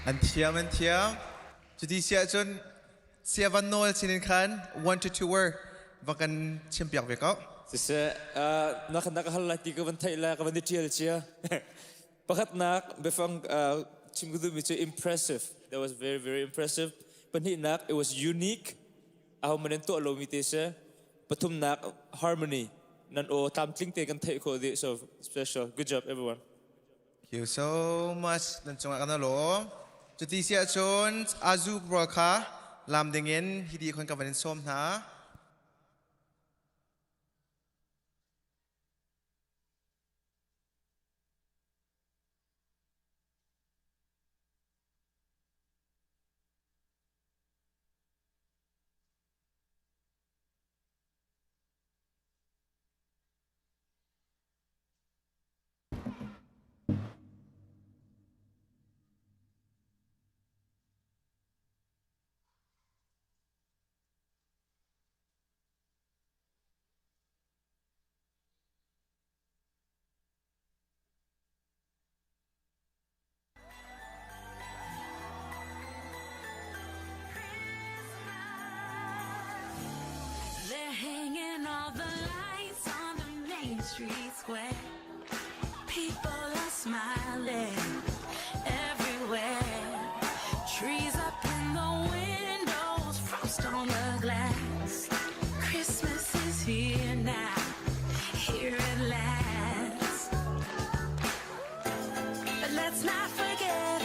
An thiam an thiam. Cuti si ahcun Saya Van Nawl sinin khan 1 to 2 word va kan chimpiak ve ko. Siseh, na kan ka hal lai ti ka van theih la ka van i ṭial cia. Pakhatnak biafang chim ka duhmi cu impressive. That was very very impressive. Pahnihnak it was unique. Aho man in tuah lomi te si. Pathumnak harmony. Nan aw tlamtling te kan theih khawh dih. So special. Good job everyone. Thank you so much. Nan cungah kan lawm. Cuti si ahcun Azu rual kha lam dingin hiti khon ka van in sawm hna. They're hanging all the lights on the main street square. People are smiling everywhere. Trees up in the windows, frost on the glass. Christmas is here now, here at last. But let's not forget,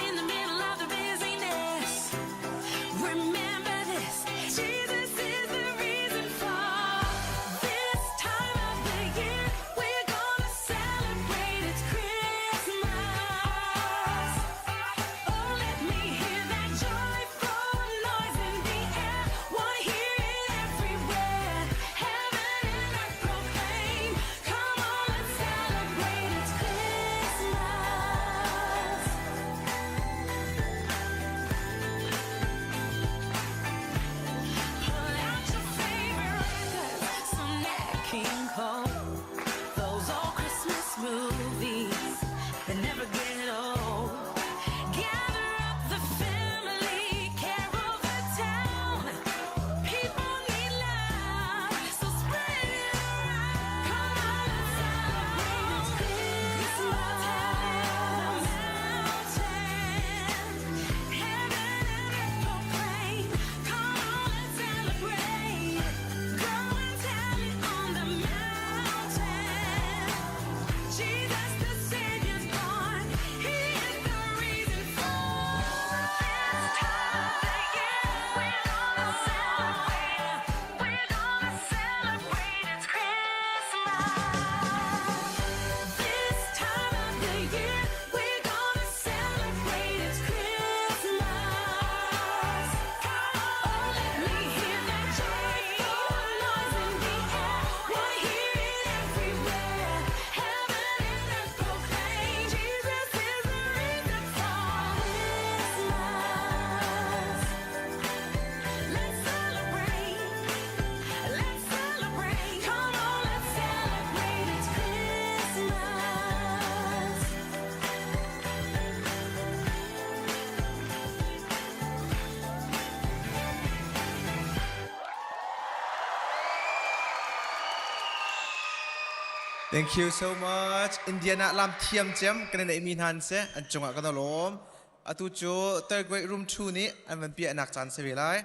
in the middle of the busyness, remember this Jesus is the reason for this time of the year. We're gonna celebrate it's Christmas. Oh, let me hear that joyful noise in the air. Wanna hear it everywhere. Heaven and earth proclaim. Come on, let's celebrate it's Christmas. Pull out your favorite records, some Nat King Cole, those old Christmas movies that never get old. Gather up the family, carol the town. People need love, so spread it around. Come on and celebrate it's Christmas. Heaven and earth proclaim. Come on and celebrate. Go and tell it on the mountain. Jesus the Savior's born. He is the reason for this time of the year. We're gonna celebrate. We're gonna celebrate. It's Christmas. This time of the year, we're gonna celebrate. It's Christmas. Oh, let me hear that joyful noise in the air. Wanna hear it everywhere. Heaven and earth proclaim. Jesus is the reason for Christmas. Let's celebrate. Let's celebrate. Come on, let's celebrate. It's Christmas. Thank you so much. Indiana lam thiam cem kan in mi hna an si an cungah kan lawm. Atu cu third grade room 2 nih an van piahnak caan si ve lai.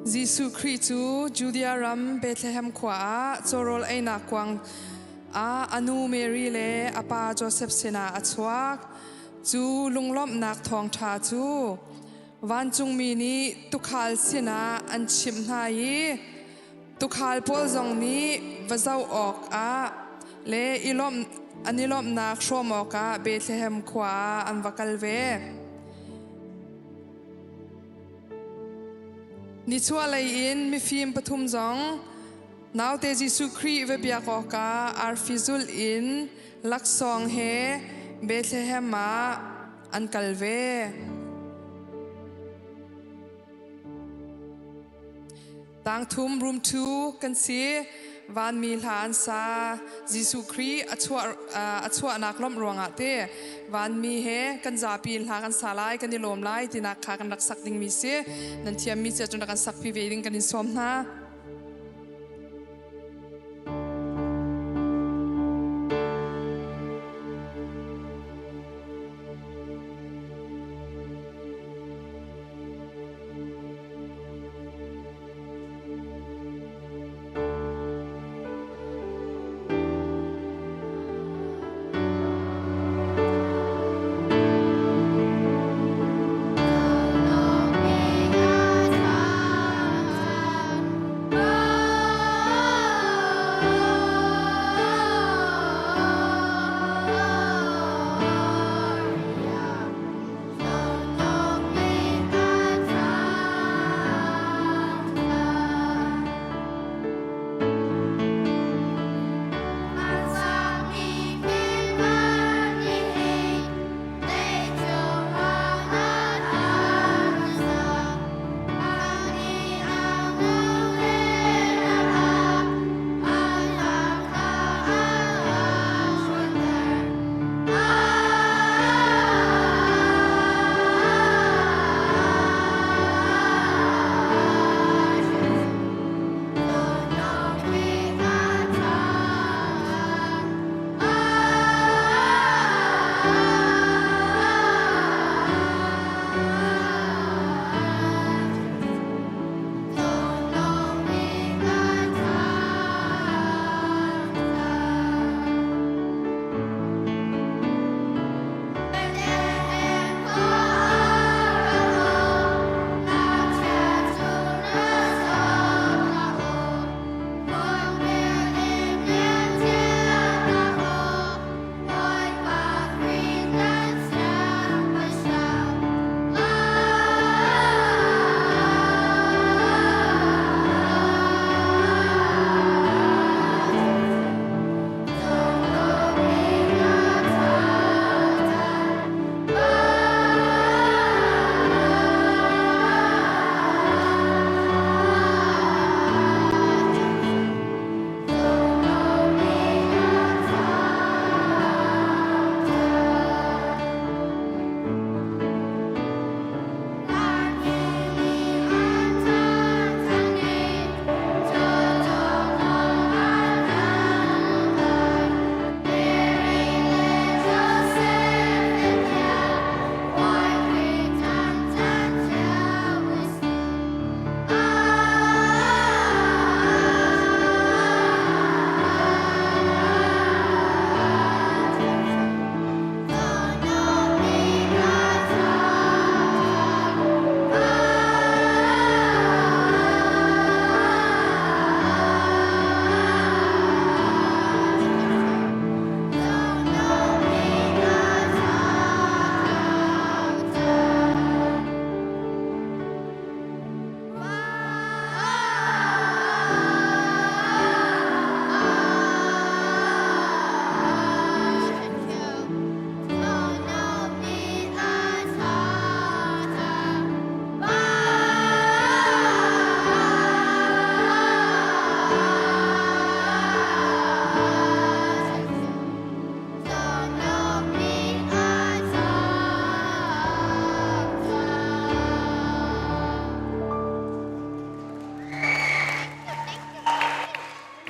Jesuh Khrih cu Judea ram Bethlehem khua ah cawrawl einak kuang ah a nu Mary le a pa Josef sinah a chuak. Cu lunglawmhnak thawngṭha cu vancungmi nih tuukhal sinah an chimh hna i tuukhal pawl zong nih va zoh awkah le i lawmh an i lawmhnak hrawm awkah Bethlehem khua ah an va kal ve. Nichuahlei in mifim pathum zong naute Jesuh Khrih va biak awkah arfi zulh in laksawng he Bethlehem ah an kal ve. Tangthum room 2 kan si. Vanmi hla an sa. Jesuh Khrih a chuah a chuahnak lawmh ruangah te vanmi he kan zapi in hla kan sa lai, kan i lawm lai tinak kha kan rak sak dingmi si. Nan thiammi cia cun rak kan sakpi ve ding kan in sawm hna.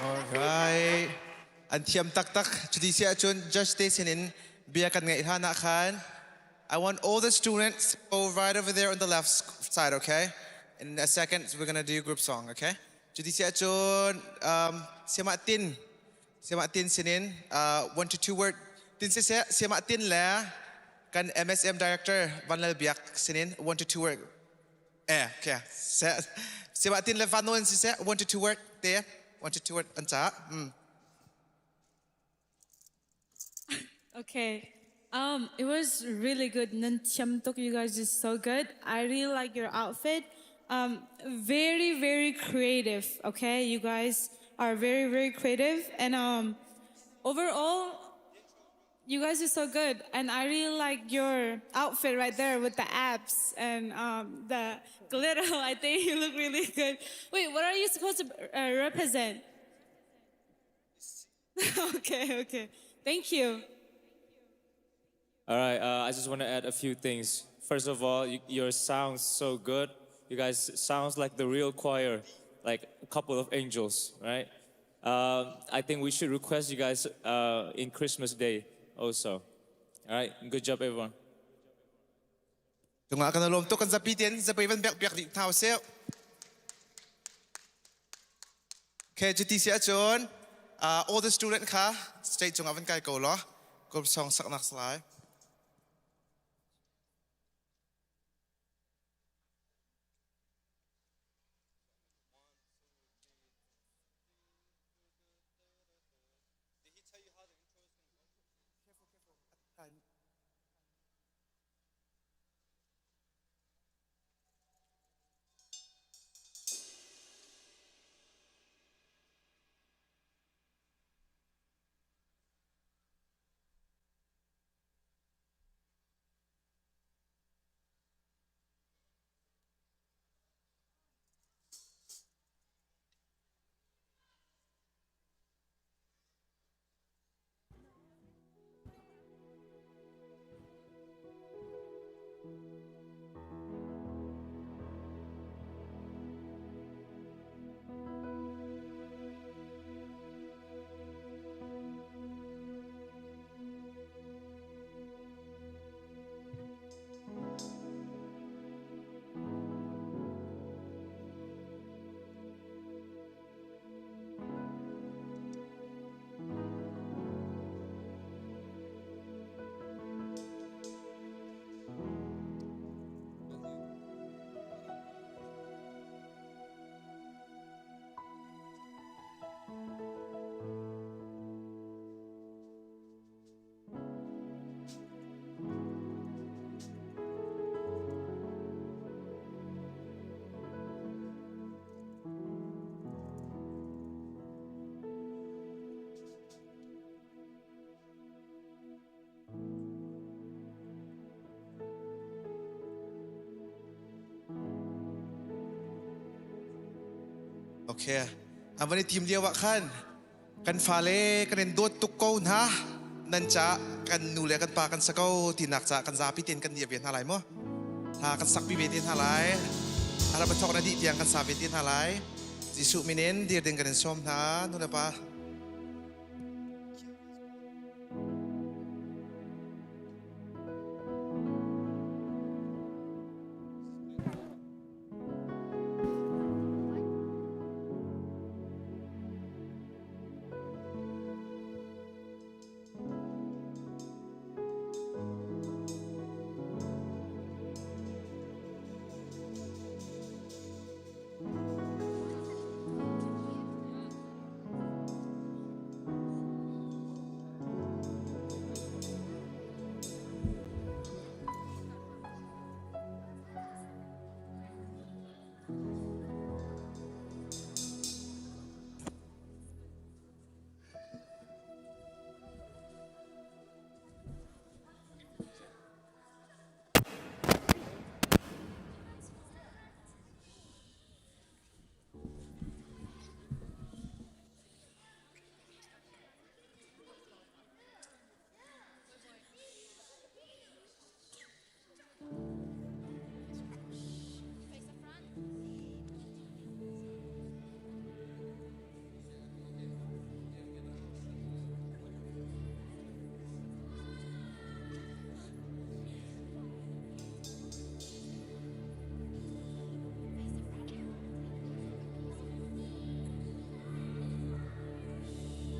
Alright. An thiam taktak. Cuti si ahcun judge te sinin bia kan ngaih hlan ah khan I want all the students to go right over there on the left side, okay? In a second, we're gonna do group song, okay? Cuti siah cun um, siamah tin siamah tin sinin uh, one to two word tin si seh siamah tin le kan MSM director Van Lal Biak sinin one to two word eh okay se siamah tin le Van Noen si seh one to two word te one to two word an ca mm. Okay. Um, it was really good. Nan thiam tuk, you guys is so good. I really like your outfit. Um, very, very creative. Okay, you guys are very, very creative. And um, overall, you guys are so good. And I really like your outfit right there with the abs and um, the glitter. I think you look really good. Wait, what are you supposed to uh, represent? okay, okay. Thank you. All right, uh, I just want to add a few things. First of all, you, your sounds so good. You guys sounds like the real choir, like a couple of angels, right? Um, I think we should request you guys uh, in Christmas Day also. All right, good job, everyone. Tungah kan lawm tuk kan zapi ten zapi van biak biak dih hna usih. Okay, cuti si ahcun uh, all the student kha stage cungah van kai ko law group song saknak salai. Okay. An van i tim lio ah khan kan fale kan in dawt tuk ko hna nan ca kan nu le kan pa kan sa ko tinak ca kan zapi ten kan nia ve hna lai mu hla kan sak pi ve te hna lai ara thok na dih tiang kan sa ve te hna lai Jesuh min in dir ding kan in sawm hna nu le pa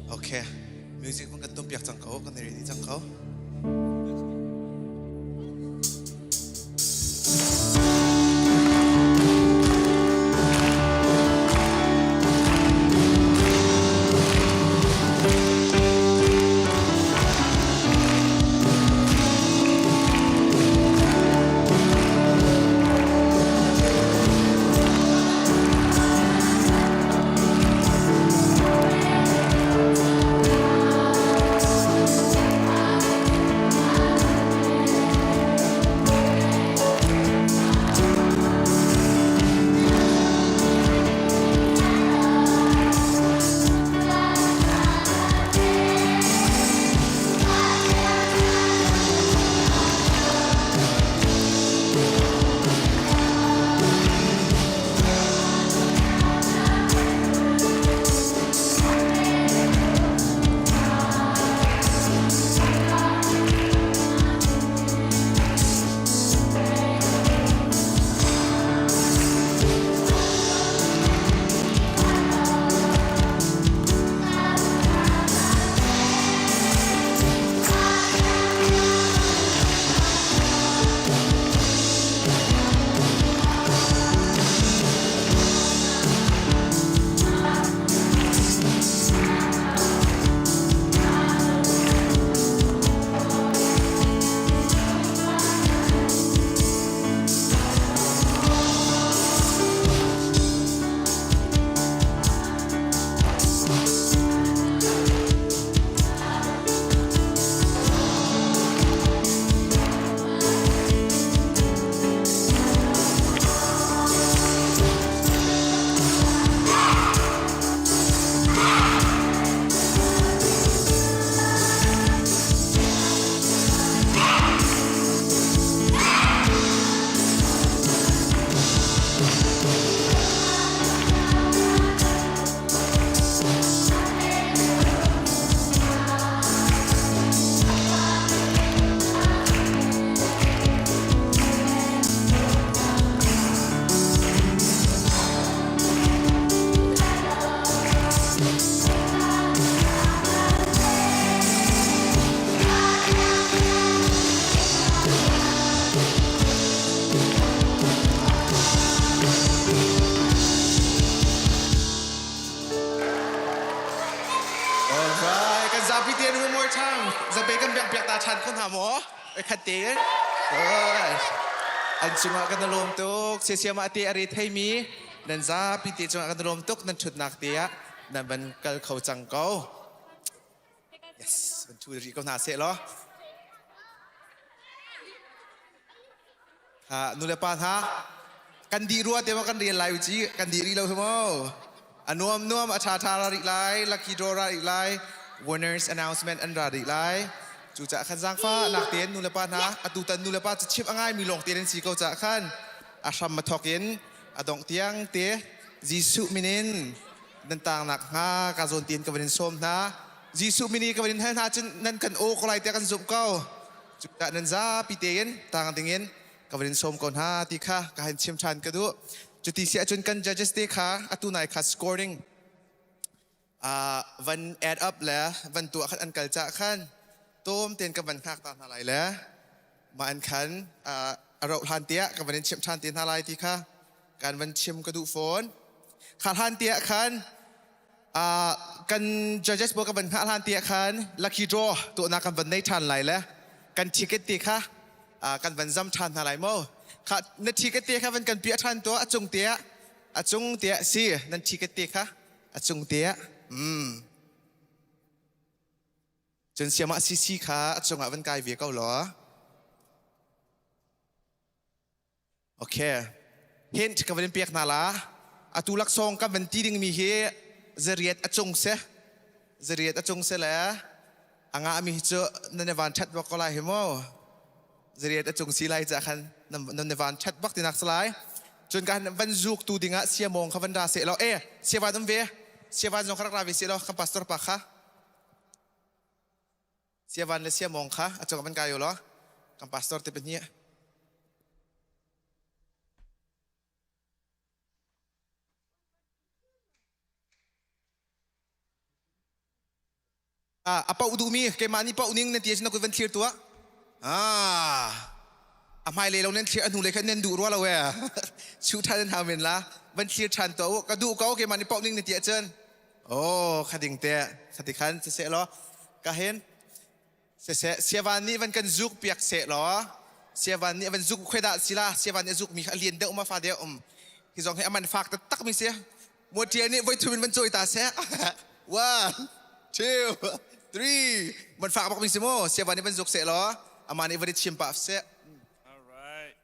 Okay. Music kan tum piak cang ko, kan ready cang ko. Alright, kan zapi te one more time. Zape kan biak piak ta than khon ha mo. E khat te. An cungah kan lawm tuk. Siasiam ah te ari thei mi nan zapi te cungah kan lawm tuk nan thutnak te ah nan van kal kho cang ko. Yes, van thu ri ko hna seh law. Ha nu le pa hna kan di rua te ma kan rian lai uci kan di ri lo hi mo. A nuam nuam a tha tha ra ri lai, lucky draw ra ri lai, winners announcement an ra ri lai. Cu ca khan zangfa nak ten nu le pa hna atu tan nu le pa cu chim a ngai mi lawng te nan si ko ca khan a hram ma thok in a dongh tiang te Jesuh minin nan tang nak hnga ka zawn tin ka van in sawm hna. Jesuh min i ka van in hal hna cun nan kan aw ko lai tiah kan zumh ko. Cucaah nan zapi tein tang dingin ka van in sawm ko hna ti kha ka han chim ṭhan ka duh. Cuti si ahcun kan judges te kha atu nai kha scoring van add up le van tuah khan an kal cah khan tawm tein ka van hngak ta hna lai le mah an khan a rauh hlan tiah ka van in chimh ṭhan te hna lai ti kha kan van chim ka duh fawn. Kha hlan tiah khan kan judges pawl kan van hngah hlan tiah khan lucky draw tuahnak kan van nei ṭhan lai le kan ticket te kha kan van zam ṭhan hna lai mo. Kha na ticket te kha van kan piah ṭhan tuah a cung tiah a cung tiah si nan ticket te kha a cung tiah Cun siamah CC kha a cungah van kai ve ko law. Okay. Hint ka van in pek hna la. Atu laksawng kan van ti dingmi hi zariat a cung si. Zariat a cung si le a ngahmi hi cu nan i van ṭhat bak ko lai hi mu. Zariat a cung si lai ca khan nan i van ṭhat bak tinak si lai. Cun kan van zuk tu dingah siamawng kha van ra seh law. Eh, siavan um ve. Siavan zong kha rak ra ve seh law kan pastor pa kha. Siavan le siamawng kha a cung ah van kai u law kan pastor te pahnih. A pauh duhmi keimah nih pauh ning nan ti ahcun na kut van thlir tuah. Ah, a hmailei lo nan thlir a hnulei khan nan duh rua lo e. Chuh ṭhan nan hau men la. Van thlir ṭhan tuah u. Ka duh ko keimah nih pauh ning na ti ahcun. Oh, khading te khati khan siseh law ka hin siseh siavan nih van kan zuk piak seh law siavan nih van zuk khoi dah sila siavan nih a zuk mi kha a lian deuh ma fa deuh um hi zong hi a man fak taktak mi si Muaṭial nih voi thum in van cawi ta seh. One, two, three. Man fak bak mi si mu. Siavan nih van zuk seh law amah nih van i chim pah seh. All right.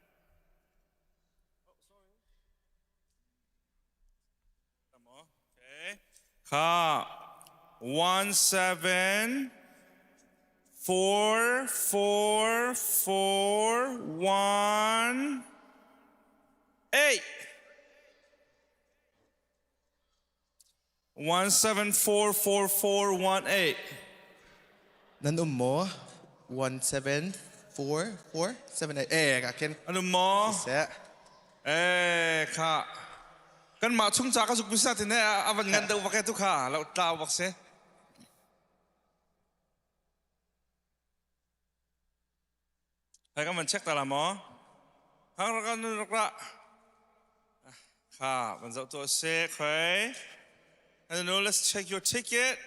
Okay. Kha 1 7 4 4 4 1 8 1744418. Nan um maw? 174478 eh ka ken. An um maw? Seh. Eh kha. Kan mah chung ca ka zuk bisa ti ne a van ngan deuh vak e tu kha lo tlau bak si. Hai kan van check ta la maw? Hang rak an rak ra. Kha van zoh tuah se khoi. I don't know, let's check your ticket.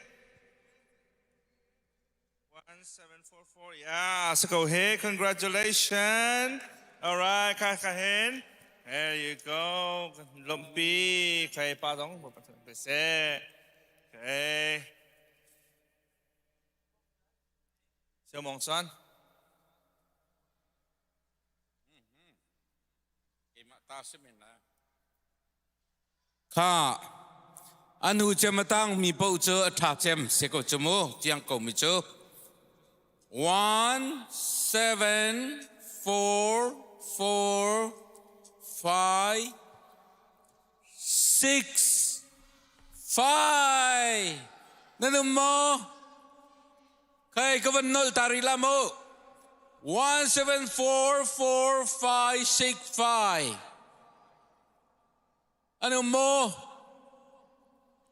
1744. Yeah, so go here. Congratulations. All right, ka ka hen. There you go. Lompi kai pa dong pa se. Okay. Siamong chuan. Keimah ta si men la. Kha anu cem a tang mi paoh cu a ṭha cem si ko cu mu ciang ko mi cu 1 7 4 4 5 6 5 nan um maw Khai ka van nol ta rih la mu. 1 7 4 4 5 6 5. An um maw?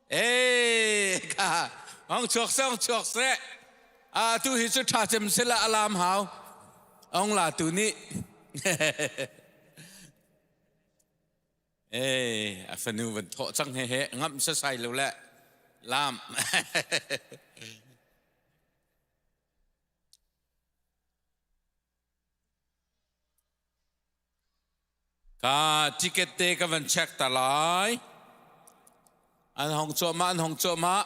Eh, ka hong chuak se hong chuak se. A tu hi cu tha cem se la alam hau. Ong la tu nih. Eh, a fanu van thawh cang he he ngamh sasai lo le lam. Ka ticket te ka van check ta lai. An hong cuahmah, an hong cuahmah.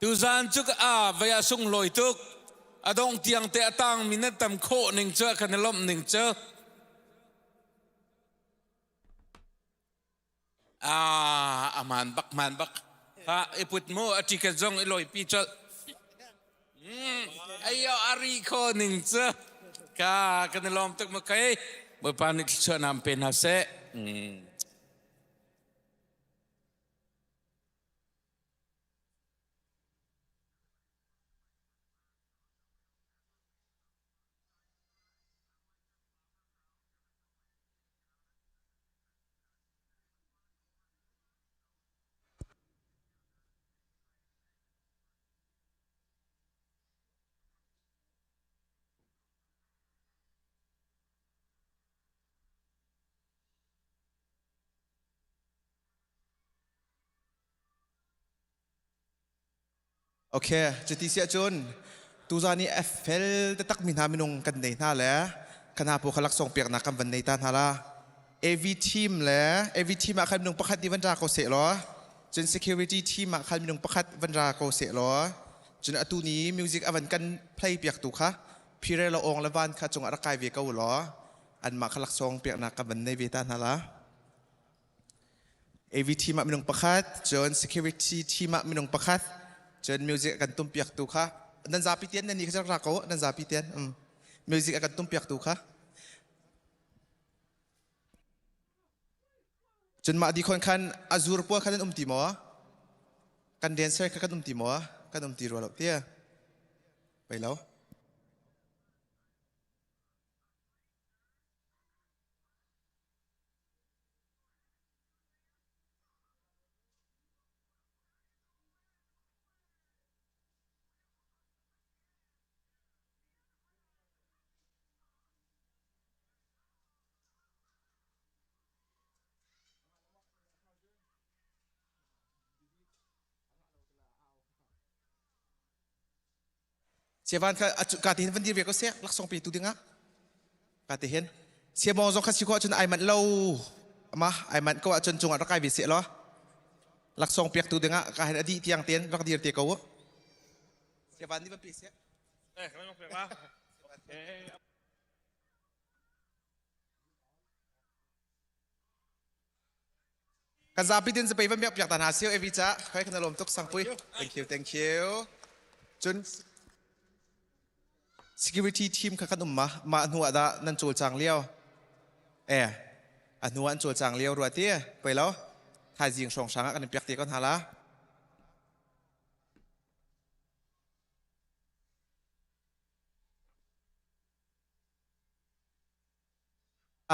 Tuzan cu ka a vai a sung loi tuk. A dong tiang te a tang mi nan tam khawh ning cu kan i lawmh ning cu. Ah, a man bak man bak. Ha, i put mu a ticket zong i loi pi colh. Ayo ari kho ning cu. Ka kan i lawm tuk ma kai. Bawipa nih thluachuah nam pe hna seh. Okay, cuti si ahcun tuzan i a fel taktak mi hna minung kan nei hna le khana pu kha laksawng peknak kan van nei ta hna la. AV team le AV team ah khan minung pakhat nih van ra ko seh law cun security team ah khan minung pakhat van ra ko seh law cun atu ni music a van kan play piak tu kha phire la ong le van kha cungah rak kai ve ko law anmah kha laksawng peknak kan van nei ve ta hna la. AV team ah minung pakhat, cun security team ah minung pakhat, cun music a kan tumpiaktu kha nan zapi tian nan ni kha ra ko nan zapi tian music a kan tumpiaktu kha cun mah di khon khan azur pawl khan nan um ti maw kan dancer kha kan um ti maw kan um ti rua lo tia pei lo Siavan kha ka te hin van dir ve ko seh laksawng pe tu dingah ka te hin siamong zong kha si khawh ahcun ai manh lo ama ai manh ko ahcun cungah rak kai ve seh law laksawng pek tu dingah ka hin adi tiang ten rak dir te ko u siavan nih van pe seh. Eh, kan pek la. Okay. Kan zapi tin zapei van biak piak ta hna siu evi ca khoi kan lawm tuk sangpui. Thank you, thank you. Cun security team kha kan um ma ma hnu ah dah nan cawlcang lio eh a hnu ah an cawlcang lio rua ti poi lo thaizing hrawng hrang ah kan in piak te ko hna la.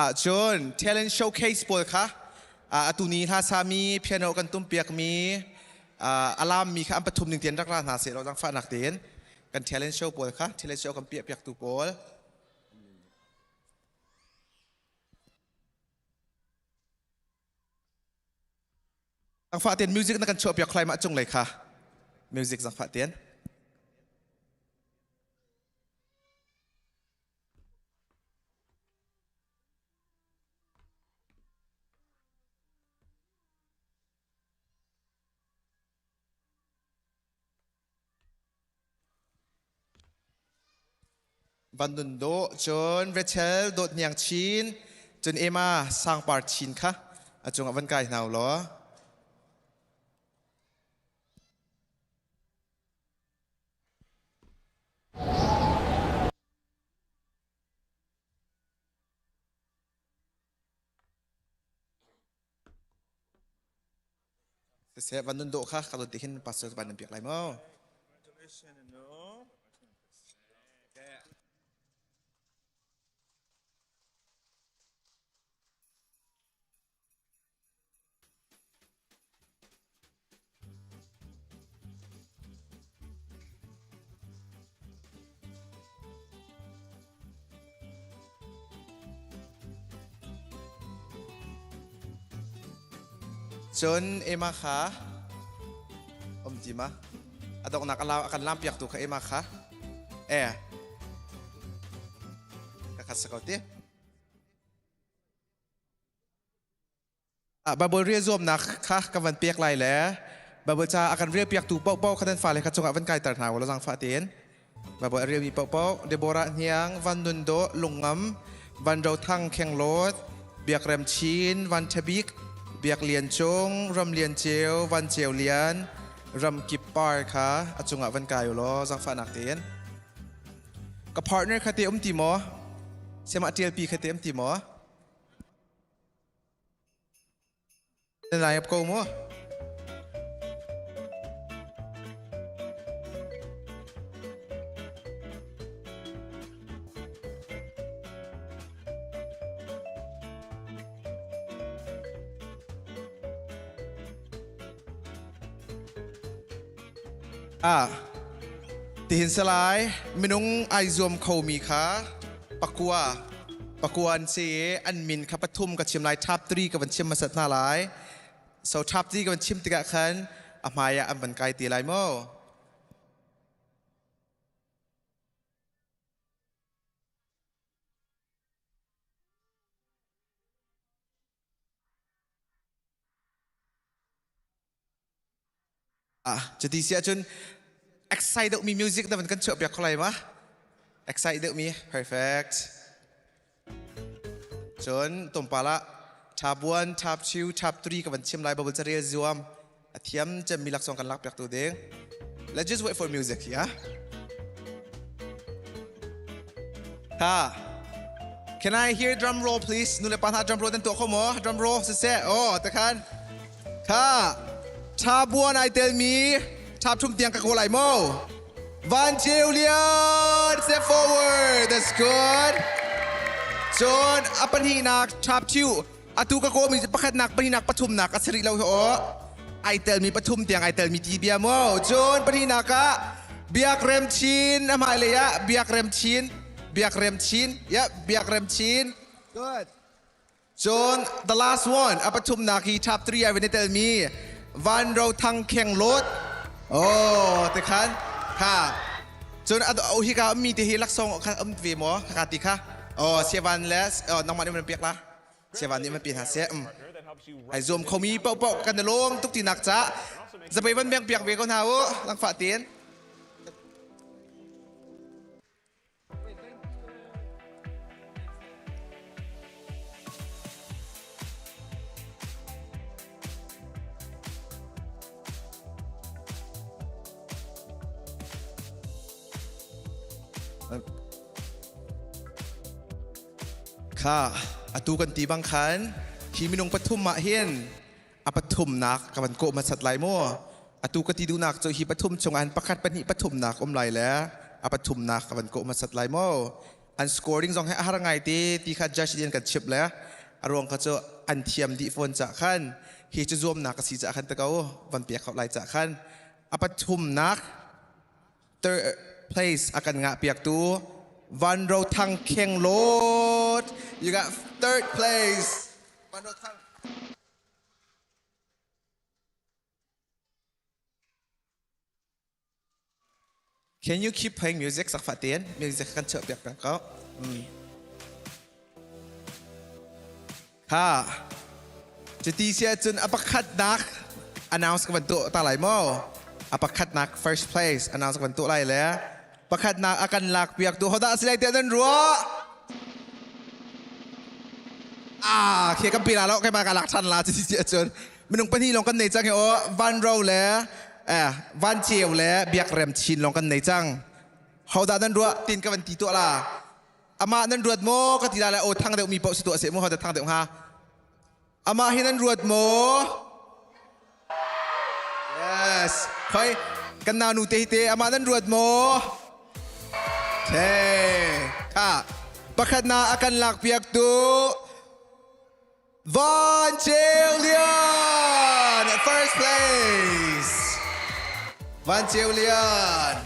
Ahcun talent showcase pawl kha atu ni hla sami piano kan tum piakmi alam mi kha an pathum ning tian rak ra hna seh law zangfahnak tein kan talent show pawl kha talent show kan piah piaktu pawl. Zangfah tein music na kan chuah piak khlai mah cung lei kha music zangfah tein. Van Nun Dawh, cun Rachel Dawt Hniang Chin, cun Emma Sangpar Chin kha a cungah van kai hna u law. Siseh van nun dawh kha ka dawt hin pastor van nan piak lai maw? Cun Emma kha um ti ma? A donghnak a kan lam piaktu kha Emma kha eh ka khat sa ko ti. Baibal rian zuamnak kha ka van pek lai le Baibal ca a kan rel piaktu paohpaoh kha nan fale kha cungah van kaiter hna ulaw zaangfah tein. Baibal a relmi paohpaoh Deborah Hniang, Van Nun Dawh, Lungngam, Van Ro Thang Khenglawt, Biak Rem Chin, Van Tha Bik, Biak Lian Cung, Ram Lian Ceu, Van Ceu Lian, Ram Kip Par kha a cungah van kai ulaw zaangfahnak tein. Ka partner kha te um ti maw? Siamah ṭialpi kha te um ti maw? Na lai ap ko mu. Ah, tihin salai minung ai zuam khomi kha pakua pakua an si i an min kha pathum ka chim lai top 3 ka van chim hmasat hna lai. So top 3 ka van chim tikah khan a hmai ah an van kai te lai mu. Ah, cuti si ahcun excite deuhmi music na van kan chuah piak kho lai ma? Excite deuhmi, perfect. Cun tlawmpal ah tab 1, tab 2, tab 3 ka van chim lai Bible carel zuam. A thiam cemmi laksawng kan lak piak tu ding. Let's just wait for music, yeah? Ha. Can I hear drum roll please? Nu le pa hna drum roll nan tuah kho maw? Drum roll siseh. Oh, takhan. Kha tha buan ai telmi thap thum tiang ka kawl ai mo. Van Cheu Lian step forward. That's good. Cun a pahnihnak thap thiu atu ka kawmi pakhatnak pahnihnak pathumnak a si rih lo hi aw. Ai telmi pathum tiang ai telmi ti bia mo. Cun pahnihnak ah Biak Rem Chin a hmailei ah Biak Rem Chin Biak Rem Chin yeah Biak Rem Chin good Cun the last one a pathumnak hi top 3 ai van i telmi Van Ro Thang Kheng Lot. Oh, te khan. Kha. Cun a hika ummi te hi laksawng kha um ve maw? Kha ti kha. Oh, Siavan le nangmah nih man pek la. Siavan nih man pe hna seh. Ai zuam khomi paohpaoh kan i lawm tuk tinak ca zapei van beng piak ve ko hna u langfah tein. Kha atu kan ti bang khan hi minung pathum ah hin a pathumnak ka van kawh hmasat lai mu. Atu ka ti duhnak cu hi pathum chungah hin pakhat pahnih pathumnak um lai le a pathumnak ka van kawh hmasat lai mu. An scoring zong hi a har ngai te ti kha judge nih an kan chimh le a ruang kha cu an thiam dih fawn cah khan hi cu zuamnak a si cah khan ta ko van pek kho lai cah khan a pathumnak third place a kan ngah piaktu Van Ro Thang Kheng Lord you got third place Van Ro Thang Can you keep playing music sak fatin? Music kan chuah piak peng ko. Ha. Cuti si ahcun a pakhatnak announce ka van tuah ta lai maw? A pakhatnak first place announce ka van tuah lai le pakhatnak a kan lak piak tu hodah si lai tiah nan ruah? Ah, khi kan pi la lo kai ma ka lak than la cuti si ahcun minung pahnih lawng kan nei cang hi aw van ro le eh van ceu le biak rem chin lawng kan nei cang hodah nan ruah tin ka van ti tuah la amah nan ruat maw ka ti la le aw thang deuh mi paoh si tuah seh mu hodah thang deuh hnga amah hi nan ruat maw yes khoi kan nau nu te hi te amah nan ruat maw Okay. Kha. Pakhat na akan lak piak tu Van Ceu Lian first place. Van Ceu Lian.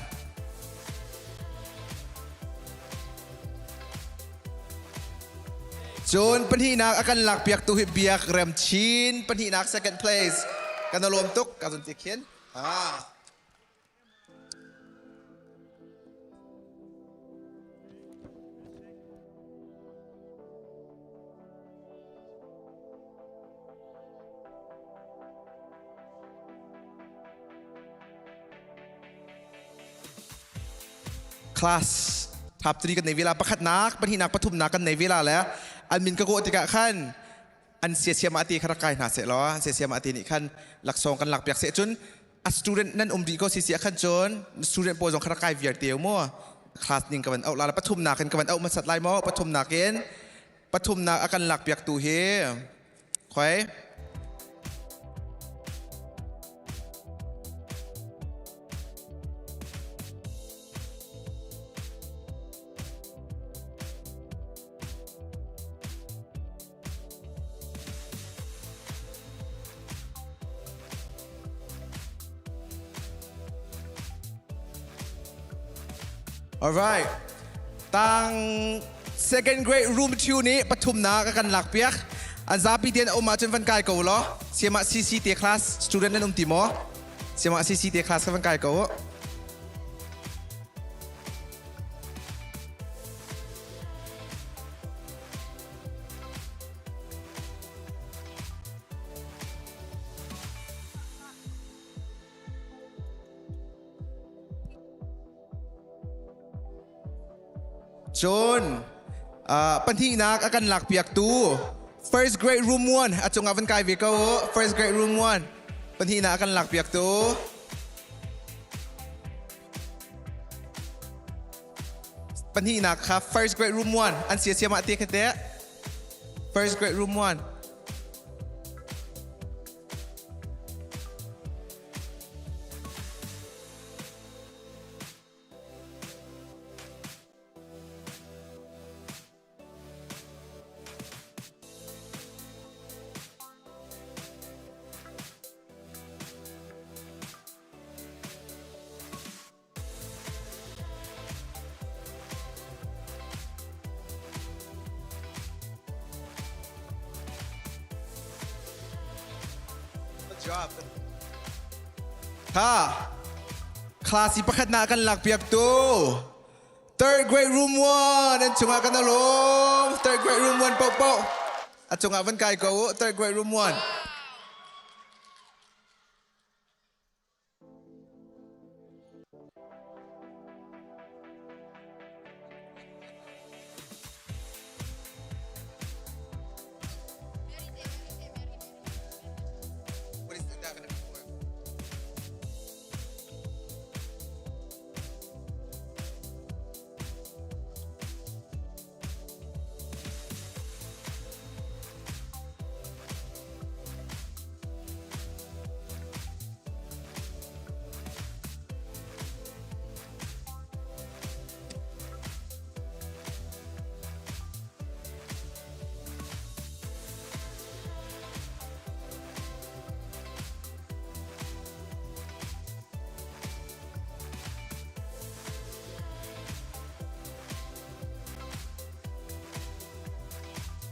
Cun pahnihnak a kan lakpiaktu hi Biak Rem Chin pahnihnak second place. Kan lawm tuk ka zun ti khin. Ah. Class top 3 kan nei vela pakhatnak pahnihnak pathumnak kan nei vela le an min ka kawh tikah khan an siasiam ati kha rak kai hna seh law an siasiam ati nih khan laksawng kan lak piak seh cun a student nan um rih ko si si khan cun student pawl zong kha rak kai viar te mu class ning ka van auh la pathumnak in ka van auh hmasat lai maw pathumnak in pathumnak a kan lak piak tu hi khoi All right. Tang second grade room 2 nih pathumnak a kan lak piak. An zapi tein a um ahcun van kai ko law. Siamah CC te class student nan um ti maw? Siamah CC te class ka van kai ko. Cun pahnihnak a kan lakpiaktu first grade room 1 a cungah van kai ve ko first grade room 1 pahnihnak a kan lakpiaktu Pahnihnak kha first grade room 1 an sia siam ah te kha te first grade room 1 Good job. Kha. Class i pakhatnak kan lakpiak tu third grade room 1 an chungah kan alawm. Third grade room 1 paohpaoh a cungah van kai ko u. Third grade room 1.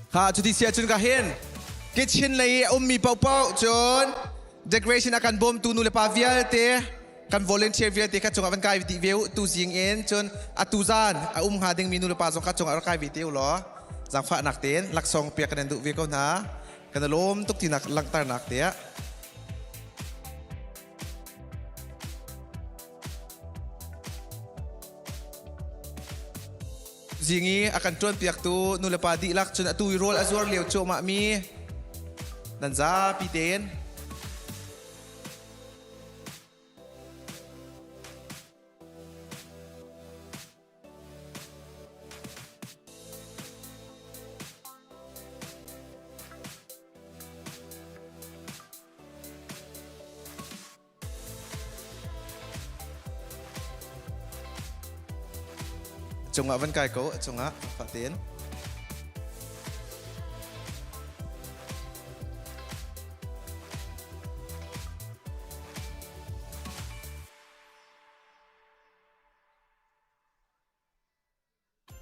Kha cuti sia cun ka hin kitchen lei i a ummi paohpaoh cun decoration a kan bawmtu nu le pa vialte kan volunteer vialte kha cungah van kai dih ve u tu zing in cun atu zan a um hnga dingmi nu le pa zong kha cungah rak kai ve te u law zaangfahnak tein laksawng piak kan in duh ve ko hna kan i lawm tuk tinak langhternak te ah Zing i a kan ṭuanpiaktu nulepa dihlak cun atu i rawl a zuar lio cuahmah mi nan zapi tein Cungah van kai ko, a cungah fatin.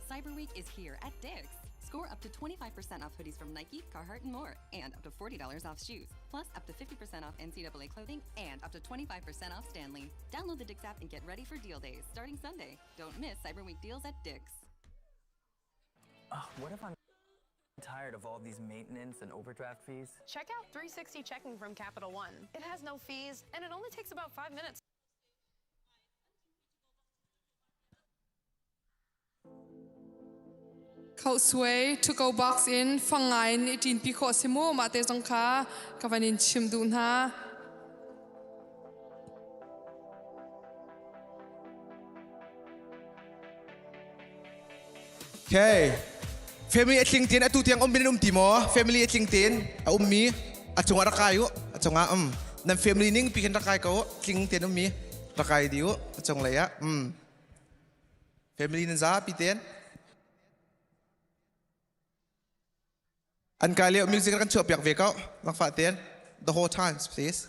Cyber Week is here at Dick's. Score up to 25% off hoodies from Nike, Carhartt, and more, and up to $40 off shoes, plus up to 50% off NCAA clothing and up to 25% off Stanley. Download the Dick's app and get ready for deal days starting Sunday. Don't miss Cyber Week deals at Dick's. Uh, what if I'm tired of all these maintenance and overdraft fees? Check out 360 Checking from Capital One. It has no fees, and it only takes about five minutes. Khohsuai to go box in fang ngai in i ṭinpi khawh si mu mah te zong kha ka van in chim duh hna. Okay. Family a tling tin atu tiang um bin um ti maw? Family a tling tin a ummi a cungah rak kai u. A cungah um. Nan family ning pi khin rak kai ko. Tling ten ummi rak kai di u. A cung lei ah. Um. Family nan zapi ten. An kai lio music kan chuah piak ve ko. Langfa ten. The whole times, please.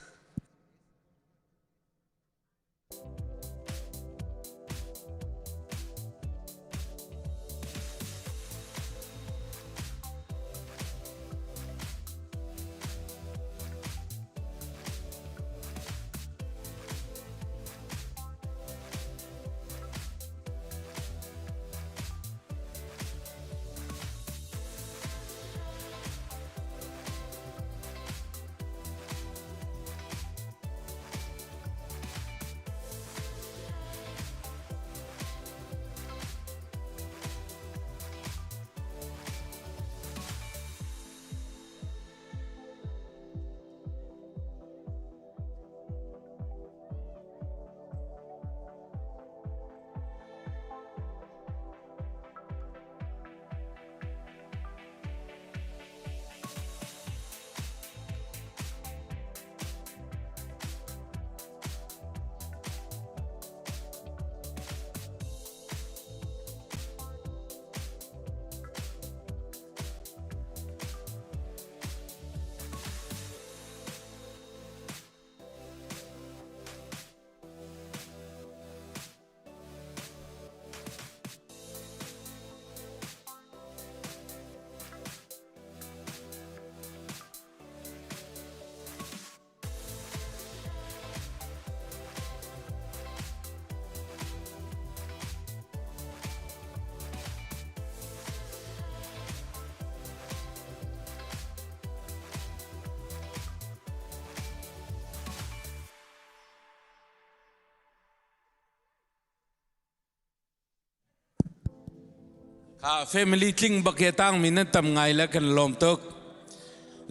Family tling bak he tangmi nan tam ngai le kan lawm tuk.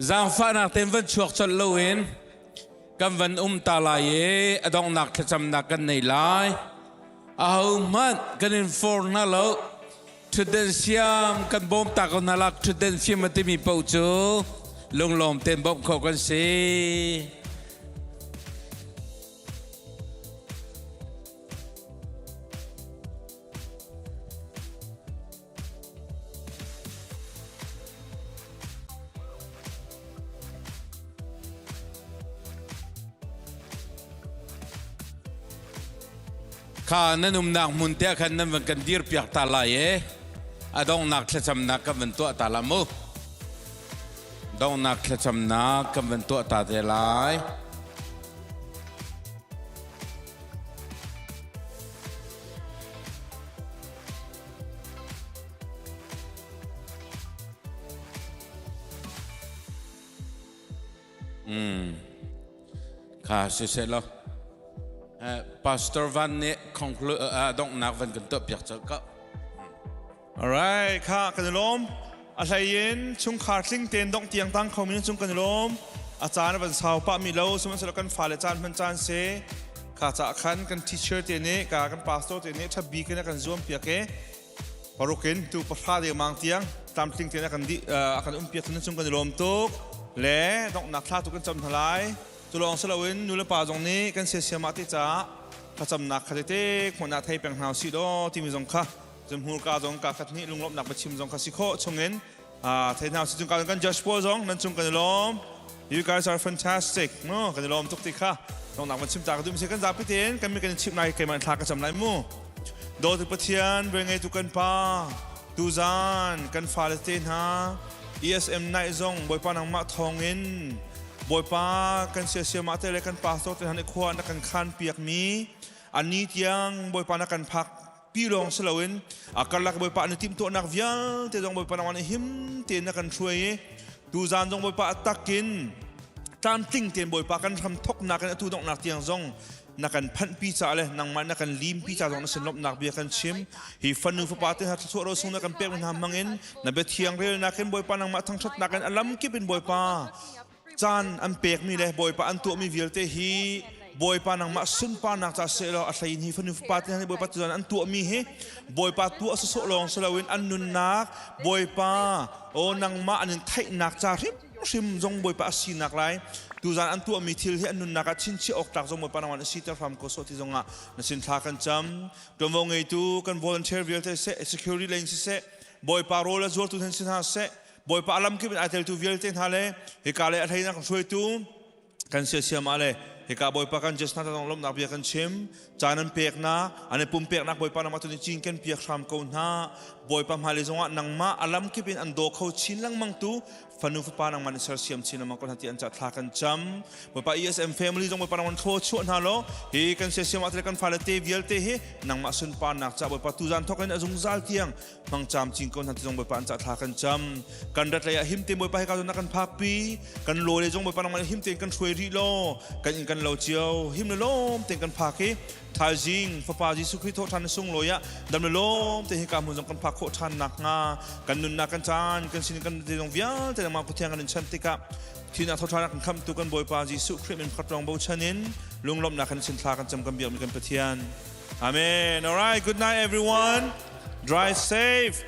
Zaangfahnak tein van chuak colh loin kan van um ta lai i a donghnak thlacamnak kan nei lai. Ahohmanh kan in for hna lo. Ṭhutden siam kan bawm ta ko hna lak ṭhutden siam a timi paoh cu lunglawm tein bawmh khawh kan si. Kha nan umnak hmun te ah khan nan van kan dir piak ta lai i a donghnak thlacamnak kan van tuah ta la mu. Donghnak thlacamnak kan van tuah ta te lai. Kha siseh law Pastor Van nih conclude donghnak van kan tuah piak colh ko. Alright, kha kan i lawm. A hlei in chungkhar tling tein dongh tiang tang kho mi cung kan i lawm. A caan a van sau pah mi lo, sihmanhsehlaw kan fale caan hman caan si. Kha caah khan kan teacher te nih, ka kan pastor te nih ṭha bik in a kan zuam piak i paruk in tu pahra dengmang tiang tlamtling tein a kan dih a kan um piak tu cung kan i lawm tuk. Le donghnak thla tu kan cam hna lai. Cu lawng si loin nu le pa zong nih kan siasiam ah te caah thlacamnak kha tete hmun ah thei peng hna usih law timi zong kha Cun hmurka zong ka khat hnih lunglawmhnak biachim zong kha si khawh chungin thei hna usih. Cun kan judge pawl zong nan cung kan i lawm. You guys are fantastic. No, kan i lawm tuk ti kha. Lawmnak van chim ta ka duh mi kan zapi tein kan mi kan i chimh lai keimah thla ka cam lai mu. Dawtu Pathian, ngeitu kan pa, tuzan kan fale te hna, ESM night zong Bawipa nangmah thawngin Bawipa kan siasiamah te le kan pastor te hna nih khua na kan khan piak mi ani tiang Bawipa na kan phak pi lawng si loin a karlak Bawipa na timhtuahnak vialte zong Bawipa nangmah nih him tein na kan hruai i tuzaan zong Bawipa a takin tlamtling tein Bawipa kan hram thoknak in atu donghnak tiang zong na kan phanhpi ca le nangmah na kan limpi ca zong na sin lawmhnak bia kan chim. Hi fanu fapa te hna thluachuah ro sung na kan pek hna hmangin na bia thiang relnak in Bawipa nangmah thangṭhatnak in a lam kip in Bawipa caan an pekmi le Bawipa an tuahmi vialte hi Bawipa nangmah sunparnak ca seh law a hlein hi fanu fapa te hna nih Bawipa tuan an tuahmi hi Bawipa tuah sawsawh lawng si loin an nunnak Bawipa aw nangmah an in theihnak ca hrimhrim zong Bawipa a sinak lai tuzaan an tuahmi thil hi an nunnak ah chinchiah awk tlak zong Bawipa nangmah na siter hram ko sawh ti zongah na sin thla kan cam. Tuanvo ngeitu kan volunteer vialte seh, security lei in siseh, Bawipa rawl a zuartu hna si hna seh, Bawipa a lamkip in ai teltu vialte hna le hika le a hleinak hruaitu kan siasiam ah le hika Bawipa kan jes hna zong lawmhnak bia kan chim. Caan an peknak an i pumpeknak Bawipa nangmah tu nih cin kan piak hram ko hna. Bawipa hmailei zongah nangmah a lamkip in an daw kho chin lengmang tu fanu fapa nangmah nih sersiam chin lengmang ko hna ti an ca thla kan cam. Bawipa ESM family zong Bawipa nangmah thlaw chuah hna law hi kan siasiam ah kan fale te vialte hi nangmah sunparnak ca Bawipa tuzan thawk in a zungzal tiang hmangcam cing ko hna ti zong Bawipa an ca thla kan cam. Kan rat lei ah him tein Bawipa hika zawn ah kan phakpi. Kan law le zong Bawipa nangmah nih him tein kan hruai rih law kan inn kan lo cio him le lawm tein kan phak i thaizing Fapa Jesuh Khrih thawh ṭhan na sunglawi ah dam le lawm tein hika hmun zong kan phak khawh ṭhan nakhnga kan nunnak kan caan kan sin kan zong vialte nangmah Pathian kan in chan tikah thihnak thawh ṭhan kan khamhtu kan Bawipa Jesuh Khrih min pakhat lawng bochan in lunglawmhnak kan sin thla kan cam kan biakmi kan Pathian. Amen. All right. Good night, everyone. Drive safe.